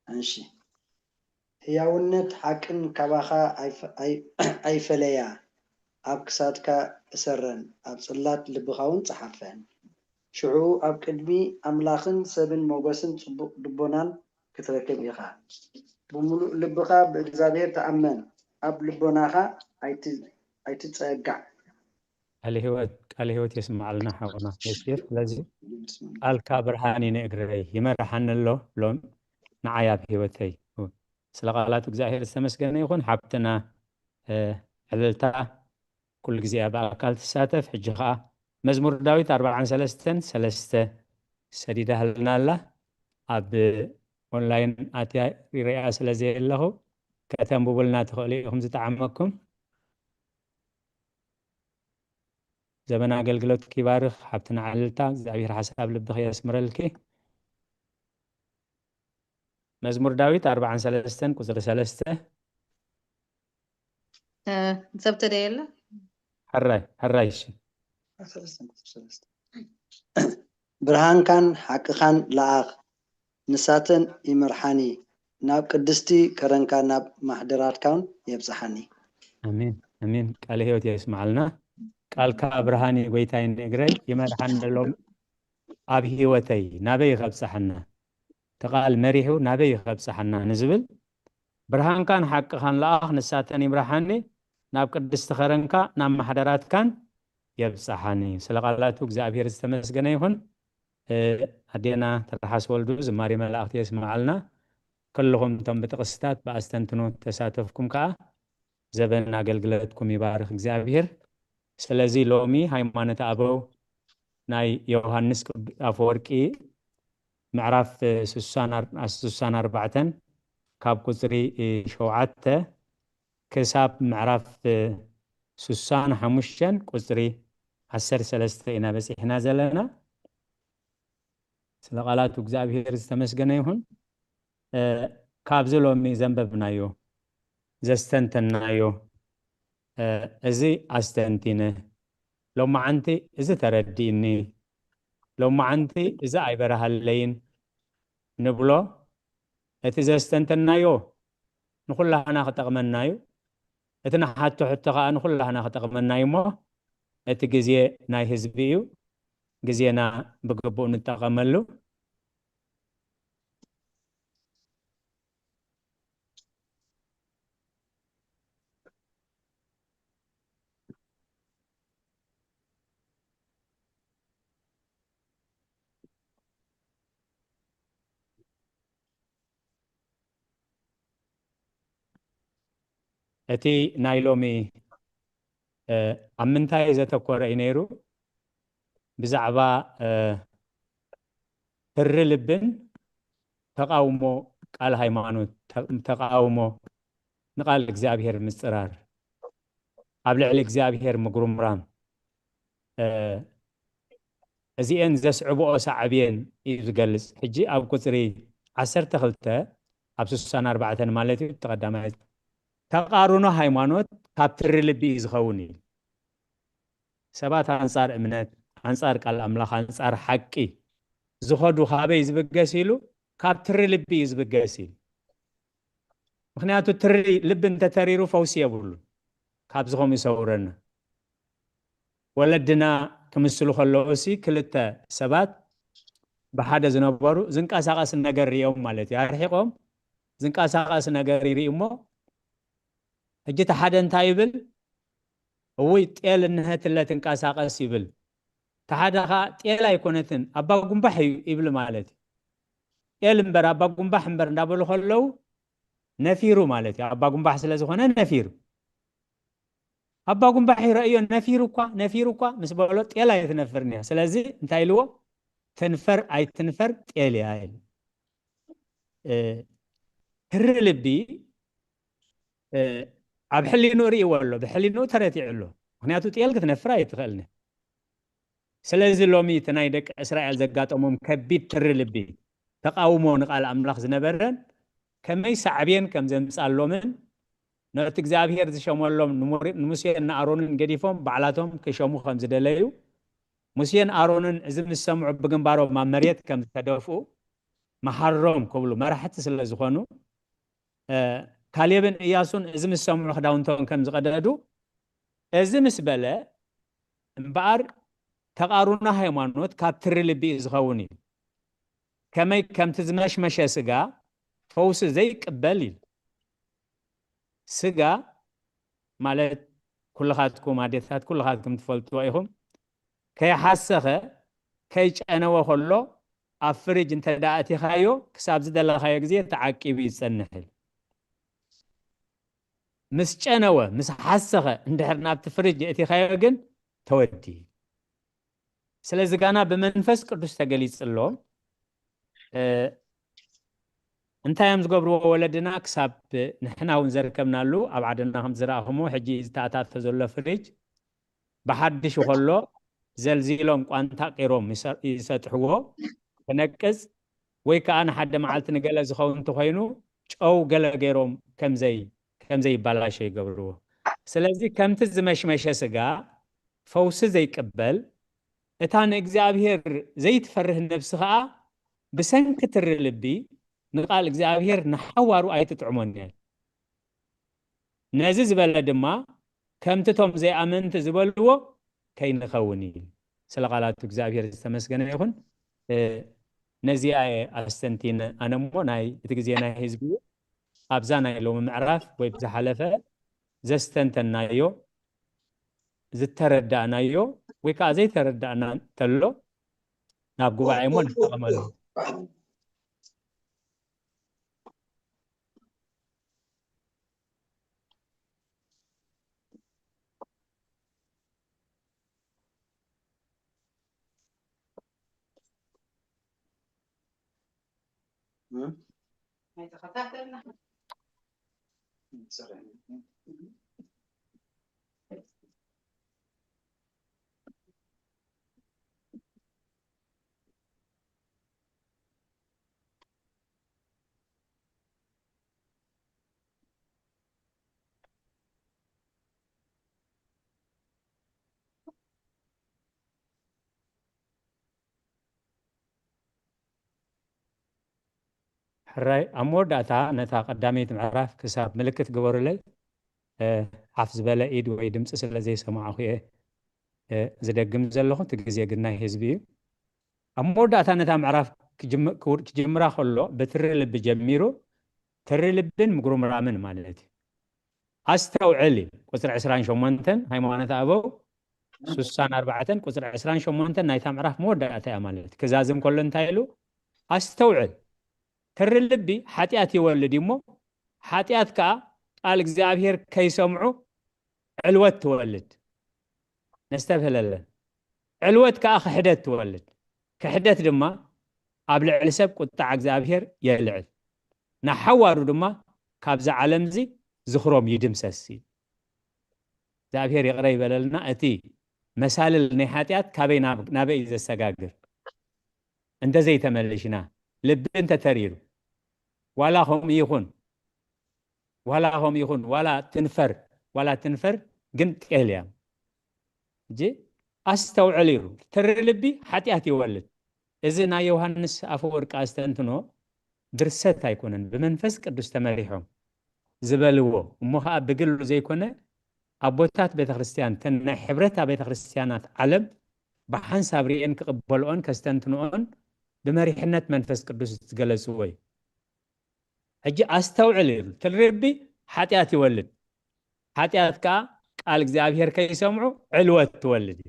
እሺ። ህያውነት ሓቅን ካባኻ ኣይፈ- ኣይ- ኣይፈለያ፣ ኣብ ክሳድካ እሰረን፣ ኣብ ጽላት ልብኻ እውን ጸሓፈን። ሽዑ ኣብ ቅድሚ ኣምላኽን ሰብን ሞገስን ጽቡቕ ልቦናን ክትረክብ ኢኻ። ብምሉእ ልብኻ ብእግዚኣብሔር ተኣመን፣ ኣብ ልቦናኻ ኣይት- ኣይትጸጋዕ። ቃለ ህይወት ቃለ ህይወት የስማዓልና ሓውና የስር። ስለዚ ቃልካ ብርሃን እዩ ንእግረይ፣ ይመርሓኒ ኣሎ ሎም ንዓይ ኣብ ህይወተይ። ስለ ቃላቱ እግዚኣብሔር ዝተመስገነ ይኹን። ሓብትና እ፣ ዕልልታ ኩሉ ግዜ እያ ብኣካል ትሳተፍ። ሕጂ ኸዓ መዝሙር ዳዊት ኣርባዓን ሰለስተን ሰለስተ ሰዲዳህልና ኣላ። ኣብ ኦንላይን ኣትያ ይሪኣ ስለ ዘየለኹ ከተንብቡልና ትኽእሉ ኢኹም ዝጠዓመኩም። ዘመን ኣገልግሎትኪ ይባርኽ ሓብትና ዕልልታ። እግዚኣብሔር ሓሳብ ልብኺ የስምረልኪ። መዝሙር ዳዊት ኣርባዓን ሰለስተን ቁፅሪ ሰለስተ። እ፣ ሰብ ተደየለ? ሕራይ ሕራይ እሺ። ብርሃንካን ሓቅኻን ለኣኽ፣ ንሳተን ይምርሓኒ፣ ናብ ቅድስቲ ከረንካ ናብ ማሕደራትካን የብጽሓኒ። ኣሜን ኣሜን። ቃለ ህይወት የስምዓልና። ቃልካ ብርሃን እዩ ጎይታይ ንእግረይ፣ ይመርሓኒ ኣሎ ኣብ ህይወተይ፣ ናበይ ከብጽሓና? እቲ ቃል መሪሑ ናበይ ከብጽሓና ንዝብል ብርሃንካን ሓቅኻን ለኣኽ፣ ንሳተን ይምርሓኒ፣ ናብ ቅድስቲ ከረንካ ናብ ማሕደራትካን የብጽሓኒ። ስለ ቃላቱ እግዚኣብሔር ዝተመስገነ ይኹን። እ፣ ኣዴና ተርሓስ ወልዱ ዝማሬ መላእኽቲ የስምዓልና። ኩልኹም እቶም ብጥቕስታት ብኣስተንትኖ ተሳተፍኩም ከኣ ዘበን ኣገልግለትኩም ይባርኽ እግዚኣብሔር። ስለዚ ሎሚ ሃይማኖት ኣበው ናይ ዮሃንስ ቅዱ-፣ ኣፈወርቂ ምዕራፍ ስሳን ኣር-፣ ስሳን ኣርባዕተን ካብ ቁጽሪ ሸውዓተ ክሳብ ምዕራፍ ስሳን ሓሙሽተን ቁጽሪ ዓሰርተ ሰለስተ ኢና በጺሕና ዘለና። ስለ ቃላቱ እግዚኣብሔር ዝተመስገነ ይኹን። እ፣ ካብዚ ሎሚ ዘንበብናዮ፣ ዘስተንተናዮ፣ እ፣ እዚ ኣስተንቲነ፣ ሎማዓንቲ እዚ ተረዲእኒ፣ ሎማዓንቲ እዚ ኣይበረሃለይን ንብሎ፣ እቲ ዘስተንተናዮ ንኹላህና ክጠቕመና እዩ። እቲ ንሓቶ ሕቶ ኸኣ ንኹላህና ክጠቕመና እዩ እሞ፣ እቲ ግዜ ናይ ህዝቢ እዩ። ግዜና ብግቡእ ንጠቐመሉ። እቲ ናይ ሎሚ፣ እ፣ ኣብ ምንታይ ዘተኮረ እዩ ነይሩ? ብዛዕባ፣ እ፣ ትሪ ልብን ተቃውሞ ቃል ሃይማኖት፣ ተ-፣ ተቃውሞ ንቃል እግዚኣብሔር ምጽራር፣ ኣብ ልዕሊ እግዚኣብሔር ምጉርምራም፣ እ፣ እዚኤን ዘስዕብኦ ሳዕቤን እዩ ዝገልጽ። ሕጂ ኣብ ቁጽሪ ዓሰርተ ክልተ ኣብ ስሳን ኣርባዕተን ማለት እዩ፣ እቲ ቀዳማይ ተቃርኖ ሃይማኖት ካብ ትሪ ልቢ እዩ ዝኸውን እዩ። ሰባት ኣንጻር እምነት፣ ኣንጻር ቃል ኣምላኽ፣ ኣንጻር ሓቂ ዝኸዱ ካበይ ዝብገስ ኢሉ? ካብ ትሪ ልቢ እዩ ዝብገስ ኢሉ። ምኽንያቱ ትሪ ልቢ እንተተሪሩ ፈውሲ የብሉን። ካብዚ ከምኡ ይሰውረና። ወለድና ክምስሉ ከለዉ ሲ ክልተ ሰባት ብሓደ ዝነበሩ ዝንቀሳቐስ ነገር ሪኦም ማለት እዩ። ኣርሒቖም ዝንቀሳቐስ ነገር ይርኢ እሞ፣ ሕጂ እቲ ሓደ እንታይ ይብል? እውይ ጤል እንሀትለ ትንቀሳቐስ ይብል። እቲ ሓደ ኸዓ ጤል ኣይኮነትን ኣባ ጉንባሕ እዩ ይብል ማለት እዩ። ጤል እምበር ኣባ ጉንባሕ እምበር እንዳበሉ ከለዉ ነፊሩ ማለት እዩ። ኣባ ጉንባሕ ስለ ዝኾነ ነፊሩ። ኣባ ጉንባሕ ይረእዮ ነፊሩ እኳ፣ ነፊሩ እኳ ምስ በሎ ጤል ኣይትነፍርን እያ። ስለዚ እንታይ ኢልዎ? ትንፈር ኣይትንፈር ጤል እያ ኢሉ። እ፣ ትሪ ልቢ፣ እ፣ ኣብ ሕሊንኡ ርእይዎ ኣሎ፣ ብሕሊንኡ ተረቲዑ ኣሎ። ምኽንያቱ ጤል ክትነፍር ኣይትኽእልን እያ። ስለዚ ሎሚ እቲ ናይ ደቂ እስራኤል ዘጋጠሞም ከቢድ ትሪ ልቢ፣ ተቃውሞ ንቃል ኣምላኽ ዝነበረን ከመይ ሳዕቤን ከም ዘምጻሎምን ነቲ እግዚኣብሔር ዝሸመሎም ንሙሪ-፣ ንሙሴን ንኣሮንን ገዲፎም ባዕላቶም ክሸሙ ከም ዝደለዩ፣ ሙሴን ኣሮንን እዚ ምስ ሰምዑ ብግንባሮም ኣብ መሬት ከም ዝተደፍኡ፣ መሓሮም ክብሉ መራሕቲ ስለ ዝኾኑ፣ እ፣ ካሌብን እያሱን እዚ ምስ ሰምዑ ክዳውንቶም ከም ዝቐደዱ፣ እዚ ምስ በለ እምበኣር ተቓሩና ሃይማኖት ካብ ትሪ ልቢ እዩ ዝኸውን እዩ። ከመይ ከምቲ ዝመሽመሸ ስጋ ፈውሲ ዘይቅበል እዩ። ስጋ ማለት ኩልኻትኩም ኣዴታት ኩልኻትኩም ትፈልጥዎ ኢኹም። ከይሓሰኸ ከይጨነወ ከሎ ኣብ ፍሪጅ እንተ ደኣ ኣእቲኻዮ ክሳብ ዝደለኻዮ ግዜ ተዓቂቡ ይጸንሕ ኢሉ። ምስ ጨነወ፣ ምስ ሓሰኸ እንድሕር ናብቲ ፍሪጅ ኣእቲኻዮ ግን ተወዲ። ስለዚ ጋና ብመንፈስ ቅዱስ ተገሊጽሎም፣ እ፣ እንታይ እዮም ዝገብርዎ ወለድና ክሳብ ንሕና እውን ዘርከብናሉ ኣብ ዓድና ከም ዝረኣኹሞ ሕጂ ዝተኣታተ ዘሎ ፍሪጅ ብሓድሽ ከሎ ዘልዚሎም ቋንታ ቂሮም ይሰ-፣ ይሰጥሕዎ ክነቅጽ ወይ ከዓ ንሓደ መዓልቲ ንገለ ዝኸውን እንተኾይኑ ጨው ገለ ገይሮም ከምዘይ-፣ ከምዘይባላሸ ይገብርዎ። ስለዚ ከምቲ ዝመሽመሸ ስጋ ፈውሲ ዘይቅበል፣ እታ ንእግዚኣብሔር ዘይትፈርህ ነብሲ ኸኣ ብሰንኪ ትሪ ልቢ ንቓል እግዚኣብሔር ንሓዋሩ ኣይትጥዕሞን እያ። ነዚ ዝበለ ድማ ከምቲ እቶም ዘይኣመንቲ ዝበልዎ ከይንኸውን እዩ። ስለ ቃላቱ እግዚኣብሔር ዝተመስገነ ይኹን። እ፣ ነዚኣ እየ ኣስተንቲነ ኣነ እሞ ናይ እቲ ግዜ ናይ ህዝቢ እዩ። ኣብዛ ናይ ሎሚ ምዕራፍ ወይ ብዝሓለፈ ዘስተንተናዮ፣ ዝተረዳእናዮ ወይ ከዓ ዘይተረዳእና እንተሎ ናብ ጉባኤ እሞ ንጠቐመሉ። ሕራይ ኣብ መወዳእታ ነታ ቀዳመይቲ ምዕራፍ ክሳብ ምልክት ግበሩለይ። ሓፍ ዝበለ ኢድ ወይ ድምፂ ስለ ዘይሰማዕኹ እየ ዝደግም ዘለኹ። እቲ ግዜ ግን ናይ ህዝቢ እዩ። ኣብ መወዳእታ ነታ ምዕራፍ ክጅምራ ከሎ ብትሪ ልቢ ጀሚሩ፣ ትሪ ልብን ምጉርምራምን ማለት እዩ። ኣስተውዕል እዩ። ቁፅሪ ዕስራን ሸሞንተን ሃይማኖት ኣበው ሱሳን ኣርባዕተን ቁፅሪ ዕስራን ሸሞንተን ናይታ ምዕራፍ መወዳእታ እያ ማለት እዩ። ክዛዝም ከሎ እንታይ ኢሉ? ኣስተውዕል። ትሪ ልቢ ሓጢኣት ይወልድ እዩ እሞ፣ ሓጢኣት ከኣ ቃል እግዚኣብሔር ከይሰምዑ ዕልወት ትወልድ። ነስተብህለለን። ዕልወት ከኣ ክሕደት ትወልድ። ክሕደት ድማ ኣብ ልዕሊ ሰብ ቁጣዕ እግዚኣብሔር የልዕል። ንሓዋሩ ድማ ካብዛ ዓለምዚ ዝኽሮም ይድምሰስ እዩ። እግዚኣብሔር ይቕረ ይበለልና። እቲ መሳልል ናይ ሓጢኣት ካበይ ናብ-፣ ናበይ እዩ ዘሰጋግር? እንተዘይተመልሽና፣ ልቢ እንተተሪሩ፣ ዋላ ከምኡ ይኹን፣ ዋላ ከምኡ ይኹን፣ ዋላ ትንፈር፣ ዋላ ትንፈር፣ ግን ጤል እያ። እጂ ኣስተውዕል ኢሉ፣ ትሪ ልቢ ሓጢኣት ይወልድ። እዚ ናይ ዮሃንስ ኣፈወርቂ ኣስተንትኖ ድርሰት ኣይኮነን፣ ብመንፈስ ቅዱስ ተመሪሖም ዝበልዎ፣ እሞ ኸዓ ብግሉ ዘይኮነ፣ ኣቦታት ቤተ ክርስቲያን፣ ተን ናይ ሕብረታ ቤተ ክርስቲያናት ዓለም ብሓንሳብ ርእየን ክቕበልኦን ከስተንትንኦን ብመሪሕነት መንፈስ ቅዱስ ዝገለጽዎ እዩ። ሕጂ ኣስተውዕል ኢሉ፣ ትሪ ልቢ ሓጢኣት ይወልድ። ሓጢኣት ከኣ ቃል እግዚኣብሔር ከይሰምዑ ዕልወት ትወልድ እዩ።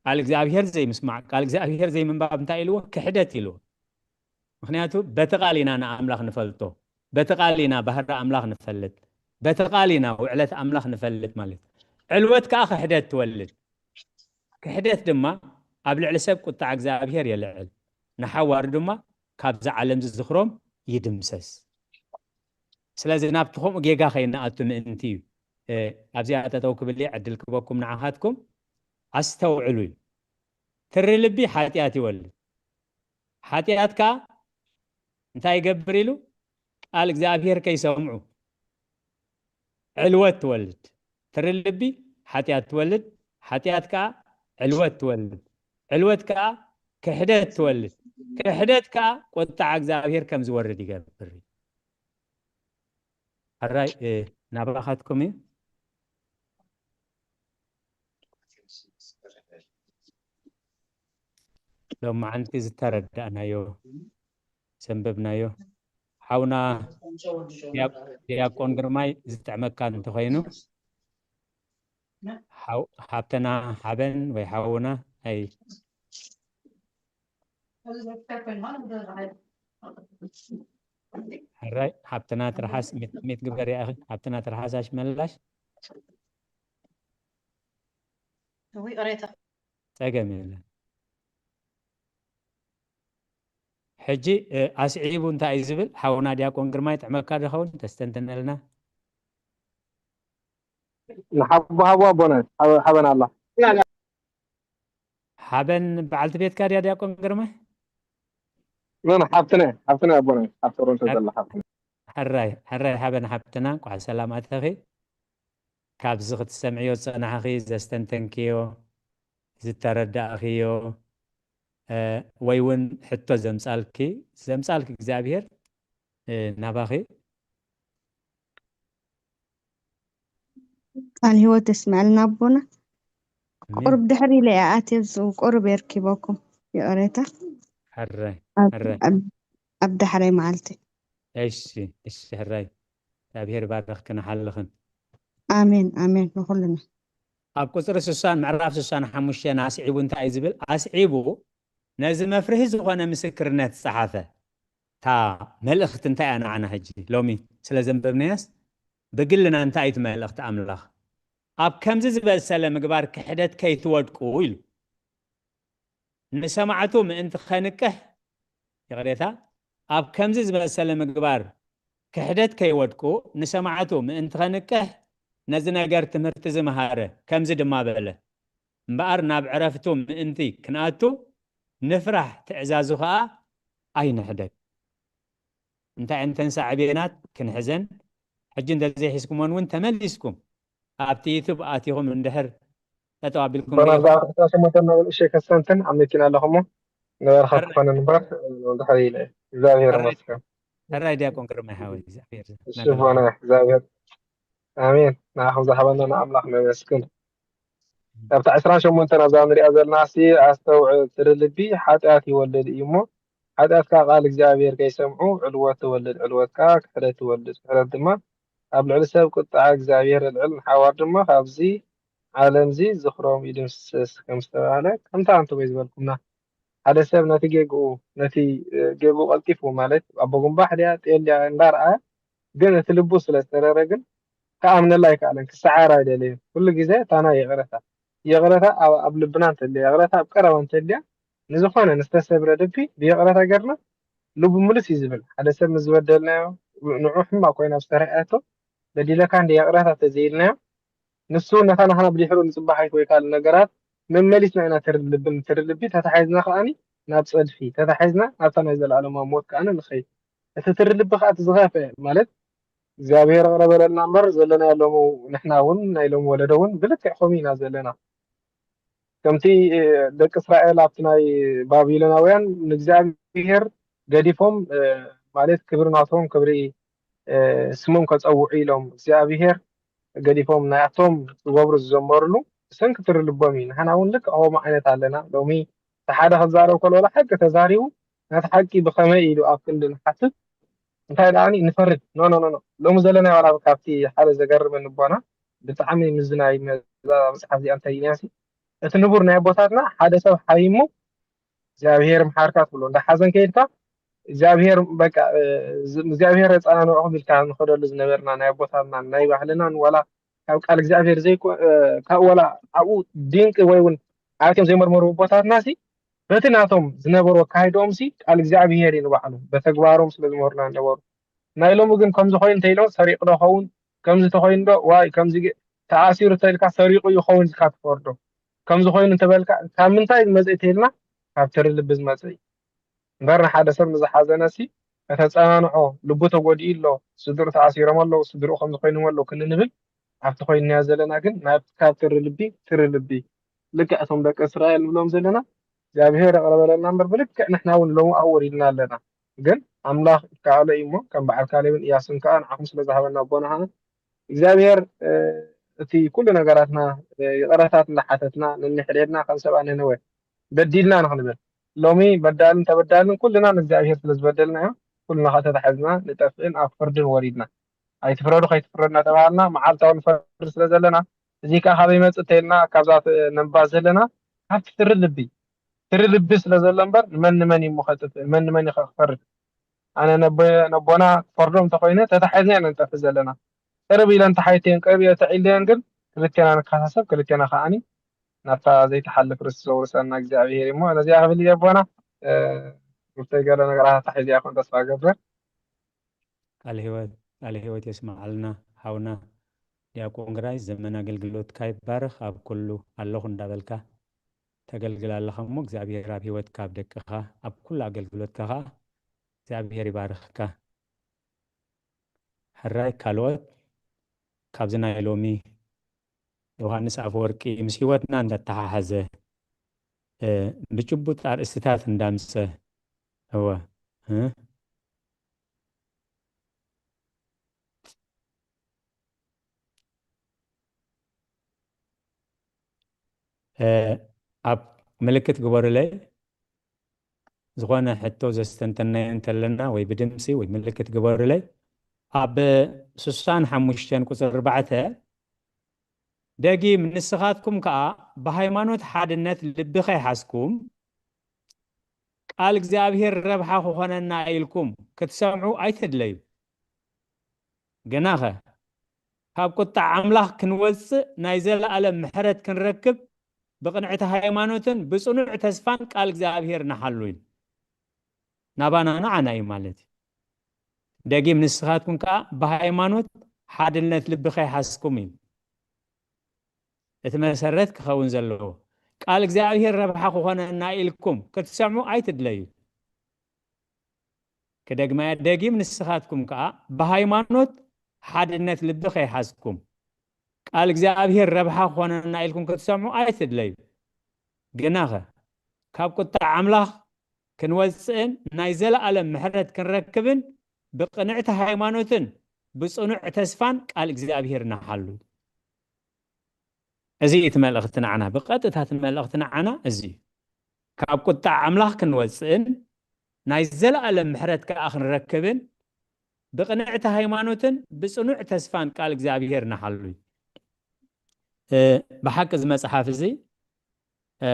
ቃል እግዚኣብሔር ዘይምስማዕ፣ ቃል እግዚኣብሔር ዘይምንባብ እንታይ ኢልዎ? ክሕደት ኢልዎ። ምኽንያቱ በቲ ቃል ኢና ንኣምላኽ ንፈልጦ፣ በቲ ቃል ኢና ባህሪ ኣምላኽ ንፈልጥ፣ በቲ ቃል ኢና ውዕለት ኣምላኽ ንፈልጥ ማለት እዩ። ዕልወት ከኣ ክሕደት ትወልድ። ክሕደት ድማ ኣብ ልዕሊ ሰብ ቁጣዕ እግዚኣብሔር የልዕል፣ ንሓዋሩ ድማ ካብዛ ዓለም ዝዝኽሮም ይድምሰስ። ስለዚ ናብቲ ከምኡ ጌጋ ከይንኣቱ ምእንቲ እዩ፣ እ፣ ኣብዚኣ ጠጠው ክብል እየ፣ ዕድል ክበኩም ንዓኻትኩም። ኣስተውዕሉ እዩ። ትሪ ልቢ ሓጢኣት ይወልድ። ሓጢኣት ከኣ እንታይ ይገብር ኢሉ? ቃል እግዚኣብሔር ከይሰምዑ ዕልወት ትወልድ። ትሪ ልቢ ሓጢኣት ትወልድ፣ ሓጢኣት ከኣ ዕልወት ትወልድ፣ ዕልወት ከኣ ክሕደት ትወልድ፣ ክሕደት ከኣ ቁጣዕ እግዚኣብሔር ከም ዝወርድ ይገብር። ሕራይ፣ እ፣ ናባኻትኩም እዩ። ሎማዓንቲ ዝተረዳእናዮ፣ ዘንበብናዮ። ሓውና ዲያ-፣ ዲያቆን ግርማይ ዝጥዕመካ እንተኾይኑ፣ ሓው-፣ ሓብተና ሓበን ወይ ሓውና፣ ኣይ፣ ሕራይ፣ ሓብትና ትርሓስ፣ ሚት፣ ሚት ግበሪ ኣኺ፣ ሓብትና ትርሓስ ኣሽመላሽ። እዊ፣ ቅሬታ። ጸገም የለን። ሕጂ፣ እ፣ ኣስዒቡ እንታይ እዩ ዝብል? ሓውና ዲያቆን ግርማይ ጥዕመካ ዶ ኸውን? ተስተንትነልና። ንሓቦ ሃቦ ኣቦና፣ ሓበ-፣ ሓበን ኣላ። ሓበን በዓልቲ ቤትካ ድያ ዲያቆን ግርማይ? ኖ፣ ኖ፣ ሓብትና፣ ሓብትና ኣቦና፣ ኣብ ቶሮንቶ ዘላ ሓብትና። ሕራይ፣ ሕራይ ሓበን ሓብትና፣ እንኳዕ ሰላም ኣተኺ። ካብዚ ክትሰምዕዮ ዝጸናሕኺ፣ ዘስተንተንክዮ፣ ዝተረዳእኽዮ፣ እ፣ ወይ እውን ሕቶ ዘምጻልኪ፣ ዘምጻልኪ እግዚኣብሔር፣ እ፣ ናባኺ። ቃል ህይወት የስመዐልና ኣቦና። ኣሜን። ቁሩብ ድሕሪ ኢለ እየ ኣትየ፣ ኣብዚ ቁሩብ የርኪበኩም፣ ይቕሬታ። ሕራይ፣ ኣብ፣ ሕራይ። ኣብ፣ ኣብ ዳሕራይ መዓልቲ። እሺ፣ እሺ፣ ሕራይ። እግዚኣብሔር ይባርኽክን ይሓልኽን። ኣሜን፣ ኣሜን፣ ንኹልና። ኣብ ቁፅሪ ስሳን ምዕራፍ ስሳን ሓሙሽተን ኣስዒቡ እንታይ እዩ ዝብል? ኣስዒቡ ነዚ መፍርሂ ዝኾነ ምስክርነት ጸሓፈ። እታ መልእኽቲ እንታይ እያ ንዓና ሕጂ? ሎሚ ስለ ዘንበብናያስ ብግልና እንታይ እዩ እቲ መልእኽቲ ኣምላኽ? ኣብ ከምዚ ዝበሰለ ምግባር ክሕደት ከይትወድቁ ኢሉ። ንሰማዕቱ ምእንቲ ኸንቅሕ፣ ይቕሬታ፣ ኣብ ከምዚ ዝመሰለ ምግባር ክሕደት ከይወድቁ ንሰማዕቱ ምእንቲ ከንቅሕ ነዚ ነገር ትምህርቲ እዚ መሃረ። ከምዚ ድማ በለ፣ እምበኣር ናብ ዕረፍቱ ምእንቲ ክንኣቱ ንፍራሕ፣ ትእዛዙ ኸኣ ኣይንሕደግ። እንታይ እንተን ሳዕቤናት ክንሕዘን፣ ሕጂ እንተዘይሒዝኩሞን እውን ተመሊስኩም ኣብቲ ዩቱብ ኣቲኹም እንድሕር ጠጠው ኣቢልኩም ባና ርኢኹም ብዛዕባ ዕስራ ሸሞንተ እናበሉ እሸ ከስተንትን ኣብ መኪና ኣለኹሞ ነበርካ ሕራይ ክኾነ እምበር ድሕሪ ኢለ እግዚኣብሔር ሕራይ ይመስገን። ሕራይ ዲያቆን ግርማይ ሓወይ እግዚኣብሔር እሺ ቦና እግዚኣብሔር ኣሜን። ንዓኹም ዝሃበና ንኣምላኽ ነመስግን። ካብታ ዕስራን ሸሞንተን ኣብዛ ንሪኣ ዘለና ሲ ኣስተውዕል፣ ትሪ ልቢ ሓጢኣት ይወልድ እዩ እሞ ሓጢኣት ከዓ ቃል እግዚኣብሔር ከይሰምዑ ዕልወት ትወልድ፣ ዕልወት ከዓ ክሕደት ትወልድ፣ ክሕደት ድማ ኣብ ልዕሊ ሰብ ቁጥዓ እግዚኣብሔር የልዕል፣ ንሓዋር ድማ ካብዚ ዓለምዚ ዝኽሮም ይድምስስ ከም ዝተባህለ ከምታ ኣንትቦይ ዝበልኩምና ሓደ ሰብ ነቲ ጌግኡ ነቲ ጌግኡ ቀልጢፉ ማለት ኣቦ ጉንባሕ ድያ ጤል ድያ እንዳረኣየ ግን እቲ ልቡ ስለ ዝተረረ ግን ክኣምነላ ኣይከኣለን፣ ክሰዓር ኣይደለየን። ኩሉ ግዜ እታ ናይ ይቕረታ ይቕረታ ኣብ ኣብ ልብና እንተልያ ይቕረታ ኣብ ቀረባ እንተልያ ንዝኾነ ንዝተሰብረ ልቢ ብይቕረታ ገርና ልቡ ምልስ እዩ ዝብል። ሓደ ሰብ ምስ ዝበደልናዮ ንዑ ሕማቕ ኮይና ዝተረኣየቶ በዲለካ እንደ ይቕረታ ተዘይልናዮ ንሱ እውን ነታ ናህና ብድሕሩ ንፅባሕ ኣይኮይካል ነገራት መመሊስና ኢና ትሪ ልቢ ንትሪ ልቢ ተታሒዝና ከዓኒ ናብ ፀድፊ ተታሒዝና ናብታ ናይ ዘለኣለማዊ ሞት ከዓኒ ንኸይድ። እቲ ትሪ ልቢ ከዓ እቲ ዝኸፍአ ማለት እግዚኣብሔር ይቕረ በለልና እምበር ዘለናዮ ሎሚ ንሕና እውን ናይ ሎሚ ወለዶ እውን ብልክዕ ከምኡ ኢና ዘለና። ከምቲ ደቂ እስራኤል ኣብቲ ናይ ባቢሎናውያን ንእግዚኣብሔር ገዲፎም ማለት ክብሪ ናቶም ክብሪ ስሞም ከፀውዑ ኢሎም እግዚኣብሔር ገዲፎም ናያቶም ክገብሩ ዝጀመርሉ ብሰንኪ ትሪ ልቦም እዩ። ንሕና እውን ልክዕ ከምኡ ዓይነት ኣለና። ሎሚ እቲ ሓደ ክዛረብ ከሎ ዋላ ሓቂ ተዛሪቡ ነቲ ሓቂ ብኸመይ ኢሉ ኣብ ክንዲ ንሓትት እንታይ ደኣኒ ንፈርድ ኖ ኖ ኖ ኖ ሎሚ ዘለናዮ ዋላ ካብቲ ሓደ ዘገርመኒ ኣቦና ብጣዕሚ ምስዚ ናይ መዛ መፅሓፍ እዚኣ እንታይ ኢልያሲ እቲ ንቡር ናይ ኣቦታትና ሓደ ሰብ ሓይሙ እግዚኣብሔር ምሓርካ ትብሎ እንዳ ሓዘን ከይድካ እግዚኣብሔር በቃ እግዚኣብሔር የፀናንዕኹም ኢልካ ንኸደሉ ዝነበርና ናይ ኣቦታትና ናይ ባህልናን ዋላ ካብ ቃል እግዚኣብሔር ዘይኮ ካብ ዋላ ኣብኡ ድንቂ ወይ እውን ኣትዮም ዘይመርመሩ ኣቦታትና ሲ በቲ ናቶም ዝነበሩ ኣካይድኦም ሲ ቃል እግዚኣብሔር እዩ ንባዕሉ በተግባሮም ስለ ዝመሩና ነበሩ። ናይ ሎሚ ግን ከምዚ ኮይኑ እንተኢሎም ሰሪቕ ዶ ኸውን ከምዚ ተኮይኑ ዶ ዋይ ከምዚ ተኣሲሩ ተልካ ሰሪቑ ይኸውን ኢልካ ትፈርዶ ከምዚ ኮይኑ እንተበልካ ካብ ምንታይ ዝመፀ ተልና ካብ ትሪ ልቢ ዝመፀ እዩ። እምበር ንሓደ ሰብ ንዝሓዘነ ሲ ከተፀናንዖ ልቡ ተጎዲኡ ኣሎ ስድርኡ ተኣሲሮም ኣለዉ ስድርኡ ከምዚ ኮይኖም ኣለዉ ክንንብል ኣብቲ ኮይንናዮ ዘለና ግን ናብ ካብ ትሪ ልቢ ትሪ ልቢ ልክዕ እቶም ደቂ እስራኤል ንብሎም ዘለና እግዚኣብሔር ይቕረ በለልና እምበር ብልክዕ ንሕና እውን ሎሚ ኣብኡ ወሪድና ኣለና። ግን ኣምላኽ ይከኣሎ እዩ እሞ ከም በዓል ካሌብን እያሱን ከዓ ንዓኹም ስለ ዝሃበና ኣቦና ከዓ እግዚኣብሔር እቲ ኩሉ ነገራትና ይቕረታት እንዳሓተትና ነንሕድሕድና ከም ሰብኣ ነነወ በዲልና ንኽንብል ሎሚ በዳልን ተበዳልን ኩልና ንእግዚኣብሔር ስለ ዝበደልናዮ ኩልና ከዓ ተታሒዝና ንጠፍእን ኣብ ፍርድን ወሪድና ኣይትፍረዱ ከይትፍረዱ እናተባሃልና መዓልታዊ ንፈርድ ስለ ዘለና እዚ ከዓ ካበይ መፅእ እንተኢልና ካብዛ ነንባ ዘለና ካብቲ ትሪ ልቢ ትሪ ልቢ ስለ ዘሎ እምበር ንመን ንመን እዩ እሞ ከጥፍእ መን ንመን እዩ ክፈርድ ኣነ ነቦና ክፈርዶም እንተኮይነ ተታሒዝና ኢና ንጠፍእ ዘለና ቅርብ ኢለን ተሓይተን ቅርብ ኢለ ተዒልየን ግን ክልቴና ንከሳሰብ ክልቴና ከዓኒ ናብታ ዘይተሓልፍ ርስቲ ዘውርሰና እግዚኣብሔር እሞ ነዚኣ ክብል እየ ኣቦና ሩተይ ገለ ነገራት ኣታሒዝያ ይኮን ተስፋ ገብር ቃለ ህይወት ቃለ ህይወት የስምዓልና ሓውና ዲያቆን ግራይ ዘመን ኣገልግሎትካ ይባረኽ ኣብ ኩሉ ኣለኹ እንዳበልካ ተገልግል ኣለኻ እሞ እግዚኣብሔር ኣብ ህይወትካ ኣብ ደቅኻ ኣብ ኩሉ ኣገልግሎትካ ከዓ እግዚኣብሔር ይባርኽካ ሕራይ ካልኦት ካብዚ ናይ ሎሚ ዮሃንስ ኣፈወርቂ ምስ ህይወትና እንዳተሓሓዘ ብጭቡጥ ኣርእስትታት እንዳምፀ እወ ኣብ ምልክት ግበሩለይ ዝኾነ ሕቶ ዘስተንተናዮ እንተለና ወይ ብድምፂ ወይ ምልክት ግበሩለይ ኣብ ስሳን ሓሙሽተን ቁፅሪ ኣርባዕተ ደጊም ንስኻትኩም ከኣ ብሃይማኖት ሓድነት ልቢ ከይሓዝኩም ቃል እግዚኣብሔር ረብሓ ክኾነና ኢልኩም ክትሰምዑ ኣይተድለዩ። ግናኸ ካብ ቁጣዕ ኣምላኽ ክንወጽእ ናይ ዘለኣለም ምሕረት ክንረክብ ብቕንዕቲ ሃይማኖትን ብጽኑዕ ተስፋን ቃል እግዚኣብሔር ንሓሉ ኢሉ። ናባና ንዓና እዩ ማለት እዩ። ደጊም ንስኻትኩም ከዓ ብሃይማኖት ሓድነት ልቢ ከይሓዝኩም እዩ እቲ መሰረት ክኸውን ዘለዎ። ቃል እግዚኣብሔር ረብሓ ክኾነና ኢልኩም ክትሰምዑ ኣይትድለዩ። ክደግማ እየ፣ ደጊም ንስኻትኩም ከዓ ብሃይማኖት ሓድነት ልቢ ከይሓዝኩም ቃል እግዚኣብሔር ረብሓ ክኾነና ኢልኩም ክትሰምዑ ኣይትድለዩ። ግናኸ ካብ ቁጣዕ ኣምላኽ ክንወፅእን ናይ ዘለኣለም ምሕረት ክንረክብን ብቕንዕቲ ሃይማኖትን ብፅኑዕ ተስፋን ቃል እግዚኣብሔር ንሓሉ። እዚ እዩ እቲ መልእኽቲ ንዓና፣ ብቐጥታ እቲ መልእኽቲ ንዓና እዚ እዩ። ካብ ቁጣዕ ኣምላኽ ክንወፅእን ናይ ዘለኣለም ምሕረት ከዓ ክንረክብን ብቕንዕቲ ሃይማኖትን ብፅኑዕ ተስፋን ቃል እግዚኣብሔር ንሓሉ እዩ። እ፣ ብሓቂ እዚ መፅሓፍ እዚ፣ እ፣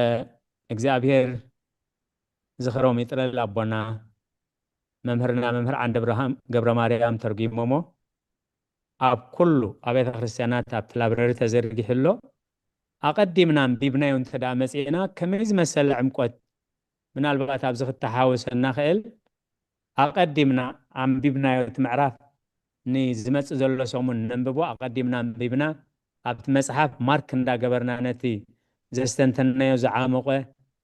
እግዚኣብሔር ዝኽሮም ይጥረል ኣቦና መምህርና መምህር ዓንደ ብርሃም ገብረ ማርያም ተርጉሞሞ ኣብ ኩሉ ኣብያተ ክርስቲያናት ኣብቲ ላብረሪ ተዘርጊሑ ኣሎ። ኣቐዲምና ኣንቢብናዮ እንተ ደኣ መጺእና ከመይ ዝመሰለ ዕምቆት ምናልባት ኣብዚ ክተሓወሰና ክእል ኣቐዲምና ኣንቢብናዮ እቲ ምዕራፍ ንዝመጽእ ዘሎ ሰሙን ነንብቦ። ኣቐዲምና ኣንቢብና ኣብቲ መጽሓፍ ማርክ እንዳገበርና ነቲ ዘስተንተናዮ ዝዓሞቐ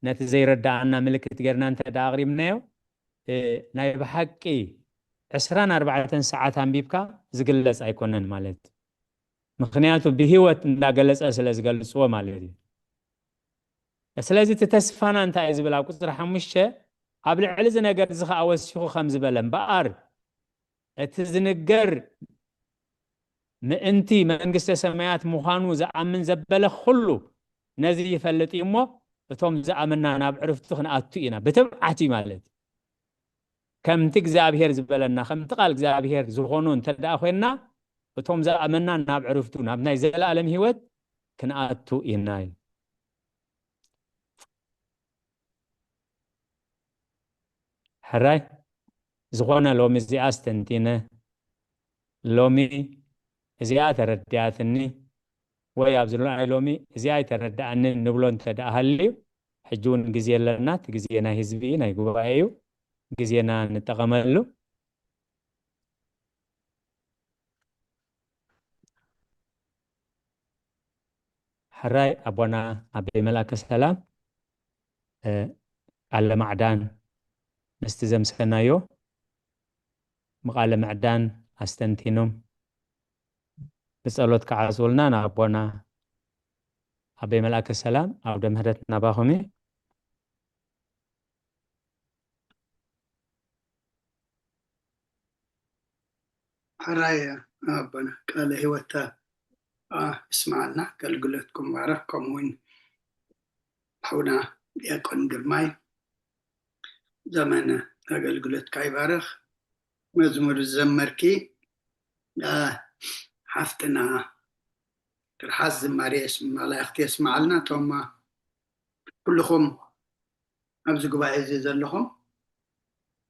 ነቲ ዘይረዳኣና ምልክት ጌርና እንተ ደኣ ኣቕሪብናዮ እ፣ ናይ ብሓቂ ዕስራን ኣርባዕተን ሰዓት ኣንቢብካ ዝግለጽ ኣይኮነን ማለት። ምኽንያቱ ብህይወት እንዳገለጸ ስለ ዝገልጽዎ ማለት እዩ። ስለዚ እቲ ተስፋና እንታይ እዩ ዝብል ኣብ ቁጽሪ ሓሙሽተ ኣብ ልዕሊ እዚ ነገር እዚ ኸዓ ወሲኹ ከም ዝበለ እምበኣር እቲ ዝንገር ምእንቲ መንግስተ ሰማያት ምዃኑ ዝኣምን ዘበለ ኩሉ ነዚ ይፈልጥ እዩ እሞ እቶም ዝኣመና ናብ ዕርፍቱ ክንኣቱ ኢና ብትብዓት እዩ ማለት። ከምቲ እግዚኣብሔር ዝበለና ከምቲ ቃል እግዚኣብሔር ዝኾኑ እንተ ደኣ ኮይንና እቶም ዝኣመና ናብ ዕርፍቱ ናብ ናይ ዘለኣለም ህይወት ክንኣቱ ኢና እዩ። ሕራይ ዝኾነ ሎሚ እዚኣ ኣስተንቲነ ሎሚ እዚኣ ተረዲኣትኒ ወይ ኣብዚ ናይ ሎሚ እዚኣ ኣይተረድኣንን ንብሎ እንተ ደኣ ሃልዩ ሕጂ እውን ግዜ ኣለና። እቲ ግዜ ናይ ህዝቢ እዩ፣ ናይ ጉባኤ እዩ። ግዜና ንጠቐመሉ። ሕራይ ኣቦና ኣበይ መልኣከ ሰላም ቃለ ማዕዳን ምስቲ ዘምሰናዮ ብቃለ ምዕዳን ኣስተንቲኖም ብጸሎት ክዓጽውልና ንኣቦና ኣበይ መልኣከ ሰላም ኣውደ ምህረት ናባኹም እዩ። ሕራይ ኣቦና ቃለ ህይወት ይስምዓልና፣ ኣገልግሎትኩም ይባረኽ። ከምኡ እውን ሓውና ዲያቆን ግርማይ ዘመን ኣገልግሎትካ ይባረኽ። መዝሙር ዝዘመርኪ ሓፍትና ትርሓስ ዝማሬ መላእኽቲ የስምዓልና። እቶም ኩልኹም ኣብዚ ጉባኤ እዚ ዘለኹም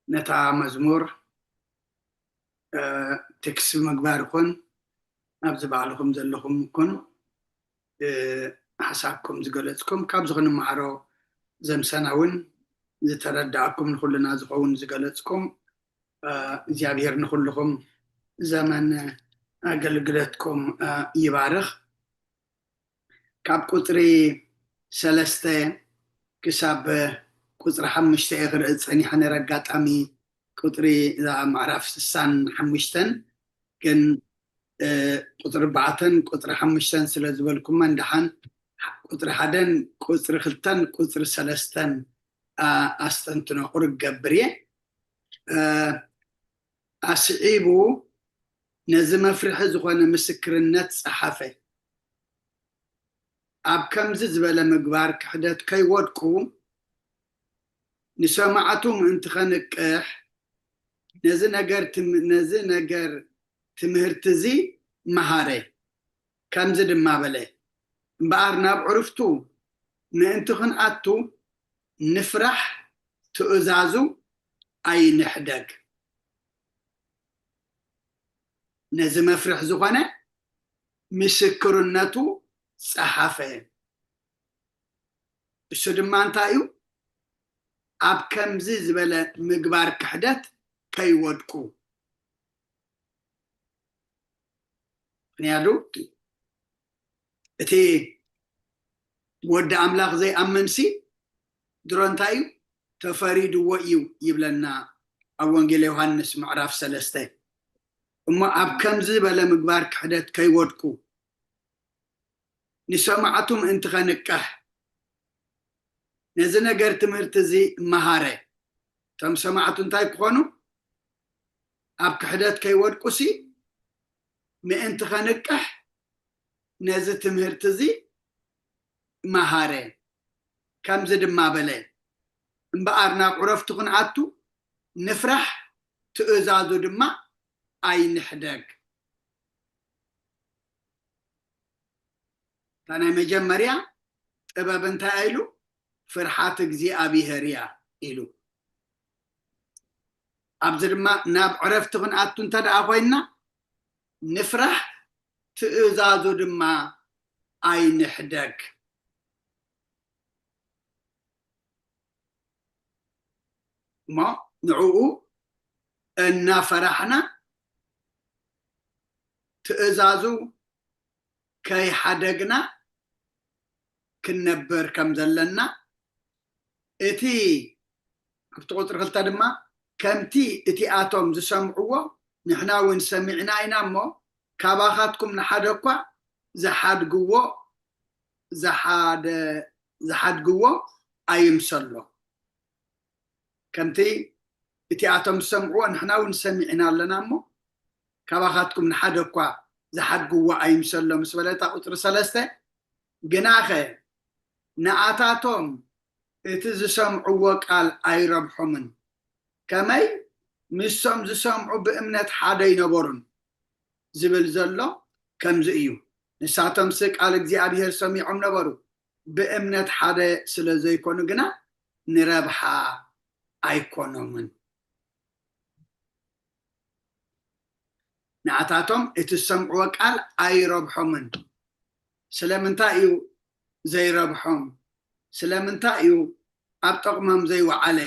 ነታ መዝሙር ቴክስት ምግባር ይኹን ኣብዚ ባዕልኹም ዘለኹም ይኹን ሓሳብኩም ዝገለፅኩም ካብዚ ክንመሃሮ ዘምሰና እውን ዝተረዳእኩም ንኩልና ዝኸውን ዝገለፅኩም እግዚኣብሔር ንኩልኹም ዘመን ኣገልግሎትኩም ይባርኽ። ካብ ቁፅሪ ሰለስተ ክሳብ ቁፅሪ ሓሙሽተ እየ ክርኢ ፀኒሐ ነረ። ኣጋጣሚ ቁፅሪ እዛ ምዕራፍ ስሳን ሓሙሽተን ግን ቁፅሪ ኣርባዕተን ቁፅሪ ሓሙሽተን ስለ ዝበልኩመን ደሓን ቁፅሪ ሓደን ቁፅሪ ክልተን ቁፅሪ ሰለስተን ኣስተንትኖ ቁርብ ገብር እየ። ኣስዒቡ ነዚ መፍርሒ ዝኾነ ምስክርነት ጸሓፈ። ኣብ ከምዚ ዝበለ ምግባር ክሕደት ከይወድቁ ንሰማዕቱ ምእንቲ ከንቅሕ ነዚ ነገር ትም- ነዚ ነገር ትምህርቲ እዚ መሃረ። ከምዚ ድማ በለ፣ እምበኣር ናብ ዕርፍቱ ምእንቲ ክንኣቱ ንፍራሕ፣ ትእዛዙ ኣይንሕደግ። ነዚ መፍርሕ ዝኾነ ምስክርነቱ ጸሓፈ። እሱ ድማ እንታይ እዩ? ኣብ ከምዚ ዝበለ ምግባር ክሕደት ከይወድቁ። ምክንያቱ እቲ ወዲ ኣምላኽ ዘይኣምንሲ ድሮ እንታይ እዩ? ተፈሪድዎ እዩ ይብለና ኣብ ወንጌል ዮሃንስ ምዕራፍ ሰለስተ። እሞ ኣብ ከምዚ ዝበለ ምግባር ክሕደት ከይወድቁ ንሰማዕቱ ምእንቲ ኸንቅሕ፣ ነዚ ነገር ትምህርቲ እዚ መሃረ። እቶም ሰማዕቱ እንታይ ክኾኑ? ኣብ ክሕደት ከይወድቁሲ ምእንቲ ኸንቅሕ ነዚ ትምህርቲ እዚ መሃረ። ከምዚ ድማ በለ፣ እምበኣር ናብ ዕረፍቱ ክንኣቱ ንፍራሕ፣ ትእዛዙ ድማ ኣይንሕደግ። እታ ናይ መጀመርያ ጥበብ እንታይ ኢሉ? ፍርሓት እግዚኣብሔር እያ ኢሉ። ኣብዚ ድማ ናብ ዕረፍቲ ክንኣቱ እንተ ደኣ ኮይንና ንፍራሕ፣ ትእዛዙ ድማ ኣይንሕደግ። እሞ ንዕኡ እናፈራሕና ትእዛዙ ከይሓደግና ክንነብር ከም ዘለና፣ እቲ ኣብቲ ቁፅሪ ክልተ ድማ ከምቲ እቲኣቶም ዝሰምዕዎ ንሕና እውን ሰሚዕና ኢና እሞ ካባኻትኩም ንሓደ እኳ ዝሓድግዎ ዝሓደ ዝሓድግዎ ኣይምሰሎ። ከምቲ እቲኣቶም ዝሰምዕዎ ንሕና እውን ሰሚዕና ኣለና እሞ ካባኻትኩም ንሓደ እኳ ዝሓድግዎ ኣይምሰሎ ምስ በለ እታ ቁፅሪ ሰለስተ ግናኸ ንኣታቶም እቲ ዝሰምዕዎ ቃል ኣይረብሖምን። ከመይ? ምስቶም ዝሰምዑ ብእምነት ሓደ ኣይነበሩን ዝብል ዘሎ ከምዚ እዩ። ንሳቶምሲ ቃል እግዚኣብሔር ሰሚዖም ነበሩ፣ ብእምነት ሓደ ስለ ዘይኮኑ ግና ንረብሓ ኣይኮኖምን። ንኣታቶም እቲ ዝሰምዕዎ ቃል ኣይረብሖምን። ስለምንታይ እዩ ዘይረብሖም? ስለምንታይ እዩ ኣብ ጥቕሞም ዘይወዓለ?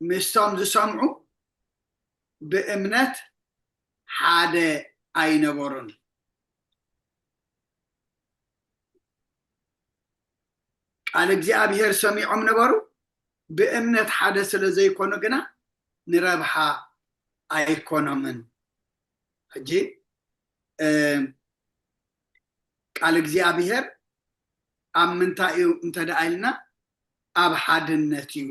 ምስቶም ዝሰምዑ ብእምነት ሓደ ኣይነበሩን። ቃል እግዚኣብሔር ሰሚዖም ነበሩ፣ ብእምነት ሓደ ስለ ዘይኮኑ ግና ንረብሓ ኣይኮኖምን። ሕጂ እ፣ ቃል እግዚኣብሔር ኣብ ምንታይ እዩ እንተ ደኣ ኢልና፣ ኣብ ሓድነት እዩ።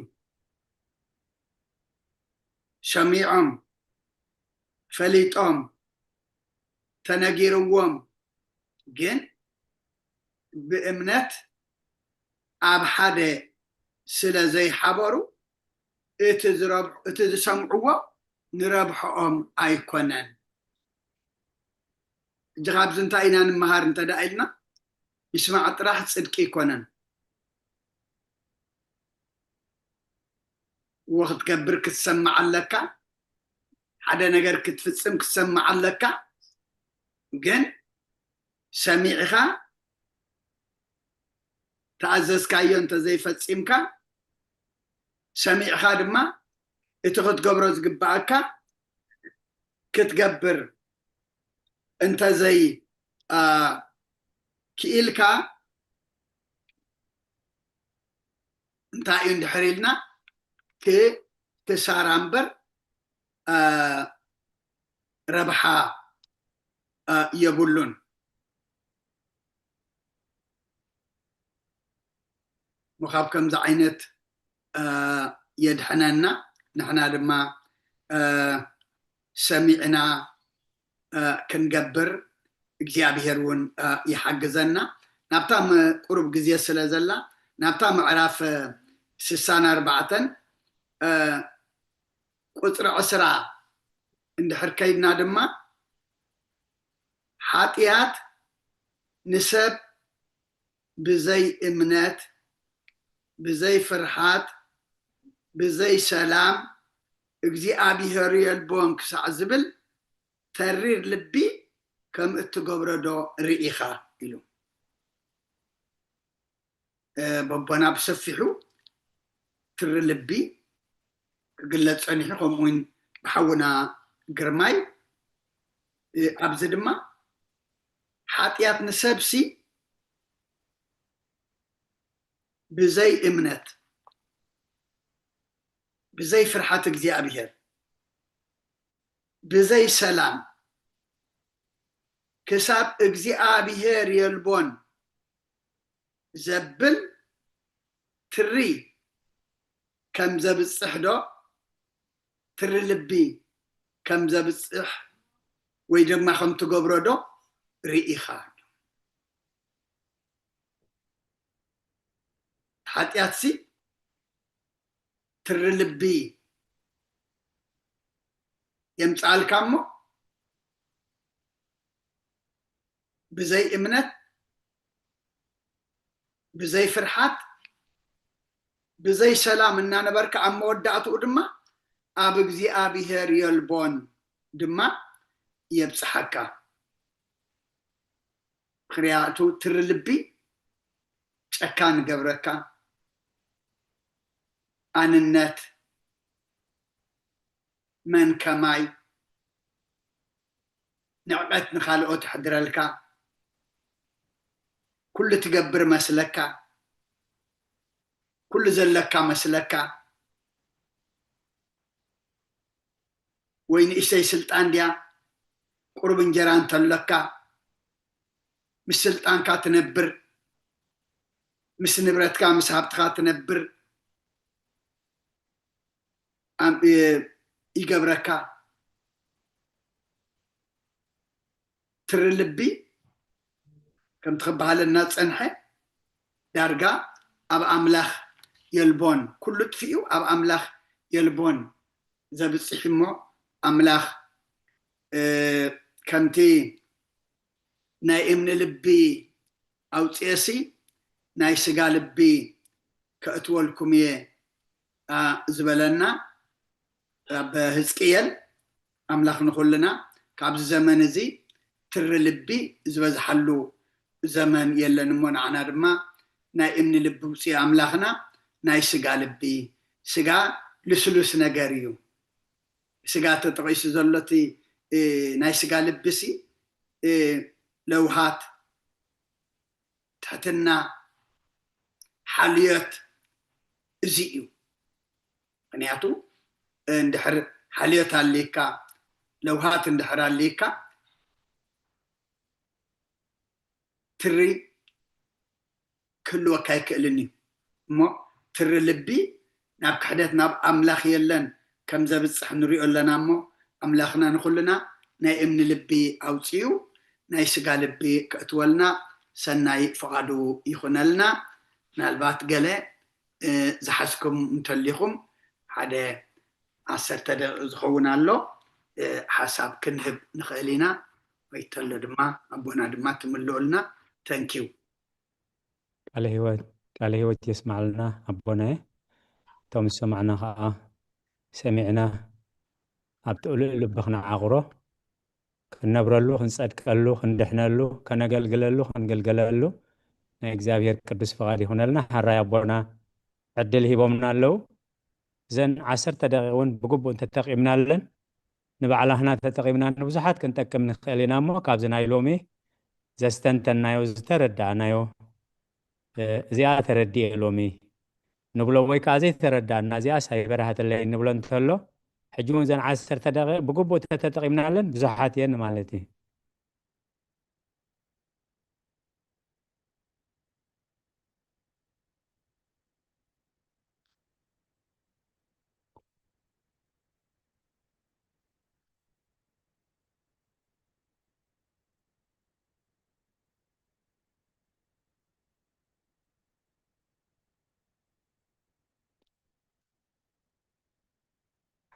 ሰሚዖም፣ ፈሊጦም፣ ተነጊርዎም፣ ግን ብእምነት ኣብ ሓደ ስለ ዘይሓበሩ፣ እቲ ዝረብ-፣ እቲ ዝሰምዕዎ ንረብሕኦም ኣይኮነን። ሕጂ ካብዚ እንታይ ኢና ንምሃር እንተ ደኣ ኢልና፣ ምስማዕ ጥራሕ ጽድቂ ኣይኮነን። እዎ ክትገብር ክትሰማዕ ኣለካ፣ ሓደ ነገር ክትፍጽም ክትሰማዕ ኣለካ። ግን ሰሚዕኻ ተኣዘዝካዮ እንተ ዘይፈጺምካ፣ ሰሚዕኻ ድማ እቲ ክትገብሮ ዝግባኣካ ክትገብር እንተ ዘይ፣ አ፣ ክኢልካ፣ እንታይ እዩ እንድሕር ኢልና፣ ክ-፣ ክሳራ እምበር፣ አ፣ ረብሓ፣ አ፣ የብሉን። እሞ ካብ ከምዚ ዓይነት፣ አ፣ የድሕነና። ንሕና ድማ፣ አ፣ ሰሚዕና፣ አ፣ ክንገብር እግዚኣብሔር እውን፣ አ፣ ይሓግዘና። ናብታ ም-፣ ቁሩብ ግዜ ስለ ዘላ፣ ናብታ ምዕራፍ፣ አ፣ ስሳን ኣርባዕተን፣ አ፣ ቁጽሪ ዕስራ እንድሕር ከይድና ድማ፣ ሓጢኣት ንሰብ ብዘይ እምነት፣ ብዘይ ፍርሃት፣ ብዘይ ሰላም እግዚኣብሔር የልቦን ክሳዕ ዝብል ተሪር ልቢ ከም እትገብሮ ዶ ርኢኻ? ኢሉ። እ፣ በቦና ብሰፊሑ ትሪ ልቢ ክግለጽ ጸኒሑ፣ ከምኡ እውን ብሓውና ግርማይ። እ፣ ኣብዚ ድማ ሓጢኣት ንሰብሲ ብዘይ እምነት፣ ብዘይ ፍርሓት እግዚኣብሔር፣ ብዘይ ሰላም፣ ክሳብ እግዚኣብሔር የልቦን ዘብል ትሪ ከም ዘብጽሕ ዶ፣ ትሪ ልቢ ከም ዘብጽሕ ወይ ድማ ከም ትገብሮ ዶ ርኢኻ? ሓጢኣትሲ ትሪ ልቢ የምጽኣልካ እሞ፣ ብዘይ እምነት፣ ብዘይ ፍርሓት፣ ብዘይ ሰላም እናነበርካ፣ ኣብ መወዳእትኡ ድማ ኣብ እግዚኣብሔር የልቦን ድማ የብጽሓካ። ምኽንያቱ ትሪ ልቢ ጨካን ገብረካ፣ ኣንነት፣ መን ከማይ፣ ንዕቀት ንኻልኦት ተሕድረልካ፣ ኩሉ ትገብር መስለካ፣ ኩሉ ዘለካ መስለካ፣ ወይ ንእሽተይ ስልጣን ድያ፣ ቁሩብ እንጀራ እንተለካ፣ ምስ ስልጣንካ ትነብር፣ ምስ ንብረትካ፣ ምስ ሃብትኻ ትነብር፣ ኣም-፣ እ፣ ይገብረካ። ትሪ ልቢ ከምቲ ክበሃለና ዝጸንሐ፣ ዳርጋ ኣብ ኣምላኽ የልቦን፣ ኩሉ ጥፊኡ ኣብ ኣምላኽ የልቦን ዘብጽሕ እሞ፣ ኣምላኽ፣ እ፣ ከምቲ ናይ እምኒ ልቢ ኣውጽኤሲ ናይ ስጋ ልቢ ከእትወልኩም እየ፣ ኣ፣ ዝበለና ኣብ ህዝቅኤል፣ ኣምላኽ ንኹልና ካብዚ ዘመን እዚ ትሪ ልቢ ዝበዝሓሉ ዘመን የለን እሞ፣ ንዓና ድማ ናይ እምኒ ልቢ ውጽኢ ኣምላኽና ናይ ስጋ ልቢ። ስጋ ልስሉስ ነገር እዩ። ስጋ ተጠቒሱ ዘሎ እቲ፣ እ፣ ናይ ስጋ ልቢሲ፣ እ፣ ለውሃት፣ ትሕትና፣ ሓልዮት፣ እዚ እዩ። ምኽንያቱ እንድሕር ሓልዮት ኣልይካ፣ ለውሃት እንድሕር ኣልይካ፣ ትሪ ክህልወካ ኣይክእልን እዩ። እሞ ትሪ ልቢ ናብ ክሕደት፣ ናብ ኣምላኽ የለን ከም ዘብጽሕ ንሪኦ ኣለና። እሞ ኣምላኽና ንኹልና ናይ እምኒ ልቢ ኣውጺኡ ናይ ስጋ ልቢ ከእትወልና ሰናይ ፍቓዱ ይኹነልና። ምናልባት ገለ፣ እ፣ ዝሓዝኩም እንተሊኹም ሓደ ዓሰርተ ደቂቕ ዝኸውን ኣሎ፣ እ፣ ሓሳብ ክንህብ ንኽእል ኢና። ወይ ተሎ ድማ ኣቦና ድማ ትምልኡልና። ተንኪው። ቃለ ህይወት፣ ቃለ ህይወት የስማዕልና ኣቦናየ። እቶም ዝሰማዕና ኸዓ ሰሚዕና ኣብ ጥቕሉል ልቢ ክነዓቕሮ፣ ክንነብረሉ፣ ክንጸድቀሉ፣ ክንድሕነሉ፣ ከነገልግለሉ፣ ክንግልገለሉ ናይ እግዚኣብሔር ቅዱስ ፍቓድ ይኹነልና። ሓራይ ኣቦና ዕድል ሂቦምና ኣለዉ። እዘን ዓሰርተ ደቂቕ እውን ብግቡእ እንተተጠቒምናለን፣ ንባዕላህና ተጠቒምና ንብዙሓት ክንጠቅም ንኽእል ኢና እሞ፣ ካብዚ ናይ ሎሚ ዘስተንተናዮ፣ ዝተረዳእናዮ፣ እ፣ እዚኣ ተረዲኤ ሎሚ ንብሎ ወይ ከዓ ዘይተረዳእና፣ እዚኣስ ኣይበርሃትለይ ንብሎ እንተሎ፣ ሕጂ እውን እዘን ዓሰርተ ደቂቕ ብግቡእ ተተጠቒምናለን ብዙሓት እየን ማለት እዩ።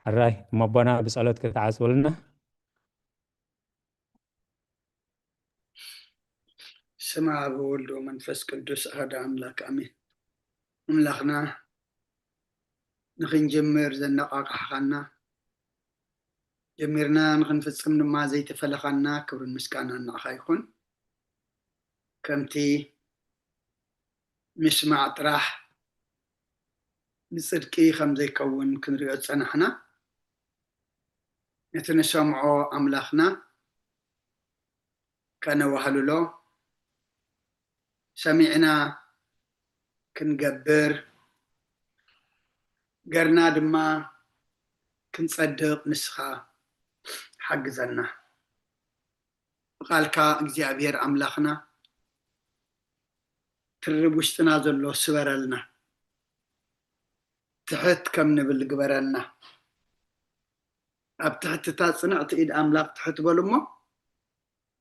ሕራይ እሞ ኣቦና ብጸሎት ክትዓጽውልና። ስም ኣብ ወወልድ ወመንፈስ ቅዱስ ኣሐደ ኣምላክ ኣሜን። ኣምላኽና ንኽንጅምር ዘነቓቕሓኻና፣ ጀሚርና ንኽንፍጽም ድማ ዘይተፈለኻና ክብርን ምስጋናን ንዓኻ ይኹን። ከምቲ ምስማዕ ጥራሕ ብጽድቂ ከም ዘይከውን ክንሪኦ ዝጸናሕና፣ ነቲ ንሰምዖ ኣምላኽና ከነዋህልሎ፣ ሰሚዕና ክንገብር፣ ገርና ድማ ክንጸድቕ ንስኻ ሓግዘና። ብቓልካ እግዚኣብሔር ኣምላኽና ትርብ ውሽጥና ዘሎ ስበረልና። ትሕት ከም ንብል ግበረልና። ኣብ ትሕትታ ጽንዕቲ ኢድ ኣምላኽ ትሕት በሉ እሞ፣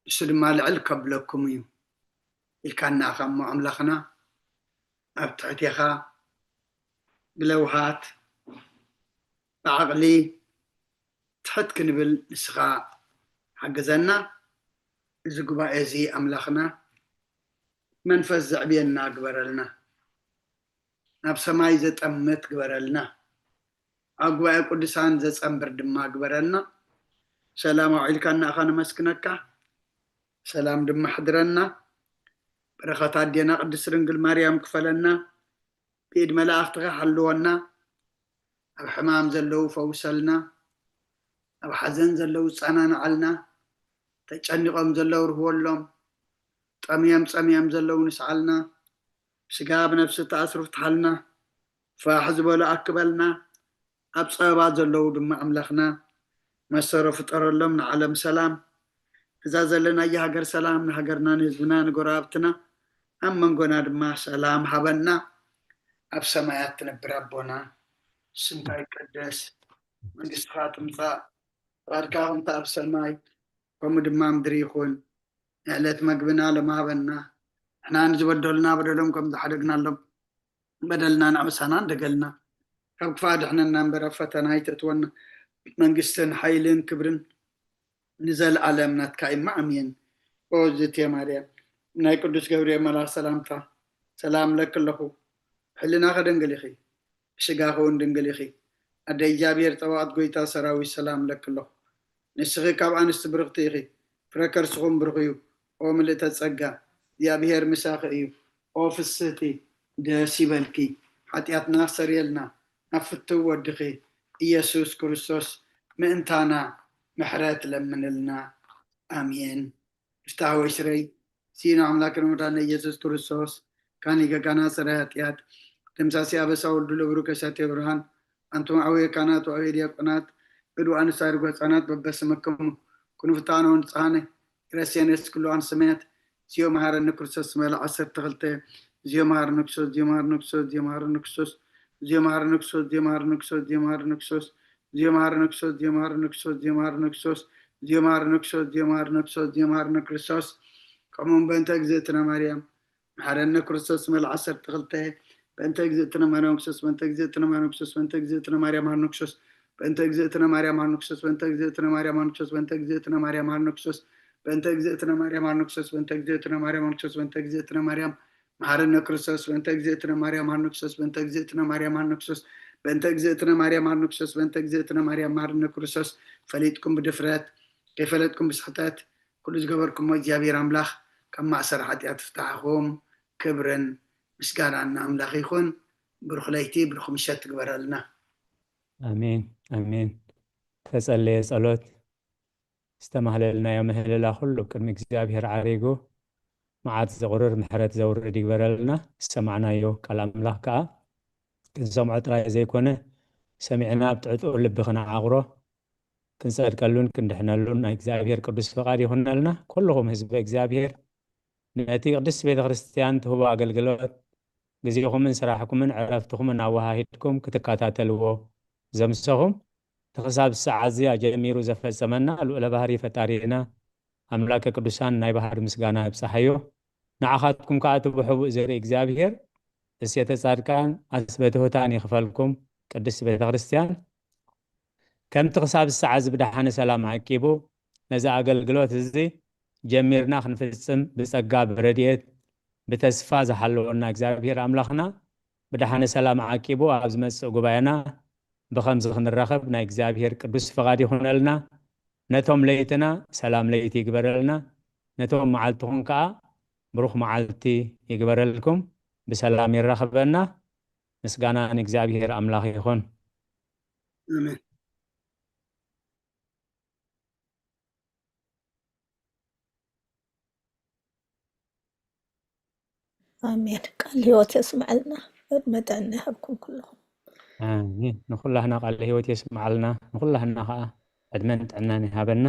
ንሱ ድማ ልዕል ከብለኩም እዩ ኢልካና ኢኻ እሞ ኣምላኽና፣ ኣብ ትሕቴኻ ብለውሃት ብዓቕሊ ትሕት ክንብል ንስኻ ሓግዘና። እዚ ጉባኤ እዚ ኣምላኽና መንፈስ ዘዕብየና ግበረልና። ናብ ሰማይ ዘጠምት ግበረልና። ኣብ ጉባኤ ቅዱሳን ዘጸንብር ድማ ግበረልና። ሰላም ኣውዒልካና ኢኻ ነመስግነካ። ሰላም ድማ ሕድረና። በረኸት ኣዴና ቅድስት ድንግል ማርያም ክፈለና። ብኢድ መላእኽትኻ ሓልወና። ኣብ ሕማም ዘለዉ ፈውሰልና። ኣብ ሓዘን ዘለዉ ጸናንዓልና። ተጨኒቖም ዘለዉ ርህወሎም። ጠምዮም ጸምዮም ዘለዉ ንስዓልና። ብስጋ ብነፍሲ ተኣስሩ ፍትሓልና። ፋሕ ዝበሉ ኣክበልና። ኣብ ጸበባ ዘለዉ ድማ ኣምላኽና መሰሮ ፍጠረሎም ንዓለም ሰላም። እዛ ዘለናያ ሃገር ሰላም ንሃገርና፣ ንህዝብና፣ ንጎረባብትና፣ ኣብ መንጎና ድማ ሰላም ሃበና። ኣብ ሰማያት ትነብር ኣቦና፣ ስምካ ይቀደስ፣ መንግስትኻ ትምጻእ፣ ፍቓድካ ከምቲ ኣብ ሰማይ ከምኡ ድማ ምድሪ ይኹን። ንዕለት መግብና ሎም ሃበና፣ ንሕና ንዝበደሉና በደሎም ከም ዝሓደግናሎም በደልና ንዕውሳና እንደገልና፣ ካብ ክፋ ድሕነና እምበር ኣብ ፈተና ኣይተእትወና። መንግስትን ሓይልን ክብርን ንዘለኣለም ናትካ እማ ኣሜን። ኦ ዝትየ ማርያም፣ ናይ ቅዱስ ገብርኤል መልኣኽ ሰላምታ ሰላም ለኪ ኣለኹ። ሕልናኸ ድንግል ኢኺ፣ ብስጋኸ እውን ድንግል ኢኺ። ኣደ እግዚኣብሔር ጸባኦት ጎይታ ሰራዊት ሰላም ለኪ ኣለኹ። ንስኺ ካብ ኣንስቲ ብርኽቲ ኢኺ፣ ፍረ ከርስኹም ብሩኽ እዩ። ኦ ምልእተ ጸጋ፣ እግዚኣብሔር ምሳኺ እዩ። ኦ ፍስህቲ፣ ደስ ይበልኪ፣ ሓጢኣትና ኣሰርየልና፣ ናብ ፍትው ወድኺ ኢየሱስ ክርስቶስ ምእንታና ምሕረት ለምንልና። ኣሜን። ይፍታሕ ወይ ስረይ ሲና ኣምላክን መድኃኒነ ኢየሱስ ክርስቶስ ካኒ ገጋና ሰራይ ኃጢአት ደምሳሲ አበሳ ወልዱ ለብሩ ከሳቴ ብርሃን አንቱም አቡየ ካህናት ወአቡየ ዲያቆናት እዱ አንስት አድጎ ህፃናት በበስመክሙ ኩኑ ፍታነ ወንጽሃነ ይረሴነ እስክሉ አንስመያት ዚዮ መሐረነ ክርስቶስ መለ ዓሰርተ ክልተ ዚዮ መሐረነ ክርስቶስ ዚዮ መሐረነ ክርስቶስ ዚዮ መሐረነ ክርስቶስ ዚዮ መሐረነ ክርስቶስ ዚዮ መሐረነ ክርስቶስ ዚዮ መሐረነ ክርስቶስ ዚዮ መሐረነ ክርስቶስ ዚዮ መሐረነ ክርስቶስ ዚዮ መሐረነ ክርስቶስ ዚዮ መሐረነ ክርስቶስ ዚዮ መሐረነ ክርስቶስ ዚዮ መሐረነ ክርስቶስ ከምኡውን በእንተ እግዝእትነ ማርያም መሐረነ ክርስቶስ መለ ዓሰርተ ክልተ በእንተ እግዝእትነ ማርያም ክርስቶስ በእንተ እግዝእትነ ማርያም ክርስቶስ በእንተ እግዝእትነ ማርያም መሐረነ ክርስቶስ በእንተ እግዝእትነ ማርያም መሐረነ ክርስቶስ በእንተ እግዝእትነ ማርያም መሐረነ ክርስቶስ በእንተ እግዝእትነ ማርያም መሐረነ ክርስቶስ በእንተ እግዝእትነ ማርያም መሐረነ ክርስቶስ በእንተ እግዝእትነ ማርያም መሐረነ ክርስቶስ በእንተ እግዝእትነ ማርያም መሐረነ ክርስቶስ በእንተ እግዝእትነ ማርያም መሐረነ ክርስቶስ በእንተ እግዝእትነ ማርያም መሐረነ ክርስቶስ በእንተ እግዝእትነ ማርያም መሐረነ ክርስቶስ ፈሊጥኩም ብድፍረት ከይፈለጥኩም ብስሕተት ኩሉ ዝገበርኩሞ እግዚኣብሔር ኣምላኽ ካብ ማእሰር ሓጢኣት ፍታሕኹም ክብርን ምስጋናን ንኣምላኽ ይኹን። ብሩኽ ለይቲ ብሩኽ ምሸት ትግበረልና። ኣሜን ኣሜን። ተጸለየ ጸሎት ዝተማህለልናዮ ምህልላ ኩሉ ቅድሚ እግዚኣብሔር ዓሪጉ መዓት ዘቑርር ምሕረት ዘውርድ ይግበረልና። ዝሰማዕናዮ ቃል ኣምላኽ ከዓ ክንሰምዖ ጥራይ ዘይኮነ ሰሚዕና ኣብ ጥዕጥዑ ልቢ ክንዓቑሮ ክንጸድቀሉን ክንድሕነሉን ናይ እግዚኣብሔር ቅዱስ ፍቓድ ይኹነልና። ኩልኹም ህዝቢ እግዚኣብሔር ነቲ ቅድስት ቤተ ክርስቲያን ትህቦ ኣገልግሎት ግዜኹምን ስራሕኩምን ዕረፍትኹምን ኣወሃሂድኩም ክትከታተልዎ ዘምሰኹም እቲ ክሳብ ሰዓት እዚ ኣጀሚሩ ዘፈጸመና ልዑለ ባህሪ ፈጣሪና ኣምላከ ቅዱሳን ናይ ባህሪ ምስጋና ኣብጽሓዮ። ንዓኻትኩም ከዓ እቲ ብሕቡእ ዘርኢ እግዚኣብሔር እሴተ ጻድቃን ኣስበ ትሑታን ይኽፈልኩም። ቅድስት ቤተ ክርስቲያን ከምቲ ክሳብ ሰዓት እዚ ብደሓነ ሰላም ዓቂቡ ነዚ ኣገልግሎት እዚ ጀሚርና ክንፍጽም ብጸጋ ብረድኤት ብተስፋ ዝሓለወና እግዚኣብሔር ኣምላኽና ብደሓነ ሰላም ዓቂቡ ኣብ ዝመጽእ ጉባኤና ብኸምዚ ክንራኸብ ናይ እግዚኣብሔር ቅዱስ ፍቓድ ይኹነልና። ነቶም ለይትና ሰላም ለይቲ ይግበረልና፣ ነቶም መዓልትኹም ከኣ ብሩኽ መዓልቲ ይግበረልኩም። ብሰላም የራኽበና። ምስጋና ንእግዚኣብሔር ኣምላኽ ይኹን። ኣሜን። ኣሜን። ቃል ህይወት የስምዐልና። ዕድመ ጥዕና ይሃብኩም ኩልኹም። ኣሜን። ንኹላህና ቃል ህይወት የስምዓልና። ንኹላህና ከዓ ዕድመን ጥዕናን ይሃበና።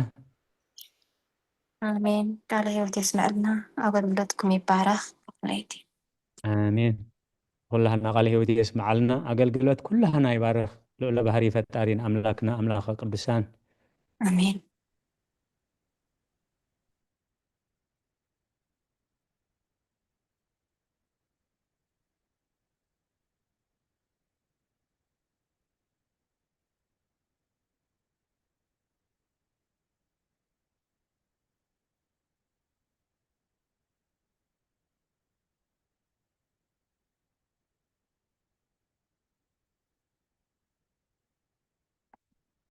ኣሜን። ቃል ህይወት የስምዐልና። ኣገልግሎትኩም ይባረኽ። ለይቲ ኣሜን። ኩላህና ቃል ህይወት የስምዓልና። ኣገልግሎት ኩላህና ይባርኽ። ልዑለ ባህሪ ፈጣሪን ኣምላክና ኣምላኸ ቅዱሳን። ኣሜን።